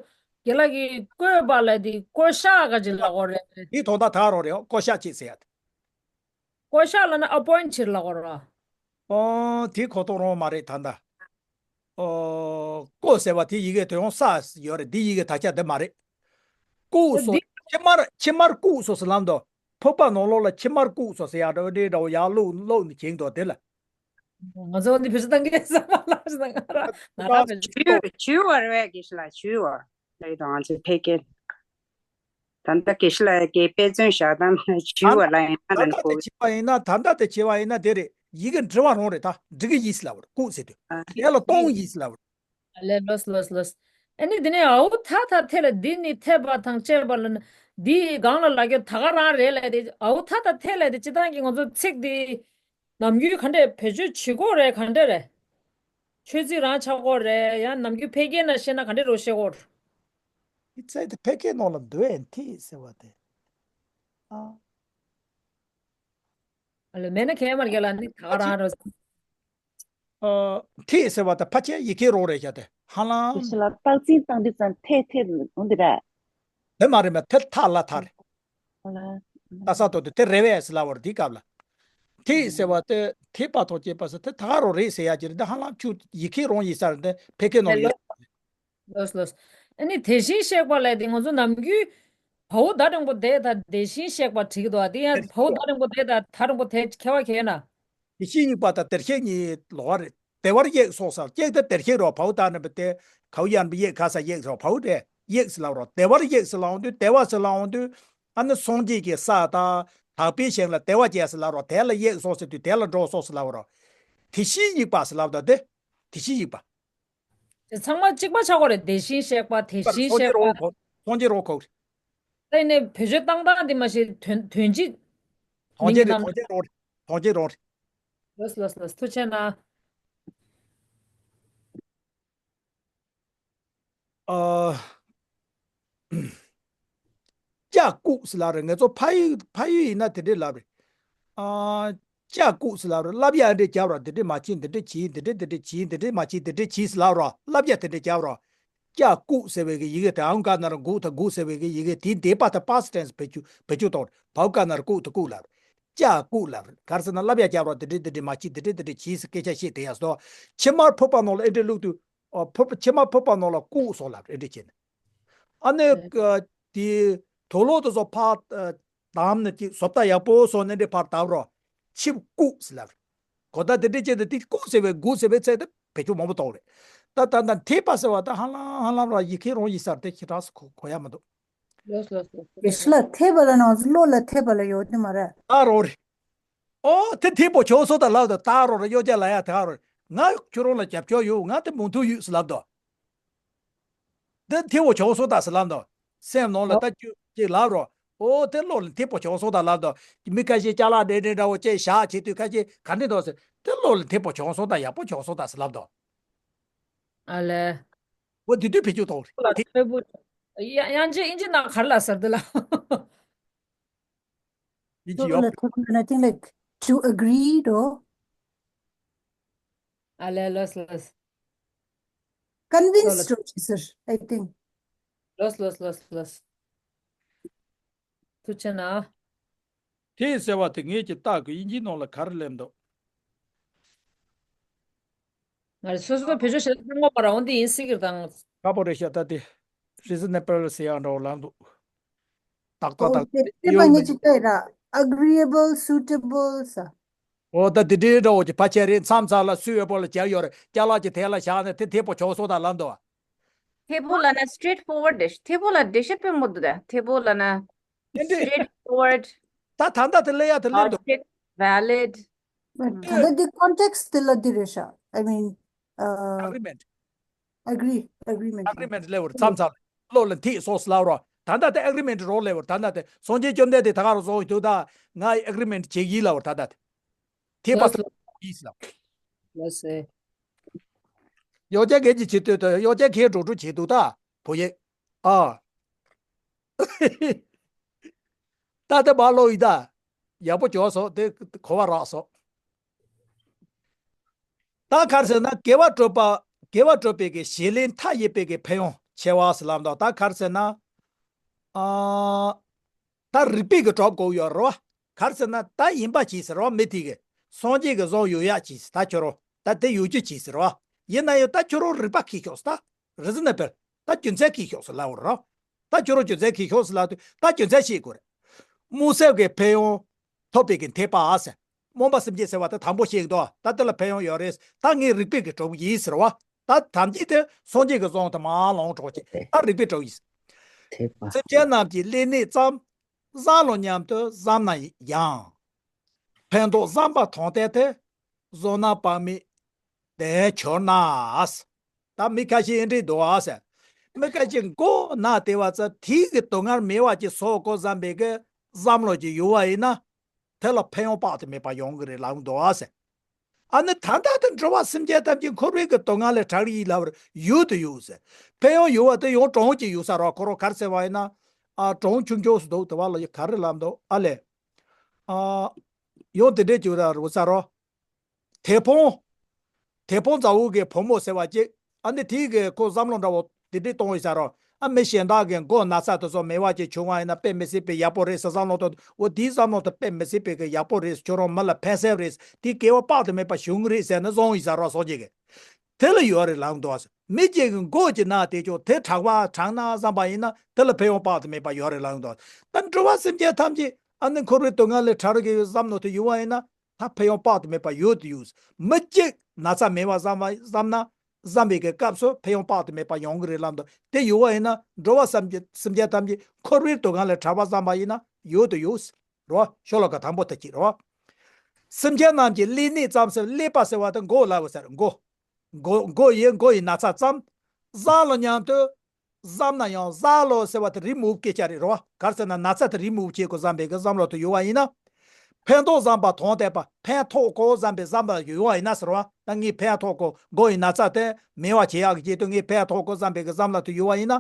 རྒན་ལགས་ཀྱིས་བཀོད་པ་ལ་དེ་བཀོད་ཤག་ག་ཅིག་ལབ་དགོས་རེད། དེ་དོན་དག་ད་རོ་རེད། བཀོད་ཤག་ཅིག་ཟེར་ཡ་དེ། བཀོད་ཤག་ལབ་ན་ཨ་པོ་ཡིན་ཊི་ལབ་དགོས་རེད། ཨོ་དེ་གོ་རྟོགས་རང་མ་རེད་ད་ལྟ། ཨོ་བཀོད་ཟེར་བ་དེ་ཡི་གེ་དོན་ཡོང་ས་ཡོད་རེད། འདི་ཡི་གེ་དག་ཆ་འདི་མ་རེད། ཀུ་སོགས། འདི་ཕྱི་མར་ཕྱི་མར་ཀུ་སོགས་ཟེར་ལབ་འདུག་ཕུག་པ་ནང་ལོགས་ལ་ཕྱི་མར་ཀུ་སོགས་ཟེར་ཡག་འདྲ་བོ་འདྲ་བོ་ཡར་བླུགས་བླུགས་ནས་བྱེད་འདུག་དེ་ལ། ང་ཚོ་འདི་བེད་སྤྱོད་བཏང་གི་ཡོད་ས་མ་ལབ་ཞེས་ང་རང་ང་རང་བེད་སྤྱོད། བྱུས་བྱུས་བར་བས་དགེ་བཤེས་ལགས་བྱུས་བར་ལ་ཡི་དང་ང་ཚོའི་ཕལ་སྐད། ད་ལྟ་དགེ་བཤེས་ལགས་ཀྱི་དཔེ་མཚོན་བཞག་སྟངས་ལ་བྱུས་བར་ལ་ཡང་ད་ལ་ལྟ་ནི་དེ་གོ་བྱས་པ་ཡིན་ན། ད་ལྟ་དེ་བྱས་པ་ཡིན་ན་དེ་རེད། ཡི་གེ་འབྲི་བ་རང་རེད། ད་འབྲི་གི་ཡིན་ཟེར་ལབ་རེད། ཀུ་ཟེར་དུས་ཨ་དེ་ལ་གཏོང་ཡིན་ཟེར་ལབ་རེད། ལས་ལོས་ལོས་ལོས། ཨ་ནི་དེ་ནས་ཨའུ་ཐ་ཐ་ཐེ་ལ་འདི་ནི་འཐད་པ་དང་བཅས་པ་ལ་ནི་འདི་གང་ལ་ལ་རྒྱུ་ད་ག་རང་རེད་ལས་དེ། ཨའུ་ཐ་ཐ་ཐེ་ལ་དེ་སྤྱི་བཏང་གི་ང་ཚོ་ཚིག་འདི་ནམ་རྒྱུན་ག་འདྲས་བེད་སྤྱོད་བྱེད་དགོས་རེད། ག་འདྲས་རེད། ཆོས་ཚིག་རང་ཆགས་དགོས་རེད། ཡང་ནམ་རྒྱུན་ཕལ་སྐད་ན་བཤད་ན་ག་འདྲས་རོ་བཤད་དགོས་རེད། ཨི་ཚད་དེ་ཕལ་སྐད་ནང་ལ་འདུག་ཨེ་ཐི་ཟེར་བ་དེ། ཨ། ཨ་ལས་མེད་ན་ཁྱད་མར་རྒྱ་ལ་ནི་ད་ག་རང་རོ། ཨ་ཐི་ཟེར་བ་དེ་ཕལ་ཆེར་ཡི་གེ་རང་རེད་ཤག་དེ་ཧ་ལམ། དེ་ཕྱི་ལ་རྟགས་ཅན་བཏང་དུས་ཙམ་ཐེ་ཐེ་འོང་དེ་ར། དེ་མ་རེད་མ། ཐེ་ཐ་ལ་ཐ་རེད། ལ། ད་ས་ཏོ་དེ་དེ་རེད་བས་ཟེར་ལབ་པ་རེད་དེའི་སྐབས་ལ། ཐེ་ཟེར་བ་དེ་ཐེ་པ་ཐོག་སྐྱེས་པ་ཟེར་དེ་ད་ག་རང་རེད་ཟེར་ཡ་ཅི་རེད། འདི་ཧ་ལམ་ཁྱོད་ཡི་གེ་རང་ཡིན་ས་རེད། འདི་ཕལ་སྐད་ནང་ལ་ཡོད། ལོས་ལོས། ཨ་ནི་དེ་བཞིན་གཤེགས་པ་ལས་དེ་ང་ཚོ་ནམ་རྒྱུན་བའོ་ད་འགྲེང་པོ་དེ་ད་དེ་བཞིན་གཤེགས་པ་བྲིས་ཀྱི་འདུག་ཨ། དེ་ཡང་བའོ་ད་འགྲེང་པོ་དེ་ད་ད་འགྲེང་པོ་དེ་ཁྱད་པར་ག་ཡོད་ན། དེ་བཞིན་གཤེགས་པ་དང་དེར་གཤེགས་གཉིས་ལོགས་རེད། དེ་བར་གཤེགས་སོགས་ཟེར། གཤེགས་དེ་དེར་གཤེགས་རོ། བའོ་ད་འགྲེང་པོ་དེ་གའོ་ཡན་པ་གཤེགས་ག་ས་གཤེགས་རོ། བའོ་དེ་གཤེགས་ཟེར་ལབ་རོ། དེ་བར་གཤེགས་ཟེར་ལབ་འོང་དུས་དེ་བ་ཟེར་ལབ་འོང་དུས་ཨ་ནི་སངས་རྒྱས་ཀྱི་ས་དང་དག་པའི་ཞིང་ལ་དེ་བ་བྱས་ཟེར་ལབ་རོ། དེ་ལ་གཤེགས་སོགས་ཟེར་དུས་དེ་ལ་འགྲོ་སོགས་ཟེར་ལབ་རོ། དེ་བཞིན་གཤེགས་པ་ཟེར་ལབ་ད་དེ་དེ་བཞིན་གཤེགས་པ། དེ་ཚང་མ་གཅིག་པ་ཆགས་ཀྱི་རེད། དེ་བཞིན་གཤེགས་པ། དེ་བཞིན་གཤེགས་པ། སངས་རྒྱས་རང་གོ། སངས་རྒྱས་རང་གོ། ད་ཡིན་ནའི་བེད་སྤྱོད་བཏང་སྟངས་དེ་མ་གཞི་དོན་དོན་སྤྱི། སངས་རྒྱས་རེད། སངས་རྒྱས་རང་རེད། སངས་རྒྱས་རང་རེད། ལོས་ལོས་ལོས། ཐུགས་རྗེ་གནང་། ཨ། ལྕགས་སྐུད་ཟེར་ལབ་རེད། ང་ཚོ་ཕ་ཡུལ་ཕ་ཡུལ་ཡིན་ན་དེ་འདྲས་ལབ་རེད། ཨ། ལྕགས་སྐུད་ཟེར་ལབ་རེད། ལབ་ཡ་འདྲས་རྒྱབ་ར་དེ་འདྲས་མ་བྱེད། འདི་འདྲས་བྱེད། འདི་འདྲས་འདི་འདྲས་བྱེད། འདི་འདྲས་མ་བྱེད། འདི་འདྲས་བྱེད་ཟེར་ལབ་ར། ལབ་ཡ་དེ་འདྲས་རྒྱབ་ར། ལྕགས་སྐུད་ཟེར་བའི་གི་ཡི་གེ་དེ་ཨང་ཀ་ན་ར་འགུག་ད་འགུག་ཟེར་བའི་གི་ཡི་གེ་དེ་འདས་པ་དང་པ་སི་ཊེན་སི་བེད་སྤྱོད་བེད་སྤྱོད་གཏོང་རེད། བའོ་ཀ་ན་ར་ཀུད་ད་ཀུད་ལབ་རེད། ལྕགས་སྐུད་ལབ་རེད། ག་རེ་ཟེར་ན་ལབ་ཡ་རྒྱབ་ར་དེ་འདྲས་དེ་འདྲས་མ་བྱེད། དེ་འདྲས་དེ་འདྲས་བྱེད་ཟེར་སྐད་ཆ་བཤད་དེ་ཡ་སོ། ཕྱི་མར་ཕུག་པ་ནང་ལ་ཨེ་འདྲས་བླུགས་དུས། ཨོ་ཕུག་ཕྱི་མ་ཕུག་པ་ནང་ལ་ཀུ་སོགས་ལབ་རེད། འདི་བྱས་ནས། ཨ་ནི་ཨེ། ཀ་དེ་དུག་ལོག་དེ་ཚོ་ཕར་ཨ་བསྡམས་ནས་ཅིག་བཟོ་ལྟ་ཡག་པོ་བཟོས་ནས་འདི་ཕར་བསྡམས་རོགས། ཆིབས་ཀུ་ཟེར་ལབ་རེད། གོ་བརྡ་དེ་འདྲས་བྱས་ཏེ་དེ་ཀོ་ཟེར་བའི་གུ་ཟེར་བའི་ཚད་དེ་བེད་སྤྱོད་མང་པོ་གཏོང་རེད། ད་ད་ད་འཐད་པ་ཟེར་བ་ད་ཧ་ལམ་ཧ་ལམ་ར་ཡི་གེ་རང་ཡིན་ས་རེད། དེ་ཞེ་དྲག་སུ་གོ་གོ་ཡ་མི་འདུག་ལོས་ལོས་ལོས། དེ་ཤི་ལ་འཐད་པ་ལ་ནང་བློ་ལ་འཐད་པ་ལ་ཡོད་དེ་མ་རེད། ད་རོ་རེད། ཨོ་དེ་འཐད་པོ་བྱུང་སོང་ད་ལབ་ད་ད་རོ་རེད། གཡོ་སྒྱུ་ལ་ཡ་དེ་ཧ་རོ་རེད། ང་ཁྱོད་རང་ལ་རྒྱབ་སྐྱོར་ཡོད། ང་དེ་མོས་མཐུན་ཡོད་ཟེར་ལབ་ད། འདི་འཐད་པོ་བྱུང་སོང་ད་ཟེར་ལབ་འདུག་སེམས་ནང་ལ་ད་ཅུ་ཅིག་ལབ་རོགས། ཨོ་དེ་བློ་ལ་འཐད་པོ་བྱུང་སོང་ད་ལབ་འདུག་མི་ཁ་ཤས་ཅ་ལག་འདྲེ་འདྲེ་འདྲ་བོ་ཅིག་བཞག་བྱེད་དུས་ཁ་ཤས་ག་འདྲ་འདུག་ཟེར། དེ་བློ་ལ་འཐད་པོ་བྱུང་སོང་ད་ཡག་པོ་བྱུང་སོང་ད་ཟེར་ལབ་འདུག་ཨ་ལས། འོ་དེ་དུས་བེད་སྤྱོད་གཏོང་རེད་ལ་དེ། ཐོས་པོ། ཡ་ཡང་ཅི་ཨིན་ཇི་ནང་ག་རེ་ལ་ཟེར་འདི་ལ། ཡིན་གྱི་ཡོད། ལ་ཐོག་ན་I think like to agree དོ། ཨ་ལས་ལོས་ལོས། Convince དོ་ཅི་ཟེར། I think ལོས་ལོས་ལོས་ལོས། ཐུགས་ཆེ་ན། དེ་ཟེར་བ་དེ་ངས་ཀྱི་རྟགས་ཀྱི་དབྱིན་ཇིའི་ནང་ལ་ག་རེ་ལབ་འདུག་ང་རེ་སོ་སོ་བེད་སྤྱོད་བྱེད་ན་ངོ་མ་རང་འོང་དེ་ཡིན་སྲིད་ཀྱི་དང་། ཁག་པོ་རེད་ཤག་ད་དེ་reasonable ཟེར་ཡག་འདྲ་བོ་ལབ་འདུག་ཏག་ཏག་ཨོ་ཏག་དེ་དེ་པ་ཡོང་ངེད་ཀྱི་ལྟ་ཡི་ར། Agreeable, suitable ས། ཨོ་ད་དེ་འདྲའི་འདྲ་བོ་ཀྱི་ཕ་ཆེ་རེད། མཚམས་མཚམས་ལ་སུའི་ཨེ་པོ་ལ་སྦྱར་ཡོད་རེད། ཅ་ལག་ཅིག་དེ་ལ་བཞག་ནས་དེ་དེ་པོ་བྱོག་སོང་ད་ལབ་འདུག་བ། ཐེ་པོ་ལ་ན་straightforward དེ་ཐེ་པོ་ལ་འགྲེལ་བཤད་དཔེ་མོ་འདུག་ད། ཐེ་པོ་ལ་ན་དེ་འདྲས་straightforward ད་ད་ལྟ་དེ་ལས་ཡ་དེ་ལས་འདུག logic, valid ད་ལྟ་འདི་context དེ་ལ་འདི་རེད་ཤག I mean, uh, agreement agreement agreement ལབ་བར་མཚམས་མཚམས་བློ་ལ་འཐད་སོང་ཟེར་ལབ་རོགས། ད་ལྟ་དེ་agreement རོགས་ལབ་བར་ད་ལྟ་དེ་སངས་རྒྱས་བཅོམ་ལྡན་འདས་ད་ག་རུ་སོང་འདུག་ད་ང་agreement བྱེད་ཀྱི་ལབ་བར་ད་ལྟ་དེ་ཐེ་པ་ལོས་ཟེར་ཡིན་ཟེར་ལབ། ལོས་ཟེར། ཡོ་ཅག་གེ་ཅི་བྱེད་དུས་ད་ཡོ་ཅག་གེ་འགྲོ་འགྲོ་བྱེད་འདུག་ད་བུ་ཡེ། ཨ། ད་དེ་བ་ལོ་ཡི་ད། ཡག་པོ་བྱོས་སོ་དེ་གོ་བ་རག་སོ། ད་ག་རེ་ཟེར་ན་དགེ་བ་སྒྲུབ་པ་དགེ་བ་སྒྲུབ་པའི་གི་བྱེད་ལས་མཐའ་ཡས་པའི་གི་ཕན་ཡོན་ཆེ་བ་ཟེར་ལབ་འདུག་ད་ག་རེ་ཟེར་ན། ཨ། ད་རིགས་པས་གི་གྲུབ་དགོས་ཡོད་རེད་བ། ག་རེ་ཟེར་ན་ད་ཡིན་པ་གྱིས་ཟེར་བ་མི་དེ་གི་སངས་རྒྱས་གི་བཟང་ཡོད་ཡག་གྱིས་ད་ཁྱོད་རང་ད་དེ་ཡོད་རྒྱུ་གྱིས་ཟེར་བ། ཡིན་ན་ཡང་ད་ཁྱོད་རང་རིགས་པ་ཁྱེར་ཤོག་ད། reasonable ད་རྒྱུ་མཚན་གྱིས་ཤོག་ཟེར་ལབ་པ་རེད། ད་ཁྱོད་རང་རྒྱུ་མཚན་གྱིས་ཤོག་ཟེར་ལབ་དུས་ད་རྒྱུ་མཚན་ཤེས་དགོས་རེད། སྨོན་སེམས་ཀྱི་ཕན་ཡོན་ཐོབ་པའི་གི་འཐད་པ་ཟེར། སྨོན་པ་སེམས་བསྐྱེད་ཟེར་བ་ད་དང་པོ་ཤེས་ཀྱི་འདུག་ད་དེ་ལ་ཕན་ཡོན་ཡོད་རེད། ད་ངས་རིགས་པས་ཀྱི་གྲུབ་ཡིན་ཟེར་བ། ད་དམ་ཚིག་དེ་སངས་རྒྱས་ཀྱི་གསུང་དེ་མ་ལོངས་གྲོགས་ཀྱི་ད་རིགས་པས་གྲུབ་ཡིན། འཐད་པ། སེམས་ཅན་རྣམས་ཀྱི་ལུས་ནད་ཙམ། བཟང་ལོ་སྙམ་དུ་བསམ་ན་ཡང་། ཕན་འདོགས་བསམ་པ་དང་ལྡན་ཏེ། བཟོད་ན་དཔག་མེད་ལྡན་གྱུར་ན། ད་མི་ཁ་ཤས་ཨེ་འདྲས་འདུག་ཨ་ཟེར། མི་ཁ་ཤས་མགོ་ན་དེ་བ་ཙམ་དེའི་གི་སྡུག་བསྔལ་མེད་པ་ཅིག་བཟོ་དགོས་བསམ་པའི་གི་བསམ་བློ་ཅིག་ཡོད་པ་ཡིན་ན། དེ་ལ་ཕན་ཡོན་དཔག་ཏུ་མེད་པ་ཡོང་གི་རེད་ལབ་འདུག་ཨ་ཟེར། ཨ་ནི་ད་ལྟ་དེ་འགྲོ་བ་སེམས་ཅན་ཐམས་ཅད་འཁོར་བའི་གི་སྡུག་བསྔལ་ལས་ཐར་ཡིན་ལབ་པར་ཡོད་དུ་ཡོད་ཟེར། ཕན་ཡོན་ཡོད་པ་དེ་ཡང་གྲངས་ཅིག་ཡོད་ས་རེད། ཁོ་རང་ག་རེ་ཟེར་བ་ཡིན་ན། ཨ་གྲངས་ཆུང་ཆུང་སུ་འདུག་དེ་བ་ལ་ཡ་ག་རེ་ལབ་འདུག་ཨ་ལས། ཨ་ཡང་དེ་འདྲས་ཅིག་ར་རུ་ས་རོ། དེད་དཔོན། དེད་དཔོན་མཛའ་བོ་གི་བུ་མོ་ཟེར་བ་ཅིག་ཨ་ནི་དེའི་གི་ཁོ་བསམ་བློ་འདྲ་བོ་དེ་འདྲས་གཏོང་ཡོད་ས་རོ། ཨ་མི་གཞན་དག་གི་མགོ་ན་ཚ་དེ་ཚོ་མེད་པ་ཅིག་བྱུང་བ་ཡིན་ན་དཔེ་མི་སྲིད་པའི་ཡག་པོ་རེད་ཟེར་བསམ་བློ་གཏོང་། འོ་དེའི་བསམ་བློ་དེ་དཔེ་མི་སྲིད་པའི་གི་ཡག་པོ་རེད། ཁྱོད་རང་མི་ལ་ཕན་སེམས་རེད། དེའི་དགེ་བ་དཔག་ཏུ་མེད་པ་བྱུང་གི་རེད་ཟེར་ནས་བཟུང་ཡོད་ས་རོ་སོགས་ཅིག་གི་དེ་ལ་ཡོད་རེད་ལབ་འདུག་ཨ། མི་གཅིག་གི་མགོ་གི་ན་དེ་ཅོག་དེ་དྲག་པ་དྲག་ན་བསམ་པ་ཡིན་ན་དེ་ལ་ཕན་ཡོན་དཔག་ཏུ་མེད་པ་ཡོད་རེད་ལབ་འདུག་ད་འགྲོ་བ་སེམས་ཅན་ཐམས་ཅད་ཨ་ནི་འཁོར་བའི་སྡུག་བསྔལ་ལས་ཐར་གི་ཡོད་བསམ་ནོ་དེ་ཡོད་པ་ཡིན་ན་ད་ཕན་ཡོན་དཔག་ཏུ་མེད་པ་ཡོད་དུ་ཡོད། མི་གཅིག་ན་ཚ་མེད་པ་བསམ་པ་བསམ་ན་བསམ་པའི་གི་སྐབས་སུ་ཕན་ཡོན་དཔག་ཏུ་མེད་པ་ཡོང་གི་རེད་ལབ་འདུག་དེ་ཡོད་པ་ཡིན་ན་འགྲོ་བ་སེམས་ཅན་སེམས་ཅན་ཐམས་ཅད་འཁོར་བའི་སྡུག་བསྔལ་ལས་ཐར་བ་བསམ་པ་ཡིན་ན་ཡོད་དུ་ཡོད། རོ། ཤོ་ལོ་ཀ་དང་པོ་དེ་གཅིག་རོ། སེམས་ཅན་རྣམས་ཀྱི་ལུས་ནད་ཙམ་ཟེར་ཀླད་པ་ཟེར་བ་དེ་མགོ་ལབ་པ་ཟེར་མགོ། མགོ་མགོ་ཡི་མགོ་ཡི་ན་ཚ་ཙམ། བཟང་ལོ་སྙམ་དུ། བསམ་ན་ཡང་བཟང་ལོ་ཟེར་བ་དེ་རི་མོ་སྐད་ཆ་རེད་རོ། ག་རེ་ཟེར་ན་ན་ཚ་དེ་རི་མོ་བྱེད་དགོས་བསམ་པའི་གི་བསམ་བློ་དེ་ཡོད་པ་ཡིན་ན། ཕན་འདོགས་བསམ་པ་དང་ལྡན་པ་ཕན་ཐོགས་དགོས་བསམ་པའི་བསམ་པ་ཡོད་པ་ཡིན་ན་ཟེར་བ་ད་ངས་ཕན་ཐོགས་དགོས། མགོ་ཡི་ན་ཚ་དེ་མེད་པ་བྱེད་ཡག་གི་ཆེད་དུ་ངས་ཕན་ཐོགས་དགོས་བསམ་པའི་གི་བསམ་བློ་དེ་ཡོད་པ་ཡིན་ན།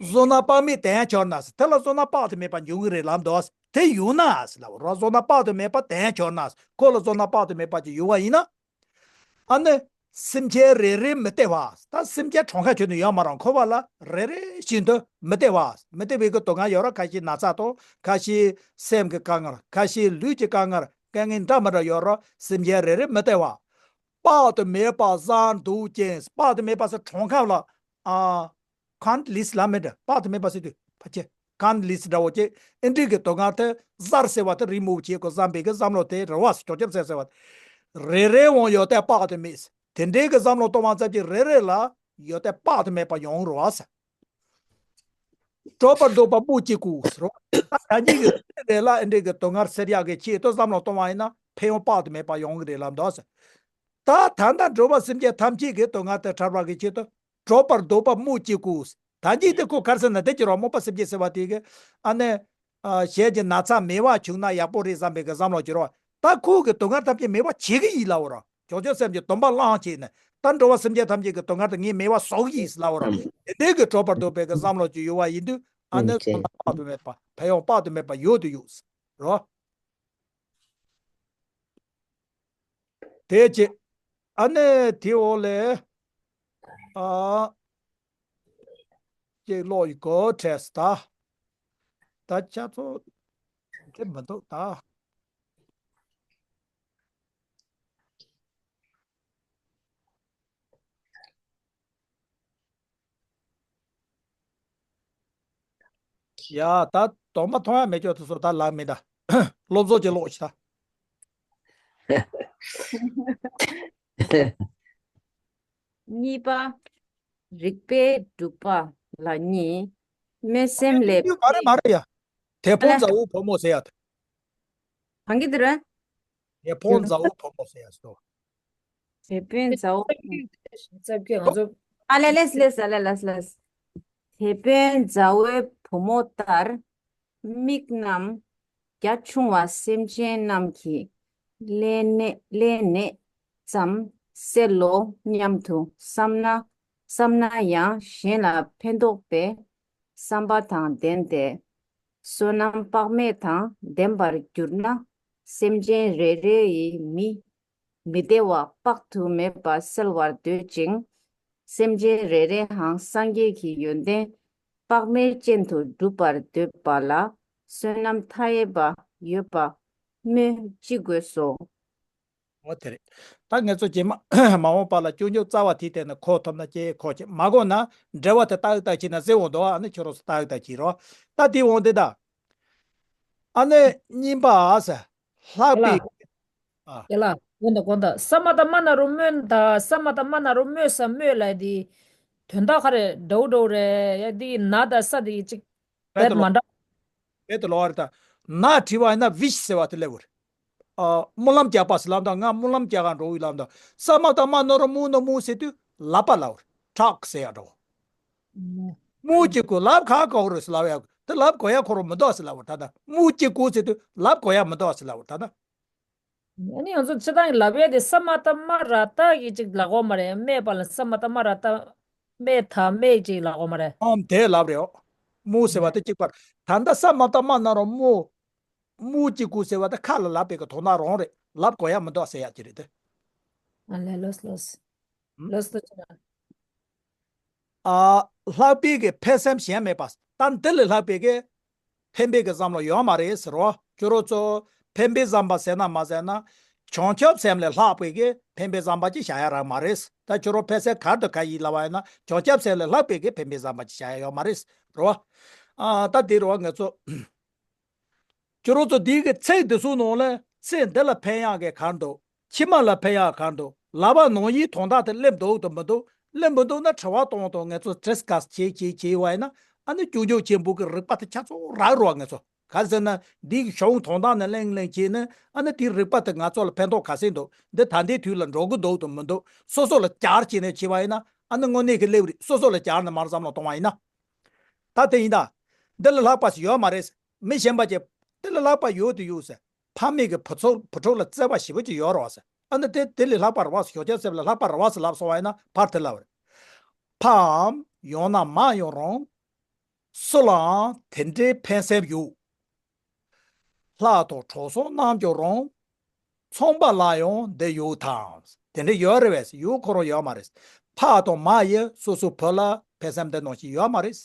བཟོད་ན་དཔག་མེད་ལྡན་གྱུར་ན་ཟེར། དེ་ལ་བཟོད་ན་དཔག་ཏུ་མེད་པ་འབྱུང་གི་རེད་ལབ་འདུག་དེ་ཡོད་ན་ཟེར་ལབ་རོ། བཟོད་ན་དཔག་ཏུ་མེད་པ་ལྡན་གྱུར་ན་ཟེར། ཁོ་ལ་བཟོད་ན་དཔག་ཏུ་མེད་པ་ཅིག་ཡོད་པ་ཡིན་ན། ཨ་ནི། སེམས་ཅན་རེ་རེ་མི་སྟེར་བ། ད་སེམས་ཅན་གྲངས་ཀ་ཁྱོན་ནས་ཡོད་མ་རེད། འཁོར་བ་ལ་རེ་རེ་བཞིན་དུ་མི་སྟེར་བ། མི་སྟེར་བའི་གི་སྡུག་བསྔལ་ཡོད་ར། ཁ་ཤས་ན་ཚ་དང་། ཁ་ཤས་སེམས་ཀྱི་དཀའ་ངལ། ཁ་ཤས་ལུས་ཀྱི་དཀའ་ངལ། དཀའ་ངལ་འདྲ་མི་འདྲ་ཡོད་ར། སེམས་ཅན་རེ་རེ་མི་སྟེར་བ། དཔག་ཏུ་མེད་པ་བཟང་སྡུག་ཅན། དཔག་ཏུ་མེད་པ་ཟེར་གྲངས་ཀ་ལ། ཨ། countless ལ་མེད་འདྲ། དཔག་ཏུ་མེད་པ་ཟེར་དུས་ཕལ་ཆེར་countless འདྲ་བོ་ཅིག་ཨེ་འདྲའི་གི་སྡུག་བསྔལ་དེ་གཟར་ཟེར་བ་དེ་རི་མོ་བྱེད་དགོས་བསམ་པའི་གི་བསམ་བློ་དེ་རེ་བ་ཟེར་ཅོག་ཅེར་ཟེར་ཟེར་བ། རེ་རེའང་ཡོན་ཏན་དཔག་ཏུ་མེད། དེ་འདྲའི་གི་བསམ་བློ་གཏོང་བ་ཙམ་གྱིས་རེ་རེ་ལ་ཡོན་ཏན་དཔག་ཏུ་མེད་པ་ཡོང་རུང་བ་ཟེར། གྲོགས་པར་འདོད་པ་སྨོས་ཅི་དགོས་ཟེར་བ། ད་ད་གཉིས་ཀྱི་རེ་རེ་ལ་ཨེ་འདྲའི་གི་སྡུག་བསྔལ་སེལ་ཡག་གི་ཆེད་དུ་བསམ་བློ་གཏོང་བ་ཡིན་ན་ཕན་ཡོན་དཔག་ཏུ་མེད་པ་ཡོང་གི་རེད་ལབ་འདུག་ཟེར། ད་ད་ལྟ་འགྲོ་བ་སེམས་ཅན་ཐམས་ཅད་ཀྱི་སྡུག་བསྔལ་དེ་ཐར་བ་གི་ཆེད་དུ། གྲོགས་པར་འདོད་པ་སྨོས་ཅི་དགོས། ད་གཉིས་དེ་ཁོ་ག་རེ་ཟེར་ན་དེ་ཀྱི་རོ་སྨོད་པ་སེམས་བསྐྱེད་ཟེར་བ་དེ་གི་ཨ་ནི། ཨ་གཞན་གྱི་ན་ཚ་མེད་པ་བྱུང་ན་ཡག་པོ་རེད་བསམ་པའི་གི་བསམ་བློ་ཀྱི་རོ། ད་ཁོ་གི་སྡུག་བསྔལ་ཐམས་ཅད་མེད་པ་བྱེད་ཀྱི་ཡིན་ལབ་རོ། བྱང་ཆུབ་སེམས་ཀྱི་སྡོམ་པ་བླངས་བྱས་ནས་ད་འགྲོ་བ་སེམས་ཅན་ཐམས་ཅད་ཀྱི་སྡུག་བསྔལ་དེ་ངས་མེད་པ་བཟོ་གི་ཡིན་ལབ་རོ། དེ་འདྲའི་གི་གྲོགས་པར་འདོད་པའི་གི་བསམ་བློ་ཅིག་ཡོད་པ་ཡིན་དུས་ཨ་ནི་ཨོ་ཁེ། དཔག་ཏུ་མེད་པ་ཕན་ཡོན་དཔག་ཏུ་མེད་པ་ཡོད་དུ་ཡོད་རོ། དེ་རྗེས་ཨ་ནི་དེ་འོག་ལས་ཨ་ཅིག་ཀློག་ཡི་གོ་བྲེས་ད། ད་ཅ་ཚོ་དེ་མི་འདུག་ད། ཡ་ད་གདོང་པ་མཐོང་ཡ་མེད་ཀྱོག་དེ་ཚོ་ད་ལག་མི་ད། སློབ་གསོ་ཅིག་ཀློག་ཤི་ད། གཉིས་པ། རིགས་པས་སྒྲུབ་པ་ལ་གཉིས། སྨོན་སེམས་ལས། མ་རེད་མ་རེད་ཡ། དེད་དཔོན་མཛའ་བོའི་བུ་མོ་ཟེར་ཡ་དེ། གང་གི་དེ་རེད། དེད་དཔོན་མཛའ་བོའི་བུ་མོ་ཟེར་ཡ་སོ། དེད་དཔོན་མཛའ་བོ། རྩ་བརྒྱད་ང་ཚོ། ཨ་ལེ་ལེས་ལེས་ཨ་ལེ་ལེས་ལེས། དེད་དཔོན་མཛའ་བོའི་བུ་མོ་ལྟར། དམིགས་རྣམ་རྒྱ་ཆུང་བ་སེམས་ཅན་རྣམས་ཀྱི་བསླད་ནད་བསླད་ནད་ཙམ་སེལ་ལོ་སྙམ་དུ་བསམ་ན་བསམ་ན་ཡང་གཞན་ལ་ཕན་འདོགས་པའི་བསམ་པ་དང་ལྡན་ཏེ། བསོད་ནམས་དཔག་མེད་དང་ལྡན་པར་གྱུར་ན། སེམས་ཅན་རེ་རེ་ཡི་མི་མི་བདེ་བ་དཔག་ཏུ་མེད་པ་སེལ་བར་འདོད་ཅིང་། སེམས་ཅན་རེ་རེའང་སངས་རྒྱས་ཀྱི་ཡོན་ཏན་དཔག་མེད་ཅན་དུ་འགྲུབ་པར་འདོད་པ་ལ་བསོད་ནམས་མཐའ་ཡས་པ་ཡོད་པ་སྨོས་ཅི་དགོས་སོ། འོ་དེ་རེད། ད་ངེད་ཚོ་རྗེས་མ་མ་འོངས་པ་ལ་སྐྱོན་བརྗོད་རྩ་བ་དེའི་སྟེང་ནས་གོ་ཐུབ་ན་ཅེས་གོ་ཅེས་མ་གོ་ན་འགྲེལ་བ་དེ་ཏག་ཏག་བྱས་ན་གསལ་འོང་འདུག་ཨ་ནི་ཁྱོད་རང་ཚོ་ཏག་ཏག་བྱེད་རོགས། ད་དེ་འོང་དེ་ད། ཨ་ནི་གཉིས་པ་ཨ་ས་ལྷག་པའི། ཨ། ཡ་ལ། དགོངས་དག་དགོངས་དག་ས་མ་ད་མ་ན་རོ་སྨོན་ད་ས་མ་ད་མ་ན་རོ་སྨོན་ས་སྨོན་ལ་དེ། དོན་དག་ག་རེ་འདྲ་བོ་འདྲ་བོ་རེད་ཡ་དེ་ན་ད་ས་དེ་གཅིག་རྦད་དེ་མ་ལོ། འདྲ། རྦད་དེ་ལོ་བ་རེད་ད། ན་བྲིས་པ་ཡིན་ན་བིཤ་ཟེར་བ་དེ་སླེབས་པ་རེད། ཨ། སྨོན་ལམ་རྒྱག་པ་ཟེར་ལབ་ད་ང་སྨོན་ལམ་རྒྱག་ག་འགྲོ་བའི་ལབ་ད། ས་མ་ད་མ་ན་རོ་སྨོན་ན་སྨོན་ཟེར་དུས་ལབ་པ་ལབ་པ་རེད། ཁྲག་ཟེར་ཡ་འགྲོ། སྨོས་ཅི་དགོས་ལབ་ཁ་ཁ་བོ་རེད་ཟེར་ལབ་ཡ་དེ་ལབ་དགོས་ཡ་ཁོ་རང་མི་འདུག་ཟེར་ལབ་པ་ད་ད་སྨོས་ཅི་དགོས་ཟེར་དུས་ལབ་དགོས་ཡ་མི་འདུག་ཟེར་ལབ་པ་ད་ད། ཨ་ནི་ང་ཚོ་སྤྱིར་བཏང་གི་ལབ་ཡས་དེ་ས་མ་ཏ་མ་ར་ཏ་གི་ཅིག་ལབ་གོ་མ་རེད། སྨྲས་པ་ལ་ས་མ་ཏ་མ་ར་ཏ། སྨྲས་ད་སྨྲས་ཅིག་ལབ་གོ་མ་རེད། ཨོམ་དེ་ལབ་རེད། སྨོས་ཟེར་བ་དེ་གཅིག་པར། ད་ལྟ་ས་མ་ཏ་མ་ན་རོ་སྨོས། སྨོས་ཅི་དགོས་ཟེར་བ་དེ་ཁ་ལ་ལབ་པའི་གི་དོན་དག་རང་རེད། ལབ་དགོས་ཡ་མི་འདུག་ཟེར་ཡ་ཅིག་རེད་དེ། ཨ་ལས་ལོས་ལོས། ལོས་ལོས་ཅི་ན། ཨ། ལྷག་པའི་གི་ཕན་སེམས་གཞན་མེད་པ། ད་འདི་ལས་ལྷག་པའི་གི་ཕན་པའི་གི་བསམ་བློ་ཡོད་མ་རེད་ཟེར་རོ། ཁྱོད་རང་ཚོ་ཕན་པའི་བསམ་པ་ཟེར་ན་མ་ཟེར་ན། བྱང་ཆུབ་སེམས་ལས་ལྷག་པའི་གི་ཕན་པའི་བསམ་པ་ཅིག་བྱ་ཡ་རག་མ་རེད། ད་ཁྱོད་རང་ཕན་སེམས་ག་དང་ག་ཡིན་ལབ་པ་ཡིན་ན་བྱང་ཆུབ་སེམས་ལས་ལྷག་པའི་གི་ཕན་པའི་བསམ་པ་ཅིག་བྱ་ཡ་ཡོད་མ་རེད་རོ། ཨ། ད་འདི་རོ་ང་ཚོ། ཁྱོད་རང་ཚོ་འདི་གི་ཚིག་འདི་ཚོའི་ནང་ལ་ཚིག་འདི་ལ་ཕན་ཡག་གི་གང་འདུག་ཕྱི་མ་ལ་ཕན་ཡག་གང་འདུག་ལབ་པ་ནང་བཞིན་དོན་དག་དེ་སླེབས་འདུག་དང་མི་འདུག་སླེབས་མི་འདུག་ན་དྲི་བ་གཏོང་དང་ངས་ཚོ་ཌིས་ཀ་སི་བྱེད་བྱེད་བྱེད་བ་ཡིན་ན་ཨ་ནི་སྐྱོན་བརྗོད་ཆེན་པོ་གི་རིགས་པ་དེ་ཆ་ཚང་རག་རོགས་ངས་ཚོ་ག་ཟེར་ན་འདི་གི་བྱུང་དོན་དག་ནས་གླེང་གླེང་བྱས་ནས་ཨ་ནི་དེའི་རིགས་པ་དེ་ང་ཚོ་ལ་ཕན་ཐོགས་ག་ཚད་འདུག་འདི་ད་ལྟའི་དུས་ལ་འགྲོ་གི་འདུག་དང་མི་འདུག་སོ་སོ་ལ་བྱར་བྱས་ནས་བྱས་པ་ཡིན་ན་ཨ་ནི་དངོས་གནས་ཀྱི་སླེབས་རེད། སོ་སོ་ལ་བྱར་ནས་མར་བསམ་བློ་གཏོང་བ་ཡིན་ན་ད་དེ་ཡིན་ད། འདི་ལས་ལྷག་པ་ཞིག་ཡོད་མ་རེད། མི་གཞན་པ་ཅིག་དེ་ལས་ལྷག་པ་ཡོད་དུ་ཡོད་ཟེར། ཕ་མེས་ཀྱི་བུ་ཚོ་བུ་ཕྲུག་ལ་བརྩེ་བ་ཞེ་པོ་ཅིག་ཡོད་རེད་བ་ཟེར། ཨ་ནི་དེ་དེ་ལས་ལྷག་པ་རེད་བ་ཟེར། ཞོགས་ཇ་སེབ་ལས་ལྷག་པ་རེད་བ་ཟེར་ལབ་སོང་བ་ཡིན་ན་ཕར་དེ་ལབ་རེད། ཕའམ་ཡང་ན་མ་ཡང་རུང་། སུ་ལའང་དེ་འདྲའི་ཕན་སེམས་ཡོད། ལྷ་དང་གྲོགས་སོགས་རྣམས་ཀྱང་རུང་། ཚངས་པ་ལ་ཡང་འདི་ཡོད་དམ། དེ་འདྲ་ཡོད་རེད་བས། ཡོད་ཁོ་རང་ཡོད་མ་རེད། ཕ་དང་མ་ཡིས་སོ་སོའི་བུ་ལ་ཕན་སེམས་འདི་ནང་བཞིན་ཡོད་མ་རེད།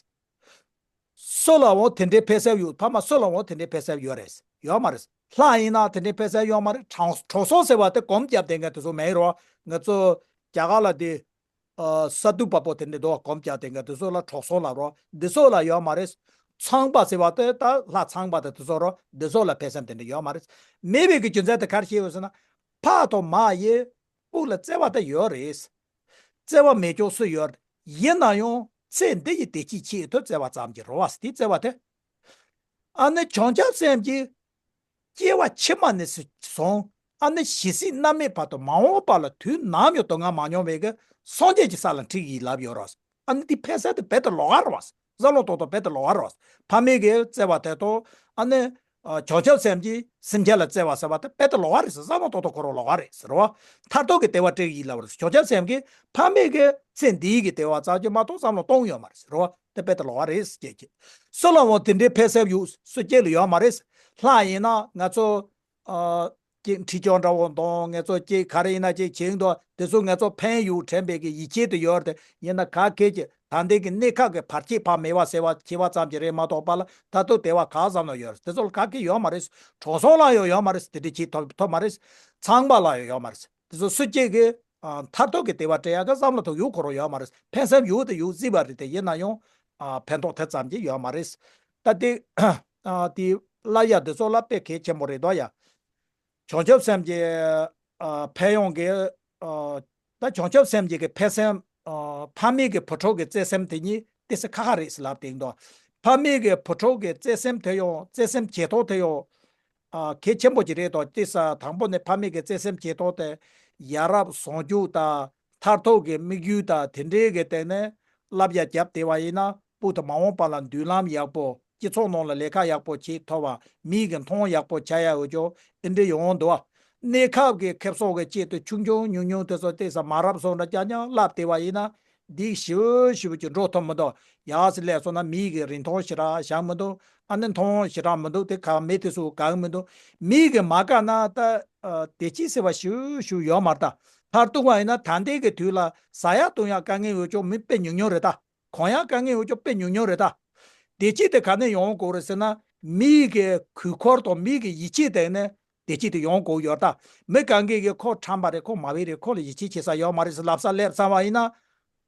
སུ་ལའང་དེ་འདྲའི་ཕན་སེམས་ཡོད། ཕ་མ་སུ་ལའང་དེ་འདྲའི་ཕན་སེམས་ཡོད་རེད། ཡོད་མ་རེད། ལྷ་ཡིན་ན་དེ་འདྲའི་ཕན་སེམས་ཡོད་མ་རེད། དྲང་གྲོགས་སོགས་ཟེར་བ་དེ་གོམ་རྒྱབ་བསྡད་མཁན་དེ་ཚོ་མེད་རོ། ང་ཚོ་རྒྱ་གར་ལ་དེ། ཨ། ས་དུ་པ་པོ་དེ་འདྲ་འདུག་གོམ་རྒྱག་དེ་འདྲ་དེ་ཚོ་ལ་གྲོགས་སོགས་ལབ་རོ། འདི་ཚོ་ལ་ཡོད་མ་རེད། ཚངས་པ་ཟེར་བ་དེ་ད་ལྷ་ཚངས་པ་དང་དེ་ཚོ་རོ། འདི་ཚོ་ལ་ཕན་སེམས་དེ་འདྲ་ཡོད་མ་རེད། མེད་པའི་གི་རྒྱུ་མཚན་དེ་ག་རེ་བཤད་ཡོད་ཟེར་ན། ཕ་དང་མ་ཡི་སྤུ་ལ་བརྩེ་བ་དེ་ཡོད་རེད། བརྩེ་བ་མེད་ཀྱང་སུ་ཡོད། ཡིན་ན་ཡང་ཚེ་འདི་ཡི་བདེ་སྐྱིད་ཆེད་དུ་བརྩེ་བ་ཙམ་གྱི་རེད་བ། དེ་བརྩེ་བ་དེ། ཨ་ནི་བྱང་ཆུབ་སེམས་ཀྱིས་སྐྱེ་བ་ཕྱི་མ་ནས་བཟུང་ཨ་ནི་ཇི་སྲིད་མནར་མེད་བར་དུ་མ་འོངས་པ་ལ་དུས་ནམ་ཡང་སྡུག་བསྔལ་མ་མྱོང་བའི་གི་སངས་རྒྱས་ཀྱི་ས་ལ་འཁྲིད་ཡི་ལབ་ཡོད་རེད། ཨ་ནི་དེ་ཕན་སེམས་དེ་རྦད་དེ་ལོགས་ཀ་རེད་བ། བསམ་བློ་ཏོག་ཏོག་རྦད་དེ་ལོགས་ཀ་རེད་བ། ཕ་མའི་གི་བརྩེ་བ་དེ་དང་ཨ་ནི་བྱང་ཆུབ་སེམས་ཀྱིས་སེམས་ཅན་ལ་བརྩེ་བ་ཟེར་བ་དེ་རྦད་དེ་ལོགས་ཀ་རེད་ཟེར། བསམ་བློ་ཏོག་ཏོག་ཁོ་རང་ལོགས་ཀ་རེད་ཟེར་བ། མཐར་ཐུག་གི་བདེ་བ་སྤྲད་ཡི་ལབ་རེད། བྱང་ཆུབ་སེམས་ཀྱིས་ཕ་མའི་གི་ཚེ་འདིའི་གི་བདེ་བ་ཙམ་གྱིས་མ་གཏོགས་བསམ་བློ་གཏོང་ཡོད་མ་རེད་ཟེར་བ། དེ་རྦད་དེ་ལོགས་ཀ་རེད་ཟེར་གྱི། སུ་ལའང་དེ་འདྲའི་ཕན་སེམས་ཡོད་སུ་གཅིག་ལ་ཡོད་མ་རེད། ལྷ་ཡིན་ན་ང་ཚོ་ཨ་ཅིག་འཁྲིལ་ཆོག་འདྲ་བོ་དང་ང་ཚོ་ཅིག་ག་རེ་ཡིན་ན་ཅིག་བྱེད་འདུག་དེ་ཚོ་ང་ཚོ་ཕན་ཡོད་དྲན་པའི་གི་ཡིད་ཆེས་དེ་ཡོད་རེད། ཡིན་ན་ག་གེ་ཅིག་ད་ལྟའི་གི་གནས་སྐབས་ཀྱི་བར་ཆད་ཕར་མེད་པ་ཟེར་བ་ཁྱད་པར་ཙམ་གྱི་རེད་མ་གཏོགས་པ་ལ་ད་དུང་བདེ་བ་ག་ཙམ་ལ་ཡོད་རེད། དེ་ཚོ་ལ་ག་གེ་ཡོད་མ་རེད། གྲོགས་ཚོགས་ལ་ཡང་ཡོད་མ་རེད། དེ་འདྲའི་ཅིག་ཐོབ་ཐོབ་མ་རེད། ཚངས་པ་ལ་ཡང་ཡོད་མ་རེད། དེ་ཚོ་སུ་གཅིག་གིས་ཨ་མཐར་ཐུག་གི་བདེ་བ་སྤྲད་ཡག་གི་བསམ་བློ་ཐོག་ཡོད་ཁོ་རང་ཡོད་མ་རེད། ཕན་སེམས་ཡོད་དེ་ཡོད་སྲིད་པ་རེད། དེ་ཡིན་ན་ཡང་ཨ་ཕན་ཐོགས་དེ་ཙམ་གྱི་ཡོད་མ་རེད། ད་དེ་ཨ་དེ་བསླབ་ཡག་དེ་ཚོ་ལ་དཔེ་གལ་ཆེན་པོ་རེད་དོ་ཡ། བྱང་ཆུབ་སེམས་ཀྱི་ཨ་ཕན་ཡོན་གྱི་ཨ་ད་བྱང་ཆུབ་སེམས་ཀྱི་གི་ཕན་སེམས་ཨ་ཕ་མའི་གི་བུ་ཕྲུག་གི་བརྩེ་སེམས་དེ་གཉིས་ཏོག་ཙམ་ཁ་ཁ་རེད་ཟེར་ལབ་དེ་འདུག་ཕ་མའི་གི་བུ་ཕྲུག་གི་བརྩེ་སེམས་དེ་ཡང་བརྩེ་སེམས་བྱེད་སྟངས་དེ་ཡང་ཨ་གལ་ཆེན་པོ་ཅིག་རེད་དོ། ཏོག་ཙམ་དང་པོ་ནས་ཕ་མའི་གི་བརྩེ་སེམས་བྱེད་སྟངས་དེ་ཡ་རབས་བཟང་སྤྱོད་དང་མཐར་ཐུག་གི་དམིགས་ཡུལ་དང་དེ་འདྲའི་གི་སྟེང་ནས་བསླབ་བྱ་བརྒྱབ་བསྡད་པ་ཡིན་ན་སྤུ་དང་མ་འོངས་པ་ལ་མདུན་ལམ་ཡག་པོ་སྤྱི་ཚོགས་ནང་ལ་ལས་ཀ་ཡག་པོ་བྱེད་ཐུབ་པ་མིའི་གི་མཐོང་ཡག་པོ་བྱ་ཡག་འོས་ཅོག་འདི་འདྲ་ཡོང་འདུག་བ། གནས་སྐབས་ཀྱི་ཁེ་བཟང་གི་ཆེད་དུ་ཆུང་ཆུང་ཉུང་ཉུང་དེ་ཚོ་ཏོག་ཙམ་མ་རབས་སོང་འདྲ་རྐྱང་རྐྱང་བསླབ་བསྡད་པ་ཡིན་ན་འདི་ཞིབ་ཞིབ་ཀྱི་འགྲོ་ཐུབ་མི་འདུག་ཡག་སི་ལས་སོང་ན་མིའི་གི་རིན་ཐང་ཞེ་དྲག་བཞག་མི་འདུག་ཨ་ནི་མཐོང་ཞེ་དྲག་མི་འདུག་དེ་ག་མེད་དེ་སུ་གང་མི་འདུག་མིའི་གི་མ་དགའ་ན་ད་ཨ་བདེ་སྐྱིད་ཟེར་བ་ཞིབ་ཞིབ་ཡོད་མ་རེད་ད། མཐར་གཏུགས་པ་ཡིན་ན་ད་ལྟའི་གི་དུས་ལ་ཟ་ཡག་འཐུང་ཡག་དཀའ་ངལ་ཡོད་ཅོག་མི་དཔེ་ཉུང་ཉུང་རེད་ད། གོན་ཡག་དཀའ་ངལ་ཡོད་ཅོག་དཔེ་ཉུང་ཉུང་རེད་ད། བདེ་སྐྱིད་དེ་ག་ནས་ཡོང་དགོས་རེད་ཟེར་ན་མིའི་གི་གུས་བཀུར་དང་མིའི་གི་ཡིད་ཆེས་དེ་ནས་བདེ་སྐྱིད་དེ་ཡོང་དགོས་ཡོད་ད། མི་གང་གིས་གི་ཁོ་ཁྲམ་པ་རེད། ཁོ་མ་བི་རེད། ཁོ་ལ་ཡིད་ཆེས་བྱེད་ས་ཡོད་མ་རེད་ཟེར་ལབ་ས་སླེབས་ཚར་བ་ཡིན་ན།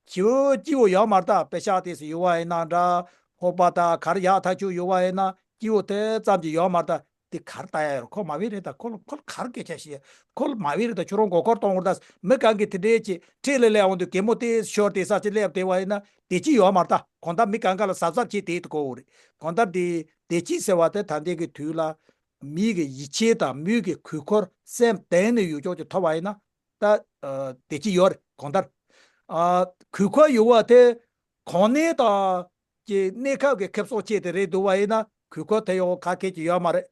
ཁྱེའུ་སྐྱིད་པོ་ཡོད་མ་རེད་ད། པེ་ཤག་དེ་སུ་ཡོད་པ་ཡིན་ན་འདྲ། ཧོ་པ་ད་གར་ཡག་ཐག་ཆོད་ཡོད་པ་ཡིན་ན་སྐྱིད་པོ་དེ་ཙམ་གྱི་ཡོད་མ་རེད་ད། དེ་གར་ལྟ་ཡ་ཡོད་རེད། ཁོ་མ་བི་རེད་ད། ཁོ་ལ་ཁོ་ལ་གར་སྐད་ཆ་བཤད། ཁོ་ལ་མ་བི་རེད་ད། ཁྱོད་རང་མགོ་སྐོར་གཏོང་བར་ད། མི་གང་གིས་དེ་འདྲའི་ཅིག་ཁྲིད་ལས་སླེབས་འོང་དུས་གད་མོ་དེ་ཤོར་དེ་ས་ཅིག་སླེབས་བསྡད་པ་ཡིན་ན་བདེ་སྐྱིད་ཡོད་མ་རེད་ད། གང་ལྟར་མི་གང་ག་ལ་གཟབ་གཟབ་བྱེད་བསྡད་དགོས་རེད། གང་ལྟར་དེ་བདེ་སྐྱིད་ཟེར་བ་དེ་ད་ལྟའི་གི་དུས་ལ་མིའི་གི་ཡིད་ཆེས་དང་མིའི་གི་གུས་བཀུར་སེམས་གཏིང་ནས་ཡོད་ཅོག་ཅིག་ཐོབ་པ་ཡིན་ན་ད་ཨ་བདེ་སྐྱིད་ཡོད་རེད། གང་ལྟར་ཨ་གུས་བཀུར་ཡོད་པ་དེ་གོ་གནས་དང་གི་གནས་སྐབས་ཀྱི་ཁེ་བཟང་ཆེད་དུ་རེད་འདུག་པ་ཡིན་ན་གུས་བཀུར་དེ་ཡང་ག་གེ་ཅིག་ཡོད་མ་རེད།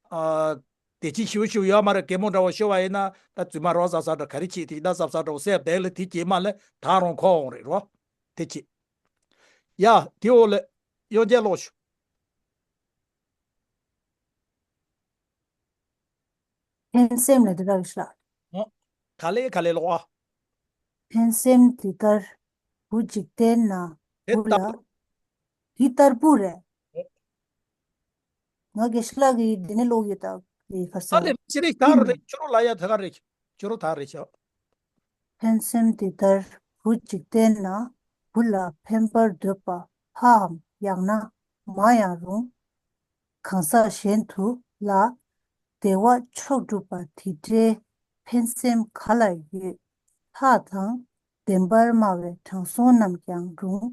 ཨ་བདེ་སྐྱིད་ཞེ་པོ་ཞེ་པོ་ཡོད་མ་རེད། གད་མོ་འདྲ་བོ་ཤོར་བ་ཡིན་ན་ད་རྫུན་མ་རོ་ཟ་ཟ་འདྲ་ག་རེ་བྱེད་དེ་ཡིན་ན་གཟབ་གཟབ་འདྲ་བོ་སེམས་གཏིང་ལ་དེ་སྐྱེས་མ་ལས་ད་རུང་ཁོ་འོང་རེད་རོ། དེ་བྱེད། ཡ་དེ་འོག་ལ་གཡོན་ཅན་ཀློག་ཞུ། ཕན་སེམས་ལ་འདི་འདྲ་རེད་ཤག་ཨོ། ག་ལེ་ག་ལེ་ལོག་ཨ། ཕན་སེམས་འདི་ལྟར་བུ་འཇིག་རྟེན་ན། དེ་བུ་ལ་ལྟར། འདི་ལྟར་བུ་རེད། ཨོ། ང་དགེ་བཤེས་ལགས་ཀྱིས་འདི་ནས་ཀློག་ཡོད་ད། དེ་གར་ས་ཨ་ལེ་ཅི་རིགས་ད་རེད། ཁྱོད་རང་ལ་ཡ་ད་ག་རེད། ཁྱོད་རང་ད་རེད་ཤག་ཕན་སེམས་འདི་ལྟར་བུ་འཇིག་རྟེན་ན། བུ་ལ་ཕན་པར་འདོད་པ་ཕའམ་ཡང་ན་མ་ཡང་རུང་། གང་ཟག་གཞན་དུ་ལ་བདེ་བ་མཆོག་སྒྲུབ་པ་དེ་འདྲའི་ཕན་སེམས་ག་ལ་ཡོད། ལྷག་དང་བདེན་པར་སྨྲ་བའི་དྲང་སྲོང་རྣམས་ཀྱང་རུང་།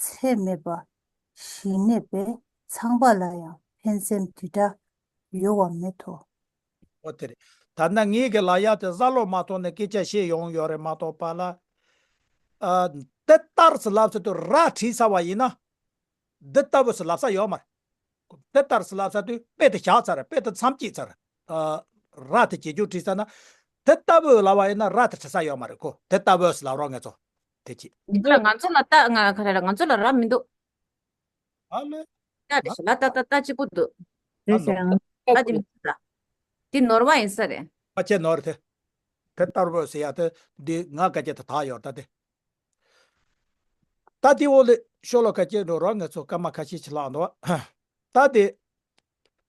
ཚད་མེད་པ་ཞི་གནས་པའི་ཚངས་པ་ལ་ཡང་ཕན་སེམས་དེ་འདྲ་ཡོད་པ་མེད་དོ། ཨོ་དེ་རེད། ད་ལྟ་ངའི་གི་ལ་ཡ་དེ་བཟའ་ལོ་མ་ཐོག་ནས་སྐད་ཆ་བཤད་ཡོང་ཡོད་རེད་མ་གཏོགས་པ་ལ། ཨ་དེ་ལྟར་ཟེར་ལབ་ཚེ་དུ་ར་བྲིས་ཚར་བ་ཡིན་ན། འདི་ལྟ་བུ་ཟེར་ལབ་ས་ཡོད་མ་རེད། འདི་ལྟར་ཟེར་ལབ་ས་དུས་དཔེ་དེ་བཞག་ཚར་རེད། དཔེ་དེ་མཚམས་སྐྱེལ་ཚར་རེད། ཨ་ར་དེ་བྱེད་རྒྱུ་བྲིས་ཚར་ན། དེ་ལྟ་བུ་ལབ་པ་ཡིན་ན་ར་དེ་བྲི་ས་ཡོད་མ་རེད་ཁོ། དེ་ལྟ་བུ་ཟེར་ལབ་རོགས་ངེད་ཚོ། དེ་ཅི། འདི་ལ་ང་ཚོ་ལ་ལྟ་ང་ག་རེ་ལ་ང་ཚོ་ལ་ར་མི་འདུག་ཨ་ལེ། ལྟ་རེད་ཤག་ལ་ལྟ་ལྟ་ལྟ་གཅིག་པུ་འདུག་རེད་ཟེར་ཡང་ལྟ་དེ་མི་འདུག་ད། འདི་ནོར་བ་ཡིན་ས་རེད། ཨ་ཅེ་ནོར་དེ། དེ་ལྟར་བུ་ཟེར་ཡ་དེ་འདི་ང་ག་ཅེ་དེ་དག་ཡོད་ད་དེ། ད་དེ་འོག་ལས་ཤོ་ལོ་ཀ་གཅིག་འགྲོ་རོགས། ངེད་ཚོ་སྐར་མ་ཁ་ཤས་ཅིག་ལྷག་འདུག་ད་དེ་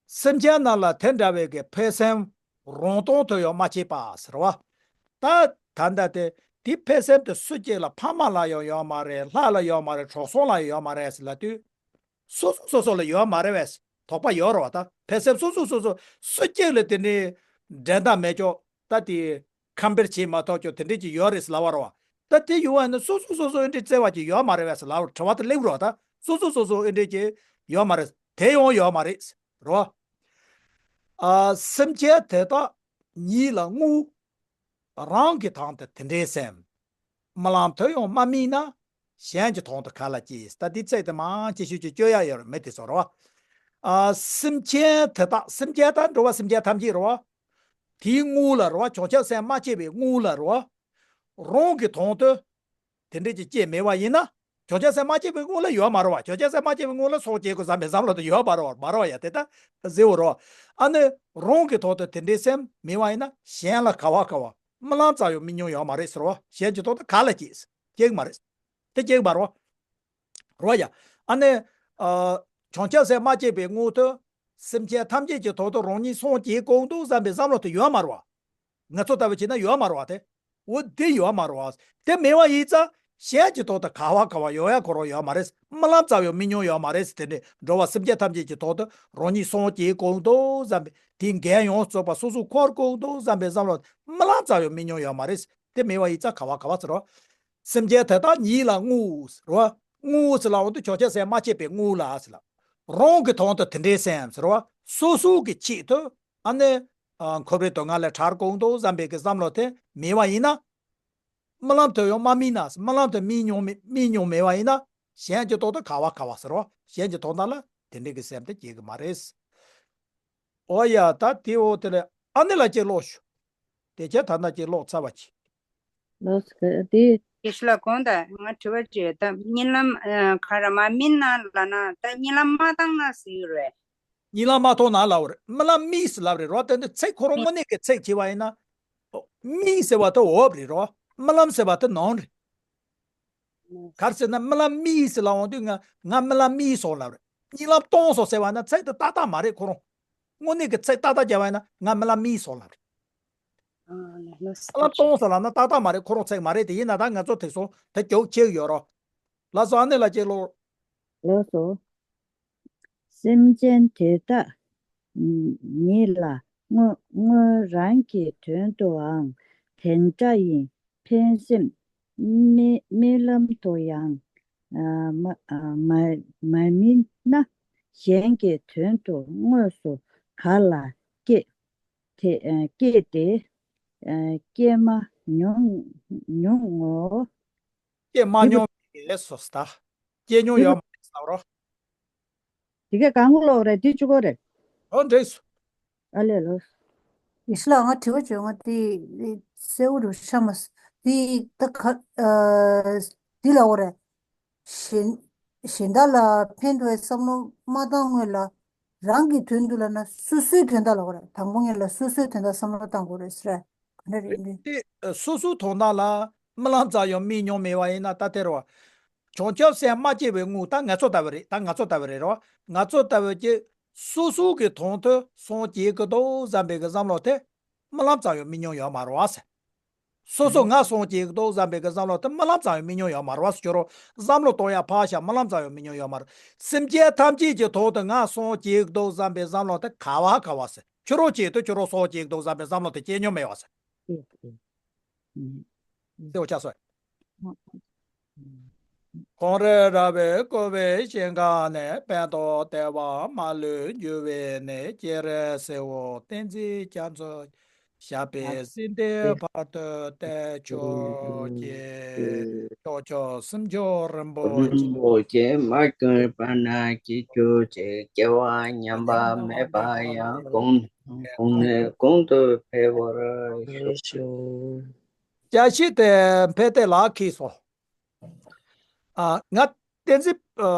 སེམས་ཅན་རྣམས་ལ་དེ་འདྲ་བའི་གི་ཕན་སེམས་རང་སྟོང་དུ་ཡང་མ་བྱེད་པ་ཟེར་བ། ད་ད་ལྟ་དེ་དེ་ཕན་སེམས་དེ་སུ་གཅིག་ལ་ཕ་མ་ལ་ཡང་ཡོད་མ་རེད། ལྷ་ལ་ཡོད་མ་རེད། གྲོགས་སོང་ལ་ཡང་ཡོད་མ་རེད་ཟེར་ལ་དུས། སོ་སོ་སོ་སོ་ལ་ཡོད་མ་རེད་པས། དོགས་པ་ཡོད་རེད་བ། ད་ཕན་སེམས་སོ་སོ་སོ་སོ་སུ་གཅིག་ལ་དེ་ནི་འགྲན་ཟླ་མེད་ཀྱོག་ད་དེ་ཁམ་པེར་བྱེད་མ་ཐུབ་ཀྱང་དེ་འདྲས་ཀྱི་ཡོད་རེད་ལབ་པ་རེད་བ། ད་དེ་ཡོད་པ་ཡིན་ན་སོ་སོ་སོ་སོ་ཨེ་འདྲས་བརྩེ་བ་ཅིག་ཡོད་མ་རེད་བས་ལབ་པ་དྲི་བ་དེ་སླེབས་རོགས། ད་སོ་སོ་སོ་སོ་ཨེ་འདྲས་ཀྱི་ཡོད་མ་རེད། དེ་ཡང་ཡོད་མ་རེད་རོ། ཨ། སེམས་ཅན་དེ་དག་ཉིད་ལ་བསྔོ། རང་གི་དོན་དུ་དེ་འདྲའི་སེམས། རྨི་ལམ་དུ་ཡང་མ་རྨིས་ན། གཞན་གྱི་དོན་དུ་ག་ལ་སྐྱེ། ད་འདི་ཚིག་དེ་མང་ཆེ་ཤོས་ཀྱི་སྐྱོ་ཡ་ཡོད་རེད། མི་དེ་ཚོ་རེད་བ། ཨ། སེམས་ཅན་དེ་དག་སེམས་ཅན་དང་འགྲོ་བ་སེམས་ཅན་ཐམས་ཅད་རེད་བ། དེའི་དངོས་ལ་རེད་བ། བྱང་ཆུབ་སེམས་མ་སྐྱེས་པའི་དངོས་ལ་རེད་བ། རང་གི་དོན་དུ་དེ་འདྲས་ཀྱི་སྐྱེ་མེད་པ་ཡིན་ན། བྱང་ཆུབ་སེམས་མ་སྐྱེས་པའི་སྔོན་ལ་ཡོད་མ་རེད་བ། བྱང་ཆུབ་སེམས་མ་སྐྱེས་པའི་སྔོན་ལ་སངས་རྒྱས་དགོས་བསམ་པའི་བསམ་བློ་དེ་ཡོད་མ་རེད་བ། མ་རེད་བ་ཡ། དེ་ད་ཟེར་བ་རེད་བ། ཨ་ནི་རང་གི་ཐོག་ཏུ་དེ་འདྲའི་སེམས་མེད་པ་ཡིན་ན་གཞན་ལ་ག་བ་ག་བ་རྨི་ལམ་ཙམ་ཡང་རྨི་མྱོང་ཡོད་མ་རེད་ཟེར་བ། གཞན་གྱི་ཐོག་ཏུ་ག་ལ་སྐྱེས། སྐྱེ་གི་མ་རེད། དེ་སྐྱེ་གི་མ་རེད་བ། རེད་བ་ཡ། ཨ་ནི། ཨ། བྱང་ཆུབ་སེམས་མ་སྐྱེས་པའི་སྔོན་དུ། སེམས་ཅན་ཐམས་ཅད་ཀྱི་ཐོག་ཏུ་རང་ཉིད་སངས་རྒྱས་དགོས་འདུག་བསམ་པའི་བསམ་བློ་དེ་ཡོད་མ་རེད་བ། ང་ཚོ་ལྟ་བུ་བྱས་ན་ཡོད་མ་རེད་བ་དེ། འོ་དེ་ཡོད་མ་རེད་བ། དེ་མེད་པ་ཡིན་ཙང་གཞན་གྱི་ཐོག་ཏུ་ག་བ་ག་བ་ཡོང་ཡ་ཁོ་རང་ཡོད་མ་རེད། རྨི་ལམ་ཙམ་ཡང་རྨི་མྱོང་ཡོད་མ་རེད། དེ་འདྲའི་འགྲོ་བ་སེམས་ཅན་ཐམས་ཅད་ཀྱི་ཐོག་ཏུ་རང་ཉིད་སངས་རྒྱས་དགོས་འདུག་བསམ་པའི་དེའི་འགན་ཡོངས་རྫོགས་པ་སོ་སོས་འཁུར་དགོས་འདུག་བསམ་པའི་བསམ་བློ་རྨི་ལམ་ཙམ་ཡང་རྨི་མྱོང་ཡོད་མ་རེད། དེ་མེད་པ་ཡིན་ཙང་ག་བ་ག་བ་ཟེར་རོ། སེམས་ཅན་དེ་དག་ཉིད་ལ་བསྔོ་ཟེར་རོ། བསྔོ་ཟེར་ལབ་འོང་དུས་བྱང་ཆུབ་སེམས་མ་སྐྱེས་པའི་སྔོན་ལ་ཟེར་ལ། རང་གི་དོན་དུ་དེ་འདྲའི་སེམས་ཟེར་རོ། སོ་སོ་གི་ཆེད་དུ། ཨ་ནི། ཨ། འཁོར་བའི་སྡུག་བསྔལ་ལས་ཐར་དགོས་འདུག་བསམ་པའི་གི་བསམ་བློ་དེ་མེད་པ་ཡིན་ན། རྨི་ལམ་དུ་ཡང་མ་རྨིས་ན། རྨི་ལམ་དུ་རྨིས་མྱོང་མེད། རྨིས་མྱོང་མེད་པ་ཡིན་ན། གཞན་གྱི་ཐོག་ཏུ་ག་བ་ག་བ་ཟེར་རོ། གཞན་གྱི་དོན་དག་ལ་དེ་འདྲའི་གི་སེམས་དེ་སྐྱེ་གི་མ་རེད། ཨོ་ཡ། ད་དེ་འོ་དེ་ལས་ཨ་ནི་ལ་ཅིག་ཀློག་ཞུ། དེ་ཁྱེད་ད་ལྟ་ཅིག་ཀློག་ཚར་བ་ཅིག་ལགས་སོ། དེ། དེ་ཤི་ལ་གོང་དུ་ང་དྲི་བ་ཅིག་ད་གཉིད་ལམ། ཨ། ག་རེ་མ་རྨིས་ན་ལབ་ན་ད་གཉིད་ལམ་མ་བཏང་ན་ཟེར་གྱི་རེད། གཉིད་ལམ་མ་བཏང་ན་ལབ་རེད། རྨི་ལམ་རྨིས་ལབ་རེད་རོ། དེ་འདི་ཚིག་ཁོ་རང་དངོས་གནས་ཀྱི་ཚིག་བྱས་པ་ཡིན་ན། རྨིས་ཟེར་བ་དེ་འོག་རེད་རོ། རྨི་ལམ་ཟེར་བ་དེ་ནང་རེད། ག་རེ་ཟེར་ན་རྨི་ལམ་རྨིས་ཟེར་ལབ་འོང་དུས་ང་ང་རྨི་ལམ་རྨིས་སོང་ལབ་རེད། གཉིད་ལམ་བཏང་སོང་ཟེར་བ་ན་ཚིག་དེ་ཏག་ཏག་མ་རེད་ཁོ་རང་། དངོས་གནས་ཀྱི་ཚིག་ཏག་ཏག་བྱས་པ་ཡིན་ན་ང་རྨི་ལམ་རྨིས་སོང་ལབ་རེད། ཨ་ལགས་སོ། རྨི་ལམ་བཏང་སོང་ལབ་ན་ཏག་ཏག་མ་རེད། ཁོ་རང་ཚིག་མ་རེད། དེ་ཡིན་ན་ད་ང་ཚོ་དེ་སོང་དེ་རྒྱུགས་ཆེ་ཡོད་རོ། ལགས་སོ། ཨ་ནི་ལ་ཅིག་ཀློག་ལགས་སོ། སེམས་ཅན་དེ་དག་ཉིད་ལ་བསྔོ། བསྔོ། རང་གི་དོན་དུའང་དེ་འདྲ་ཡིན། ཕན་སེམས་རྨི་རྨི་ལམ་དུ་ཡང་། ཨ། མ། ཨ། མ་མ་རྨིས་ན། གཞན་གྱི་དོན་དུ་དངོས་སུ་ག་ལ་སྐྱེ། དེ། ཨ། སྐྱེས་ཏེ། ཨ། སྐྱེས་མ་མྱོང་མྱོང་ངོ་། སྐྱེས་མ་མྱོང་བའི་སོ་སོ་ད། སྐྱེས་མྱོང་ཡོད་མ་རེད་ཟེར་རོ། དེ་ག་གང་ལོག་རེད། དེ་གཅིག་པོ་རེད། ཨོ་འགྲིག་སོང་། ཨ་ལས་ལོ། ཡེ་ཤེས་ལགས་ང་དྲི་བ་བྱུང་ང་དེ་གསལ་པོ་རུ་ཤ་མ་ས་དེ་ད་ག་ཨ་དེ་ལབ་པ་རེད། གཞན་གཞན་དག་ལ་ཕན་ཐོགས་པའི་བསམ་བློ་མ་བཏང་སྔོན་ལ་རང་གི་དོན་དུ་ལབ་ན་སོ་སོའི་དོན་དག་ལབ་པ་རེད། དང་པོ་ངེད་ལ་སོ་སོའི་དོན་དག་བསམ་བློ་བཏང་དགོས་རེད་ཟེར། ག་འདྲ་རེད་འདི། དེ་སོ་སོའི་དོན་དག་ལ་རྨི་ལམ་ཙམ་ཡང་རྨིས་མྱོང་མེད་པ་ཡིན་ན་ད་དེ་རེད་བ། བྱང་ཆུབ་སེམས་མ་སྐྱེས་པའི་སྔོན། ད་ང་ཚོ་ལྟ་བུ་རེད། ད་ང་ཚོ་ལྟ་བུ་རེད་རོ། ང་ཚོ་ལྟ་བུ་ཀྱི་སོ་སོ་གི་དོན་དུ་སངས་རྒྱས་ཀྱི་འདུག་བསམ་པའི་གི་བསམ་བློ་དེ་རྨི་ལམ་ཙམ་ཡང་རྨི་མྱོང་ཡོད་མ་རེད་བ་ཟེར། སོ་སོ་ང་སངས་རྒྱས་ཀྱི་འདུག་བསམ་པའི་གི་བསམ་བློ་དེ་རྨི་ལམ་ཙམ་ཡང་རྨི་མྱོང་ཡོད་མ་རེད་བ་ཟེར། ཁྱོད་རང་བསམ་བློ་གཏོང་ཡ་ཕར་བཞག་རྨི་ལམ་ཙམ་ཡང་རྨི་མྱོང་ཡོད་མ་རེད། སེམས་ཅན་ཐམས་ཅད་ཀྱི་དོན་དུ་ང་སངས་རྒྱས་ཀྱི་འདུག་བསམ་པའི་བསམ་བློ་དེ་ག་བ་ག་བ་ཟེར། ཁྱོད་རང་ཆེད་དུ་ཁྱོད་རང་སངས་རྒྱས་ཀྱི་འདུག་བསམ་པའི་བསམ་བློ་དེ་སྐྱེ་མྱོང་མེད་བ་ཟེར། ཨེ་ཨེ། ཨེ། ལྟེ་བ་ཆགས་སོང་། ཁོང་རེ་ར་བས་བསྐོར་བའི་ཞིང་ཁམས་ནས། ཕན་འདོགས་བདེ་བ་མ་ལུས་རྒྱུ་བའི་གནས། སྤྱན་རས་གཟིགས་དབང་བསྟན་འཛིན་རྒྱ་མཚོ། ཞབས་པད་སྲིད་མཐའི་བར་དུ་བརྟན་གྱུར་ཅིག་ཕྱོགས་བཅུ་སེམས་མཆོག་རིན་པོ་ཆེ། རིན་པོ་ཆེ་མ་གྱུར་པ་ན་སྐྱེ་གྱུར་ཅིག་སྐྱེ་བ་ཉམས་པ་མེད་པ་ཡང་། གོང་གོང་ནས་གོང་དུ་འཕེལ་བར་ཤོག་བཀྲ་ཤིས་བདེ་ལེགས། ཕན་བདེ་ལགས་ཁྱེད་སོང་། ཨ། ང་བསྟན་འཛིན་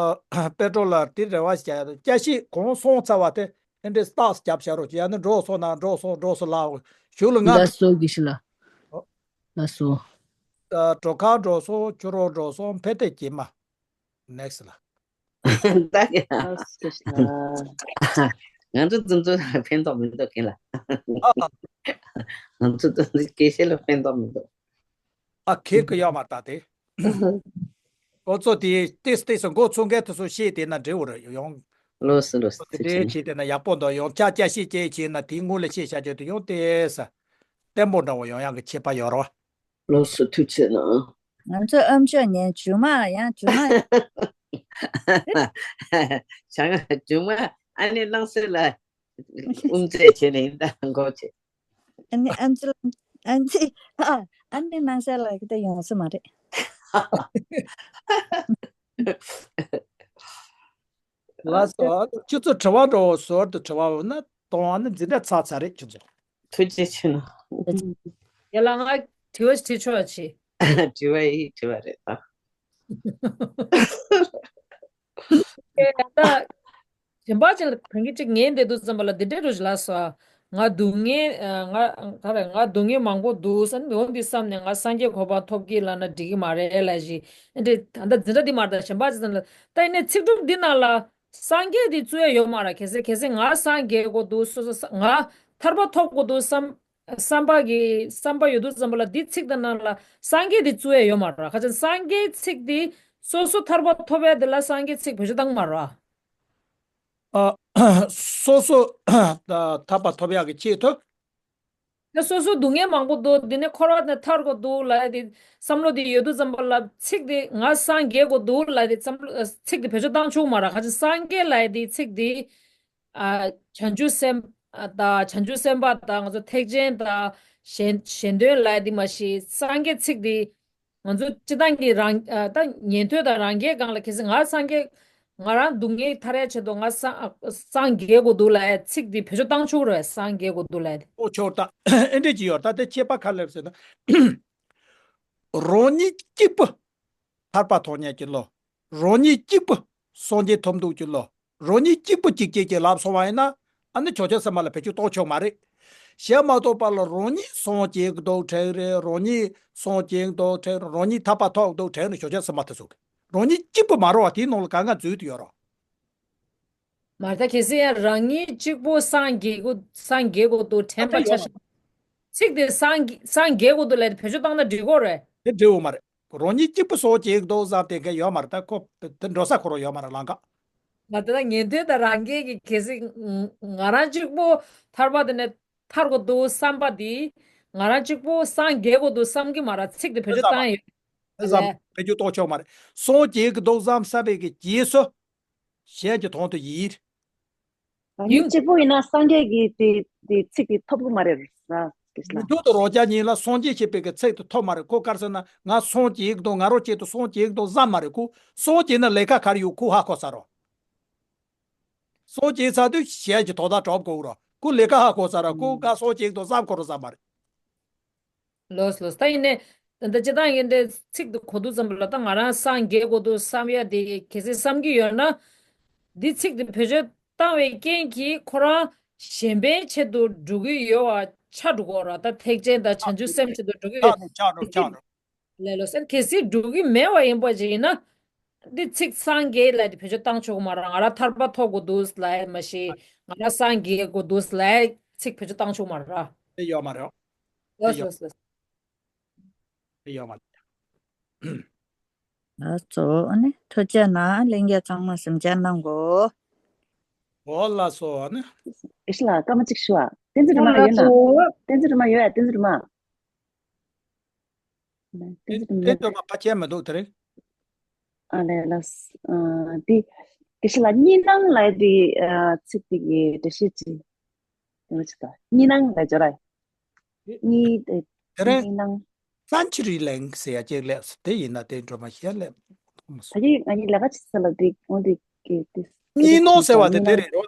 ཨ་པེ་ཏྲོ་ལ་དེ་རེ་བ་ཞིག་བྱ་ཡ་དང་། བཀྲ་ཤིས་གང་སོང་ཚར་བ་དེ་ཨེ་འདྲས་རྟགས་རྒྱབ་བཞག་རོགས་བྱེད། ཡང་ན་འགྲོ་སོང་ན་འགྲོ་སོང་འགྲོ་སོང་ལ་གཞུག་ལ་ང་ལ་སོ་གི་ཤི་ལ། ཨོ། ལ་སོ། ཨ། གྲོ་ཁ་འགྲོ་སོང་། ཁྱོད་རང་འགྲོ་སོང་། ཕན་བདེ་སྐྱེས་མ། ནེག་སི་ལ། ད་གི་ལ་སོ་ཤི་ལ། ང་ཚོ་ཙུམ་ཙུམ་ཕན་ཐོགས་མི་འདུག་གི་ལ། ཨ། ང་ཚོ་ཙུམ་ཙུམ་སྐད་ཆ་ལ་ཕན་ཐོགས་མི་འདུག་ཨ། ཁེ་གི་ཡོད་མ་རེད་ད་དེ། ཁོ་ཚོ་དེ་ཏིས་ཏིས་མགོ་ཚོས་མཁན་དེ་ཚོ་བཤད་བསྡད་ན་འགྲིག་པ་རེད་ཡོང་། ལགས་སོ་ལགས་སོ། དེ་འདྲའི་བྱས་བསྡད་ན་ཡག་པོ་འདུག་ཡང་བསྐྱར་བསྐྱར་བཤད་བྱས་བྱས་ན་དེའི་སྔོན་ལ་བཤད་བྱ་རྒྱུ་དེ་ཡང་ཏིས། བརྟན་པོ་འདྲ་བོ་ཡོང་ཡག་གི་ཁྱད་པར་ཡོད་རེད་བ། ལགས་སོ། ཐུགས་རྗེ་གནང་། ང་ཚོ་ཨམ་ཅོག་ཉན་རྒྱུ་མ་ཡང་རྒྱུ་མ། བྱ་ང་རྒྱུ་མ་ཨ་ནེ་སྣང་གསལ་ལ་དབུ་མཛད་བྱས་ནས་ཡིན་ད་མགོ་བྱས། ཨ་ནེ་ཨམ་ཅི་ཨམ་ཅི་ཨ་ཨ་ནེ་སྣང་གསལ་ལ་ཁི་ད་ཡོང་ས་མ་རེད། ལགས་སོ། ཁྱོད་ཚོ་དྲི་བ་འདྲ་བོ་ཟུར་དུ་དྲི་བ་འོང་ན་གཏོང་བ་ནི་འཛིན་གྲྭ་ཚར་ཚར་རེད་ཁྱོད་ཚོ། ཐུགས་རྗེ་ཆེ་གནང་། ཡ་ལ་ང་དྲི་བ་ཞིག་དྲི་ཆོག་ཅི། དྲི་བ་ཡི་དྲི་བ་རེད་ད། ད་གཞན་པ་ཅིག་ལ་གང་གི་ཅིག་ངན་བསྡད་འདུག་བསམ་པ་ལ་འདི་འདྲའི་འགྲོ་ཞིག་ལ་སོ། ང་སྡུག་བསྔལ་ང་ག་རེ་ང་སྡུག་བསྔལ་མང་པོ་འདུག་བསམ་འོ་འདི་བསམ་ནས་ང་སངས་རྒྱས་གོ་འཕང་ཐོབ་ཀྱི་ལ་ན་འགྲིག་གི་མ་རེད་ལ་ཞིག་འདི་ད་འཛིན་གྲྭ་འདི་མ་རེད་ད་གཞན་པ་ཅིག་ཙམ་ལ་ད་ཡིན་ནའི་ཚིག་གྲུབ་འདི་ནང་ལ། སངས་རྒྱས་དེ་བཙུགས་ཡ་ཡོད་མ་རེད། གལ་སྲིད་གལ་སྲིད་ང་སངས་རྒྱས་དགོས་འདུག་སོ་སོ་ང་ཐར་པ་ཐོབ་དགོས་འདུག་བསམ་བསམ་པ་གི་བསམ་པ་ཡོད་དུས་ཙམ་པ་ལ་འདི་ཚིག་དེ་ནང་ལ་སངས་རྒྱས་དེ་བཙུགས་ཡ་ཡོད་མ་རེད། ཁ་ཅིག་སངས་རྒྱས་ཚིག་དེ་སོ་སོ་ཐར་པ་ཐོབ་ཡ་དེ་ལ་སངས་རྒྱས་ཚིག་བེད་སྤྱོད་བཏང་མ་རེད། ཨ། སོ་སོ་ཐར་པ་ཐོབ་ཡག་གི་ཆེད་དུ། ད་སོ་སོ་སྡུག་བསྔལ་མང་པོ་འདུག་འདི་ནས་འཁོར་བ་ནས་ཐར་དགོས་འདུག་ལབ་ཡ་དེ་བསམ་བློ་དེ་ཡོད་དུས་ཙམ་པ་ལ་ཚིག་དེ་ང་སངས་རྒྱས་དགོས་འདུག་ལབ་ཡ་དེ་བསམ་བློ་ཚིག་དེ་བེད་སྤྱོད་བཏང་ཆོག་མ་རེད། ཁ་ཅིག་སངས་རྒྱས་ལབ་ཡ་དེ་ཚིག་དེ་ཨ་བྱང་ཆུབ་སེམས་དང་བྱང་ཆུབ་སེམས་དཔའ་དང་ང་ཚོ་ཐེག་ཆེན་དང་གཞན་གཞན་དོན་ལབ་ཡ་དེ་མ་གཞི་སངས་རྒྱས་ཚིག་དེ། ང་ཚོ་སྤྱི་བཏང་གི་རང་ཨ་ད་ཉན་ཐོས་དང་རང་རྒྱལ་སྒང་ལ་གལ་སྲིད་ང་སངས་རྒྱས་ང་རང་སྡུག་བསྔལ་ཐར་ཡ་ཆེད་དུ་ང་སངས་སངས་རྒྱས་དགོས་འདུག་ལབ་ཡ་ཚིག་འདི་བེད་སྤྱོད་བཏང་ཆོག་རེད། སངས་རྒྱས་དགོས་འདུག་ལབ་ཡ་དེ། ཨོ་ཆོག་ད་ཨེ་འདྲས་ཀྱི་ཡོད་ད་དེ་ཁྱད་པར་ག་ལབ་ཟེར་ན། རང་ཉིད་གཅིག་པུ་ཐར་པ་ཐོབ་ཉན་གྱི་བློ། རང་ཉིད་གཅིག་པུ་སངས་རྒྱས་ཐོབ་འདུག་གི་བློ། རང་ཉིད་གཅིག་པུ་གཅིག་བྱེད་ཀྱི་ལབ་སོང་བ་ཡིན་ན་ཨ་ནི་ཆོས་ཅན་སེམས་དཔའ་ལ་བེད་སྤྱོད་གཏོང་ཆོག་མ་རེད། བྱས་མ་གཏོགས་པ་ལ་རང་ཉིད་སངས་རྒྱས་འདུག་དྲན་རེད། རང་ཉིད་སངས་རྒྱས་འདུག་དྲན་རེད། རང་ཉིད་ཐར་པ་ཐོབ་འདུག་དྲན་རེད། ཆོས་ཅན་སེམས་དཔའ་དེ་ཚོ་གི་རང་ཉིད་གཅིག་པུ་མ་རེད་བ། དེའི་ནང་ལ་གང་ག་འཛུལ་དུ་ཡོད་རོགས། མ་རེད་ད་གལ་སྲིད་ཡང་རང་ཉིད་གཅིག་པུ་སངས་རྒྱས་དགོས་སངས་རྒྱས་དགོས་འདུག་དྲན་པ་ཆ་བཞག་ཚིག་དེ་སངས་རྒྱས་སངས་རྒྱས་དགོས་འདུག་ལབ་དེ་བེད་སྤྱོད་བཏང་ན་འགྲིག་གོ་རེད། དེ་འགྲིག་གོ་མ་རེད། རང་ཉིད་གཅིག་པུ་སངས་རྒྱས་འདུག་བསམ་དེ་ག་ཡོད་མ་རེད། ད་ཁོ་དེ་འགྲོ་ས་ཁོ་རང་ཡོད་མ་རེད་ལམ་ཁ། ང་དེ་ད་ཉན་ཐོས་དང་རང་རྒྱལ་གྱི་གལ་སྲིད་ང་རང་གཅིག་པུ་ཐར་པ་དེ་ནས་ཐར་དགོས་འདུག་བསམ་པ་དེ་ང་རང་གཅིག་པུ་སངས་རྒྱས་དགོས་འདུག་བསམ་གྱི་མ་རེད། ཚིག་དེ་བེད་སྤྱོད་བཏང་ཡོད། དེ་ཙམ་བེད་སྤྱོད་གཏོང་ཆོག་མ་རེད། སངས་རྒྱས་ཀྱི་འདུག་བསམ་བསམ་པའི་གི་རྗེས་སུ་གཞན་གྱི་དོན་དུ་ཡིན། རང་ཉིད་གཅིག་པུ་ཡིན་ན་སངས་རྒྱས་ཀྱི་དེ་དེ་ཚིག་དེ་ཐོབ་གི་མ་རེད་ཟེར་གྱི་ལ། མི་འདུག་ཏུ་རོ་རྒྱ་ཉིད་ལ་སངས་རྒྱས་ཞེས་པའི་གི་ཚིག་དེ་ཐོབ་མ་རེད། ཁོ་གར་ཟེར་ན་ང་སངས་རྒྱས་ཀྱི་འདུག་ང་རང་ཆེད་དུ་སངས་རྒྱས་ཀྱི་འདུག་བསམ་མ་རེད། ཁོ་སངས་རྒྱས་ན་ལས་ཀ་གར་ཡོད་ཁོ་ཧ་གོ་ས་རོ། སངས་རྒྱས་ཚར་དུས་གཞན་གྱི་དོ་ད་གྲོབ་གོ་རོ། ཁོ་ལས་ཀ་ཧ་གོ་ས་ར་ཁོ་ང་སངས་རྒྱས་ཀྱི་འདུག་བསམ་ཁོ་རོ་བསམ་མ་རེད། ལོས་ལོས་ད་ཡིན་ནས་ད་ལྟ་སྤྱི་བཏང་ཡིན་ཏེ་ཚིག་ཏུ་གོ་དུས་ཙམ་པ་ལ་ད་ང་རང་སངས་རྒྱས་དགོས་འདུག་བསམ་ཡ་དེ་གལ་སྲིད་བསམ་གྱི་ཡོད་ན། འདི་ཚིག་དེ་བེད་སྤྱོད་བཏང་བའི་རྐྱེན་གྱིས་ཁོ་རང་གཞན་ཕན་ཆེད་དུ་འགྲོ་གི་ཡོད་པ་ཆགས་འགྲོ་གོ་ར། ད་ཐེག་ཆེན་དང་བྱང་ཆུབ་སེམས་ཆེད་དུ་འགྲོ་གི་ཡོད། ཆགས་འགྲོ་ཆགས་འགྲོ་ཆགས་འགྲོ། ལས་ལོ་སེམས་གལ་སྲིད་འགྲོ་གི་མེད་པ་ཡིན་པ་ཅིག་ཡིན་ན། འདི་ཚིག་སངས་རྒྱས་ལ་དེ་བེད་སྤྱོད་བཏང་ཆོག་གི་མ་རེད། ང་རང་ཐར་པ་ཐོབ་དགོས་འདུག་ལ་མ་ཤེས། ང་རང་སངས་རྒྱས་དགོས་འདུག་ལ་ཚིག་བེད་སྤྱོད་བཏང་ཆོག་གི་མ་རེད། དེ་ཡོད་མ་རེད། ལོས་ལོས་ལོས། དེ་ཡོད་མ་རེད། ལགས་སོ། ཨ་ནི་ཐུགས་རྗེ་གནང་། ལྷན་རྒྱས་ཚང་མ་གཟིམ་འཇག་གནང་གོ། འོ་ལགས་སོ། ཨ་ནི། ཨེ་ཤི་ལ་སྐར་མ་གཅིག་ཞུ་བ། བསྟན་འཛིན་སྒྲོལ་མ་ཡོད་ན། བསྟན་འཛིན་སྒྲོལ་མ་ཡོད་ཡ། བསྟན་འཛིན་སྒྲོལ་མ། བསྟན་འཛིན་སྒྲོལ་མ། བསྟན་འཛིན་སྒྲོལ་མ་ཕ་ཆེན་མི་འདུག་དེ་རིང་། ཨ་ལས་ལགས། ཨ་འདི་ཨེ་ཤི་ལ་གཉིས་སྣང་ལབ་དེ་ཚིག་དེ་གི་འགྲེལ་བཤད་ཅིག་ཡོང་ཅི་ད། གཉིས་སྣང་ལ་སྦྱོར་ར། གཉིས་དེ་རིང་གཉིས་སྣང་། སན་ཆི་རི་ལེང་ཟེར་ཡ་ཅིག་སླེབས་སོང་། དེ་ཡིན་ན་དེ་སྒྲོལ་མ་ཞལ་སླེབས་མ་སོང་། ད་གིན་ང་གཉིས་ལས་ཀ་བྱེད་ས་ལ་དེ་འོང་དེ་གི་དེ། གཉིས་སྣང་ཟེར་བ་དེ་དེ་རེད་རོ།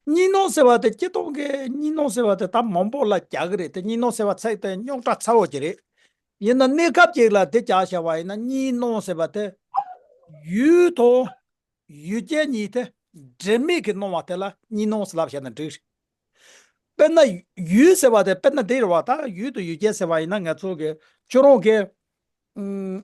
གཉིས་སྣང་ཟེར་བ་དེ་སྤྱིར་བཏང་གི་གཉིས་སྣང་ཟེར་བ་དེ་ད་མང་པོ་ལ་རྒྱག་གི་རེད་དེ། གཉིས་སྣང་ཟེར་བ་ཚིག་དེ་རྙོག་དྲ་ཚ་བོ་ཅིག་རེད། ཡིན་ན་གནས་སྐབས་ཅིག་ལ་དེ་རྒྱག་བྱ་བ་ཡིན་ན་གཉིས་སྣང་ཟེར་བ་དེ་ཡུལ་དང་། ཡུལ་ཅན་གཉིས་དེ་འབྲེལ་མེད་ཀྱི་སྣང་བ་དེ་ལ་གཉིས་སྣང་ཟེར་ལབ་བྱས་ན་འགྲིག་རེད། དཔེར་ན་ཡུལ་ཟེར་བ་དེ་དཔེར་ན་འདི་རེད་བ། ད་ཡུལ་དང་ཡུལ་ཅན་ཟེར་བ་ཡིན་ན་ང་ཚོ་གི་ཁྱོད་རང་གི་ཨུམ།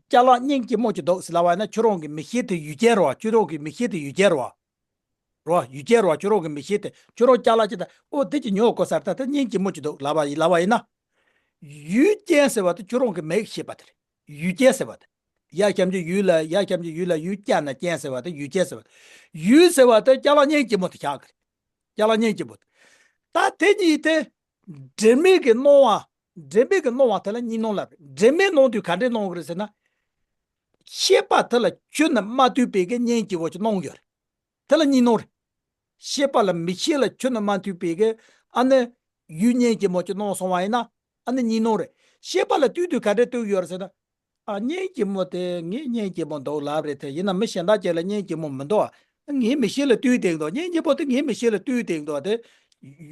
ཅ་ལག་སྙིང་རྗེ་མོ་ཅིག་འདུག་ཟེར་ལབ་པ་ཡིན་ན་ཁྱོད་རང་གི་མི་ཤེས་དེ་ཡུལ་ཅན་རེད་བ། ཁྱོད་རང་གི་མི་ཤེས་དེ་ཡུལ་ཅན་རེད་བ། རེད་བ། ཡུལ་ཅན་རེད་བ། ཁྱོད་རང་གི་མི་ཤེས་དེ་ཁྱོད་རང་ཅ་ལག་ཅིག་དང་ཨོ་དེ་ཅིག་ཉོ་དགོས་ས་རེད། ད་དེ་སྙིང་རྗེ་མོ་ཅིག་འདུག་ལབ་པ་ཡིན་ལབ་པ་ཡིན་ན། ཡུལ་ཅན་ཟེར་བ་དེ་ཁྱོད་རང་གི་མིག་ཤེས་པ་དེ་རེད། ཡུལ་ཅན་ཟེར་བ་དེ། ཡ་ཞབས་ཀྱུ་ཡུལ་ལ་ཡ་ཞབས་ཀྱུ་ཡུལ་ལ་ཡུལ་ཅན་ན་ཅན་ཟེར་བ་དེ་ཡུལ་ཅན་ཟེར་བ་དེ། ཡུལ་ཟེར་བ་དེ་ཅ་ལག་སྙིང་རྗེ་མོ་དེ་ཆགས་ཀྱི་རེད། ཅ་ལག་སྙིང་རྗེ་མོ་དེ། ད་དེ་གཉིས་དེ་ འབྲེལ་མེད་ཀྱི་སྣང་བ། འབྲེལ་མེད་ཀྱི་སྣང་བ་དེ་ལ་གཉིས་སྣང་ལབ་རེད། འབྲེལ་མེད་སྣང་དུས་ག་འདྲའི་སྣང་གི་རེད་ཟེར་ན། ཤེས་པ་དེ་ལ་ཁྱོན་ནས་མ་ཐུག་པའི་གི་གཉེན་སྐྱེ་བོ་ཅིག་སྣང་ཡོད་རེད། དེ་ལ་གཉིས་སྣང་རེད། ཤེས་པ་ལ་མིག་ཤེས་ལ་ཁྱོན་ནས་མ་ཐུག་པའི་གི་ཨ་ནི་ཡུལ་གཉེན་སྐྱེ་བོ་ཅིག་སྣང་སོང་བ་ཡིན་ན། ཨ་ནི་གཉིས་སྣང་རེད། ཤེས་པ་ལ་ལྟོས་དུས་ག་འདྲ་ལྟོས་ཡོད་རེད་ཟེར་ན། ཨ། གཉེན་སྐྱེ་བོ་དེ་ངའི་གཉེན་སྐྱེ་བོ་འདུག་ལབ་རེད་དེ། ཡིན་ན་མི་གཞན་དག་ཅིག་ལ་གཉེན་སྐྱེ་བོ་མི་འདུག་ཨ། ངའི་མིག་ཤེས་ལ་ལྟོས་བསྡད་འདུག་གཉེན་སྐྱེ་བོ་དེ་ངའི་མིག་ཤེས་ལ་ལྟོས་བསྡད་འདུག་དེ།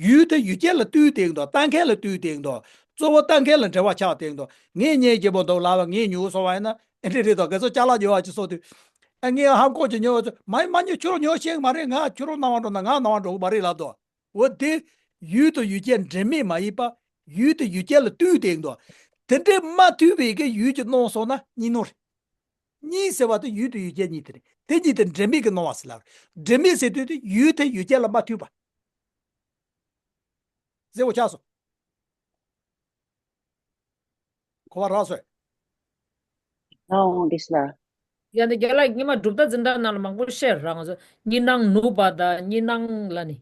ཡུལ་དེ་ཡུལ་ཅན་ལ་ལྟོས་བསྡད་འདུག་ལྟ་མཁན་ལ་ལྟོས་བསྡད་འདུག་གཙོ་བོ་ལྟ་མཁན་ལ་འབྲེལ་བ་ཆགས་བསྡད་འདུག་ངའི་གཉེན་སྐྱེ་བོ་འདུག་ལབ་པ་ངས་ཉོས་སོང་བ་ཡིན་ན། ཨེ་འདྲ་རེད་དོ། དགེ་ཚོ་ཅ་ལག་ཉོ་བ་ཅིག་སོང་དུས། ཨ། ངས་ཧམ་ཁོག་ཅིག་ཉོ་བ་ཚོ་མ་ཡིན་མ་ཉོ། ཁྱོད་རང་ཉོ་ཤེས་ཀྱི་མ་རེད། ང་ཁྱོད་རང་ནང་བ་འགྲོ་ན་ང་ནང་བ་འགྲོ་གི་མ་རེད་ལབ་དོ། འོ་དེ། ཡུལ་དང་ཡུལ་ཅན་འབྲེལ་མེད་མ་ཡིན་པ། ཡུལ་དང་ཡུལ་ཅན་ལ་ལྟོས་བསྡད་འདུག་དེ་འདྲའི་མ་ཐུག་པའི་གི་ཡུལ་གྱི་སྣང་སོང་ན་གཉིས་སྣང་རེད། གཉིས་ཟེར་བ་དེ་ཡུལ་དང་ཡུལ་ཅན་གཉིས་དེ་རེད། དེ་གཉིས་དེ་འབྲེལ་མེད་ཀྱི་སྣང་བ་ཟེར་ལབ་རེད། འབྲེལ་མེད་ཟེར་དུས་དེ་ཡུལ་དེ་ཡུལ་ཅན་ལ་མ་ཐུག་པ། གསལ་པོ་ཆགས་སོང་། གོ་བ་རག་སོང་། ཨོ། དགེ་བཤེས་ལགས། ཡ། འདི་རྒན་ལགས་སྔོན་མ་གྲུབ་མཐའ་འཛིན་གྲྭ་ནང་ལ་མང་པོ་བཤད་ར། ང་ཚོ་གཉིས་སྣང་ནུབ་པ་དང་གཉིས་སྣང་ལ་ནི།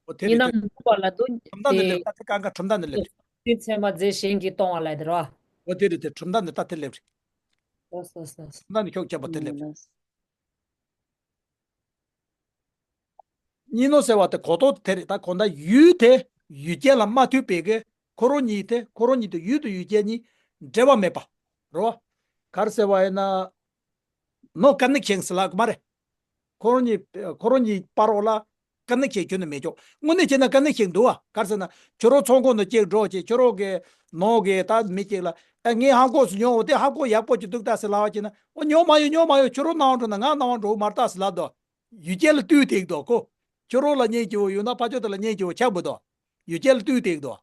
འོ་དེ་གཉིས་རེད་དེ། སྣང་ནུབ་པ་ལ་དུ་གྲུབ་མཐའ་འདི་ལེབ་ད་དེ་གང་ག་གྲུབ་མཐའ་འདི་ལེབ་རེད། དུས་ཚད་མ་རྫས་གཞན་གྱིས་སྟོང་བ་ལ་དེ་ར། འོ་དེ་རེད་དེ། གྲུབ་མཐའ་འདི་ད་དེ་ལེབ་རེད། ལགས་སོ་ལགས་སོ། གྲུབ་མཐའ་འདི་ཁྱོག་བརྒྱབ་པ་དེ་ལེབ་རེད། ལགས་སོ། གཉིས་སྣང་ཟེར་བ་དེ་གོ་རྟོགས་དེ་རེད། ད་གང་ལྟར་ཡུལ་དེ་ཡུལ་ཅན་ལ་མ་ཐུག་པའི་གི་ཁོ་རང་གཉིས་དེ། ཁོ་རང་གཉིས་དེ་ཡུལ་དང་ཡུལ་ཅན་གཉིས་འབྲེལ་བ་མེད་པ་རེད་བ། ག་རེ་ཟེར་བ་ཡིན་ན། No connection ཟེར་ལབ་གི་མ་རེད། ཁོ་རང་གཉིས། ཁོ་རང་གཉིས་བར་ལ་connection ཁྱོན་ནས་མེད་ཀྱོག་དངོས་གནས་བྱས་ན་connection འདུག་བ། ག་རེ་ཟེར་ན། ཁྱོད་རང་ཚོང་ཁང་ནང་གཅིག་འགྲོ་བྱས། ཁྱོད་རང་གི་ནང་གི་ད་མི་གཅིག་ལ། ཨ། ངས་ཧམ་ཁོག་ཅིག་ཉོ་འོ་དེ་ཧམ་ཁོག་ཡག་པོ་ཅིག་འདུག་ད་ཟེར་ལབ་པ་བྱས་ན། འོ་ཉོ་མ་ཡོང་། ཉོ་མ་ཡོང་། ཁྱོད་རང་ནང་འགྲོ་ན་ང་ནང་འགྲོ་གི་མ་རེད་ད་ཟེར་ལབ་དོ། ཡུལ་ཅན་ལ་ལྟོས་བསྡད་འདུག་གོ། ཁྱོད་རང་ལ་གཉེན་སྐྱེ་བོ་ཡོད་ན་ཕར་ཕྱོགས་དེ་ལ་གཉེན་སྐྱེ་བོ་ཆགས་མི་འདུག་ཡུལ་ཅན་ལ་ལྟོས་བསྡད་འདུག་ཨ་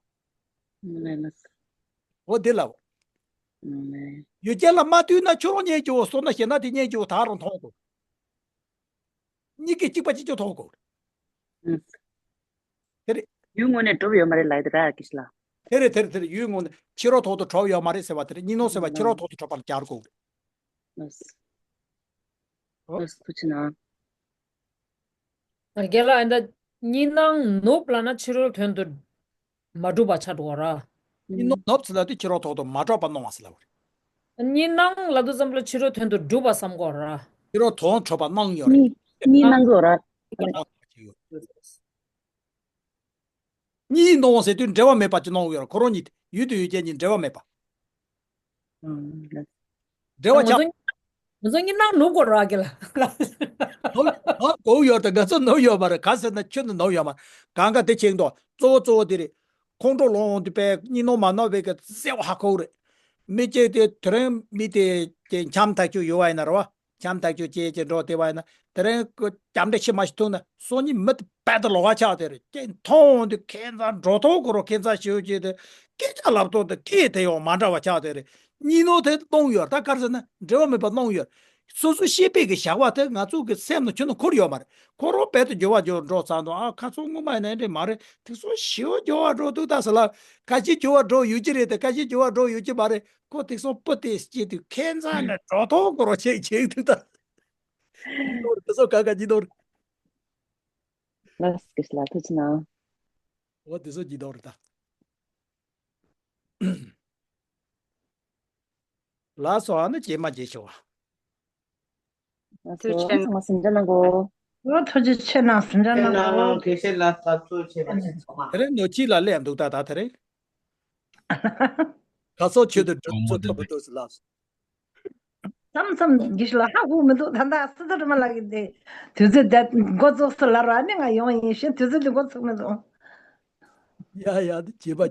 ལས། འོ་དེ་ལ། ཨ་ལས། ཡུལ་ཅན་ལ་མ་ལྟོས་ན་ཁྱོད་རང་གཉེན་སྐྱེ་བོ་སོང་ན་ཞེ་ན་དེ་གཉེན་སྐྱེ་བོ་དག་རང་མཐོང་དགོས། གཉིས་ཀས་གཅིག་པ་གཅིག་རྐྱང་མཐོང་དགོས། ཨ། དེ་རེད། ཡུལ་དངོས་གནས་གྲུབ་ཡོད་མ་རེད་ལབ་ཡ་དེ་རེད་དགེ་བཤེས་ལགས། དེ་རེད་དེ་རེད་དེ་རེད། ཡུལ་དངོས་གནས་ཕྱི་རོལ་ཐོག་ཏུ་གྲུབ་ཡོད་མ་རེད་ཟེར་བ་དེ་རེད། གཉིས་སྣང་ཟེར་བ་ཕྱི་རོལ་ཐོག་ཏུ་གྲུབ་པ་ལ་སྦྱར་དགོས་རེད། ལགས་སོ། ཨོ། ལགས་སོ། ཐུགས་རྗེ་གནང་། རྒན་ལགས། ཨ། ད་གཉིས་སྣང་ནུབ་ལབ་ན་ཕྱི་རོལ་དོན་དུ་མ་གྲུབ་པ་ཆགས་འགྲོ་བ་ར། གཉིས་སྣང་ནུབ་ཟེར་ལབ་དུས་ཕྱི་རོལ་ཐོག་ཏུ་མ་གྲུབ་པ་སྣང་བ་ཟེར་ལབ་པ་རེད། གཉིས་སྣང་ལབ་དུས་ཙམ་ལ་ཕྱི་རོལ་དོན་དུ་གྲུབ་པ་བསམ་དགོས་ར། ཕྱི་རོལ་དོན་གྲུབ་པ་སྣང་ཡོད་རེད། གཉིས་གཉིས་སྣང་ཡོད་ར། གཉིས་སྣང་ཟེར་དུས་འབྲེལ་བ་མེད་པ་ཅིག་སྣང་ཡོད་ར། ཁོ་རང་གཉིས་ཡུལ་དང་ཡུལ་ཅན་གཉིས་འབྲེལ་བ་མེད་པ། ཨང་། འབྲེལ་བ་ཆགས། ང་ཚོ་ང་ཚོ་གཉིས་སྣང་ནུབ་དགོས་ར་གི་ལ། ནུབ་ནུབ་དགོས་ཡོད་རེད། ང་ཚོ་ནུབ་ཡོད་མ་རེད། ག་ཟེར་ན་ཁྱོན་ནས་ནུབ་ཡོད་མ་རེད། གང་ག་དེ་ཆེན་དོ། གཙོ་བོ་གཙོ་བོ་དེ་རེད། ཁོང་ཁྲོ་ལངས་དུས་པས་གཉིས་སྣང་མ་ནུབ་པའི་གི་གསལ་བོ་ཧ་གོ་རེད། མི་གཅིག་དེ་དེ་རིང་མི་དེ་དེ་འཆམ་ཐག་ཆོད་ཡོད་བ་ཡིན་ན་རེད་བ། འཆམ་ཐག་ཆོད་བྱས་བྱས་འགྲོ་བསྡད་པ་ཡིན་ན། དེ་རིང་ཁོ་རྒྱབ་འདྲེ་ཤི་མ་ཤི་ཐུག་ན་སང་ཉིན་མི་དེ་རྦད་དེ་ལོགས་ཀ་ཆགས་བསྡད་རེད། ཀྱེ་མཐོང་དུས་ཁྱད་མཚར་འགྲོ་ཐོག་གོ་རོ། ཁྱད་མཚར་ཞེ་པོ་ཅིག་དེ་སྐད་ཆ་ལབ་ཐོག་དེ་སྐད་དེ་ཡང་མ་འདྲ་བ་ཆགས་བསྡད་རེད། གཉིས་སྣང་དེ་སྟོང་ཡོད་ད། ག་རེ་ཟེར་ན་འབྲེལ་བ་མེད་པ་སྣང་ཡོད། སོ་སོ་ཤེས་པའི་གི་བྱ་བ་དེ་ང་ཚོ་གི་སེམས་ནང་ཁྱོན་ནས་འཁོར་ཡོད་མ་རེད། ཁོ་རང་རྦད་དེ་འགྱུར་བ་འགྱུར་འགྲོ་ཚར་འདུག་ཨ། ཁ་སང་སྔོན་མ་ཡིན་ན་འདྲ་མ་རེད། དེང་སང་ཞེ་པོ་འགྱུར་བ་འགྲོ་འདུག་ད་ཟེར་ལབ། ཁ་ཤས་འགྱུར་བ་འགྲོ་ཡོད་ཀྱི་རེད་དེ། ཁ་ཤས་འགྱུར་བ་འགྲོ་ཡོད་ཀྱི་མ་རེད། ཁོ་དེང་སང་སྤུ་དེ་སྐྱེས་དུས་ཁྱད་མཚར་ནས་འགྲོ་ཐོག་གོ་རོ་ཆེ་ཆེ་འདུག་ད། དེ་ཚོ་ག་ག་གཉིས་སྣང་རེད། ལགས་སོ། དགེ་བཤེས་ལགས་ཐུགས་རྗེ་གནང་། འོ་དེ་ཚོ་གཉིས་སྣང་རེད་ད། ལགས་སོ། ཨ་ནི་རྗེས་མ་མཇལ་ཆོག་ཨ། ལགས་སོ། ཚང་མ་གཟིམ་འཇག་གནང་གོ། ཨོ། ཐུགས་རྗེ་ཆེ་གནང་། གཟིམ་འཇག་གནང་གོ། དགེ་བཤེས་ལགས་ཚོ་ཆེ་བ་ཞིག་ཚང་མ། དེ་རིང་ནོར་གྱི་ལ་སླེབས་འདུག་ད། ད་དེ་རིང་ག་སོགས་ཆོས་དང་སྒྲུབ་ཚོགས་འཁྲབ་པ་འདུག་ཟེར་ལགས་སོ། མཚམས་མཚམས་དགེ་བཤེས་ལགས་ཧ་གོ་མི་འདུག་ད་ལྟ་སི་ཏཱ་རི་མ་ལགས་ཀྱིས་དེ་དུས་ཚོད་དེ་འགོ་བཙུགས་སོང་ལབ་ར། ཨ་ནི་ང་ཡོང་ཡིན་ཞེས་དུས་ཚོད་དེ་འགོ་ཚུགས་མི་འདུག་ཡ་ཡ། དེ་བྱེད་པ་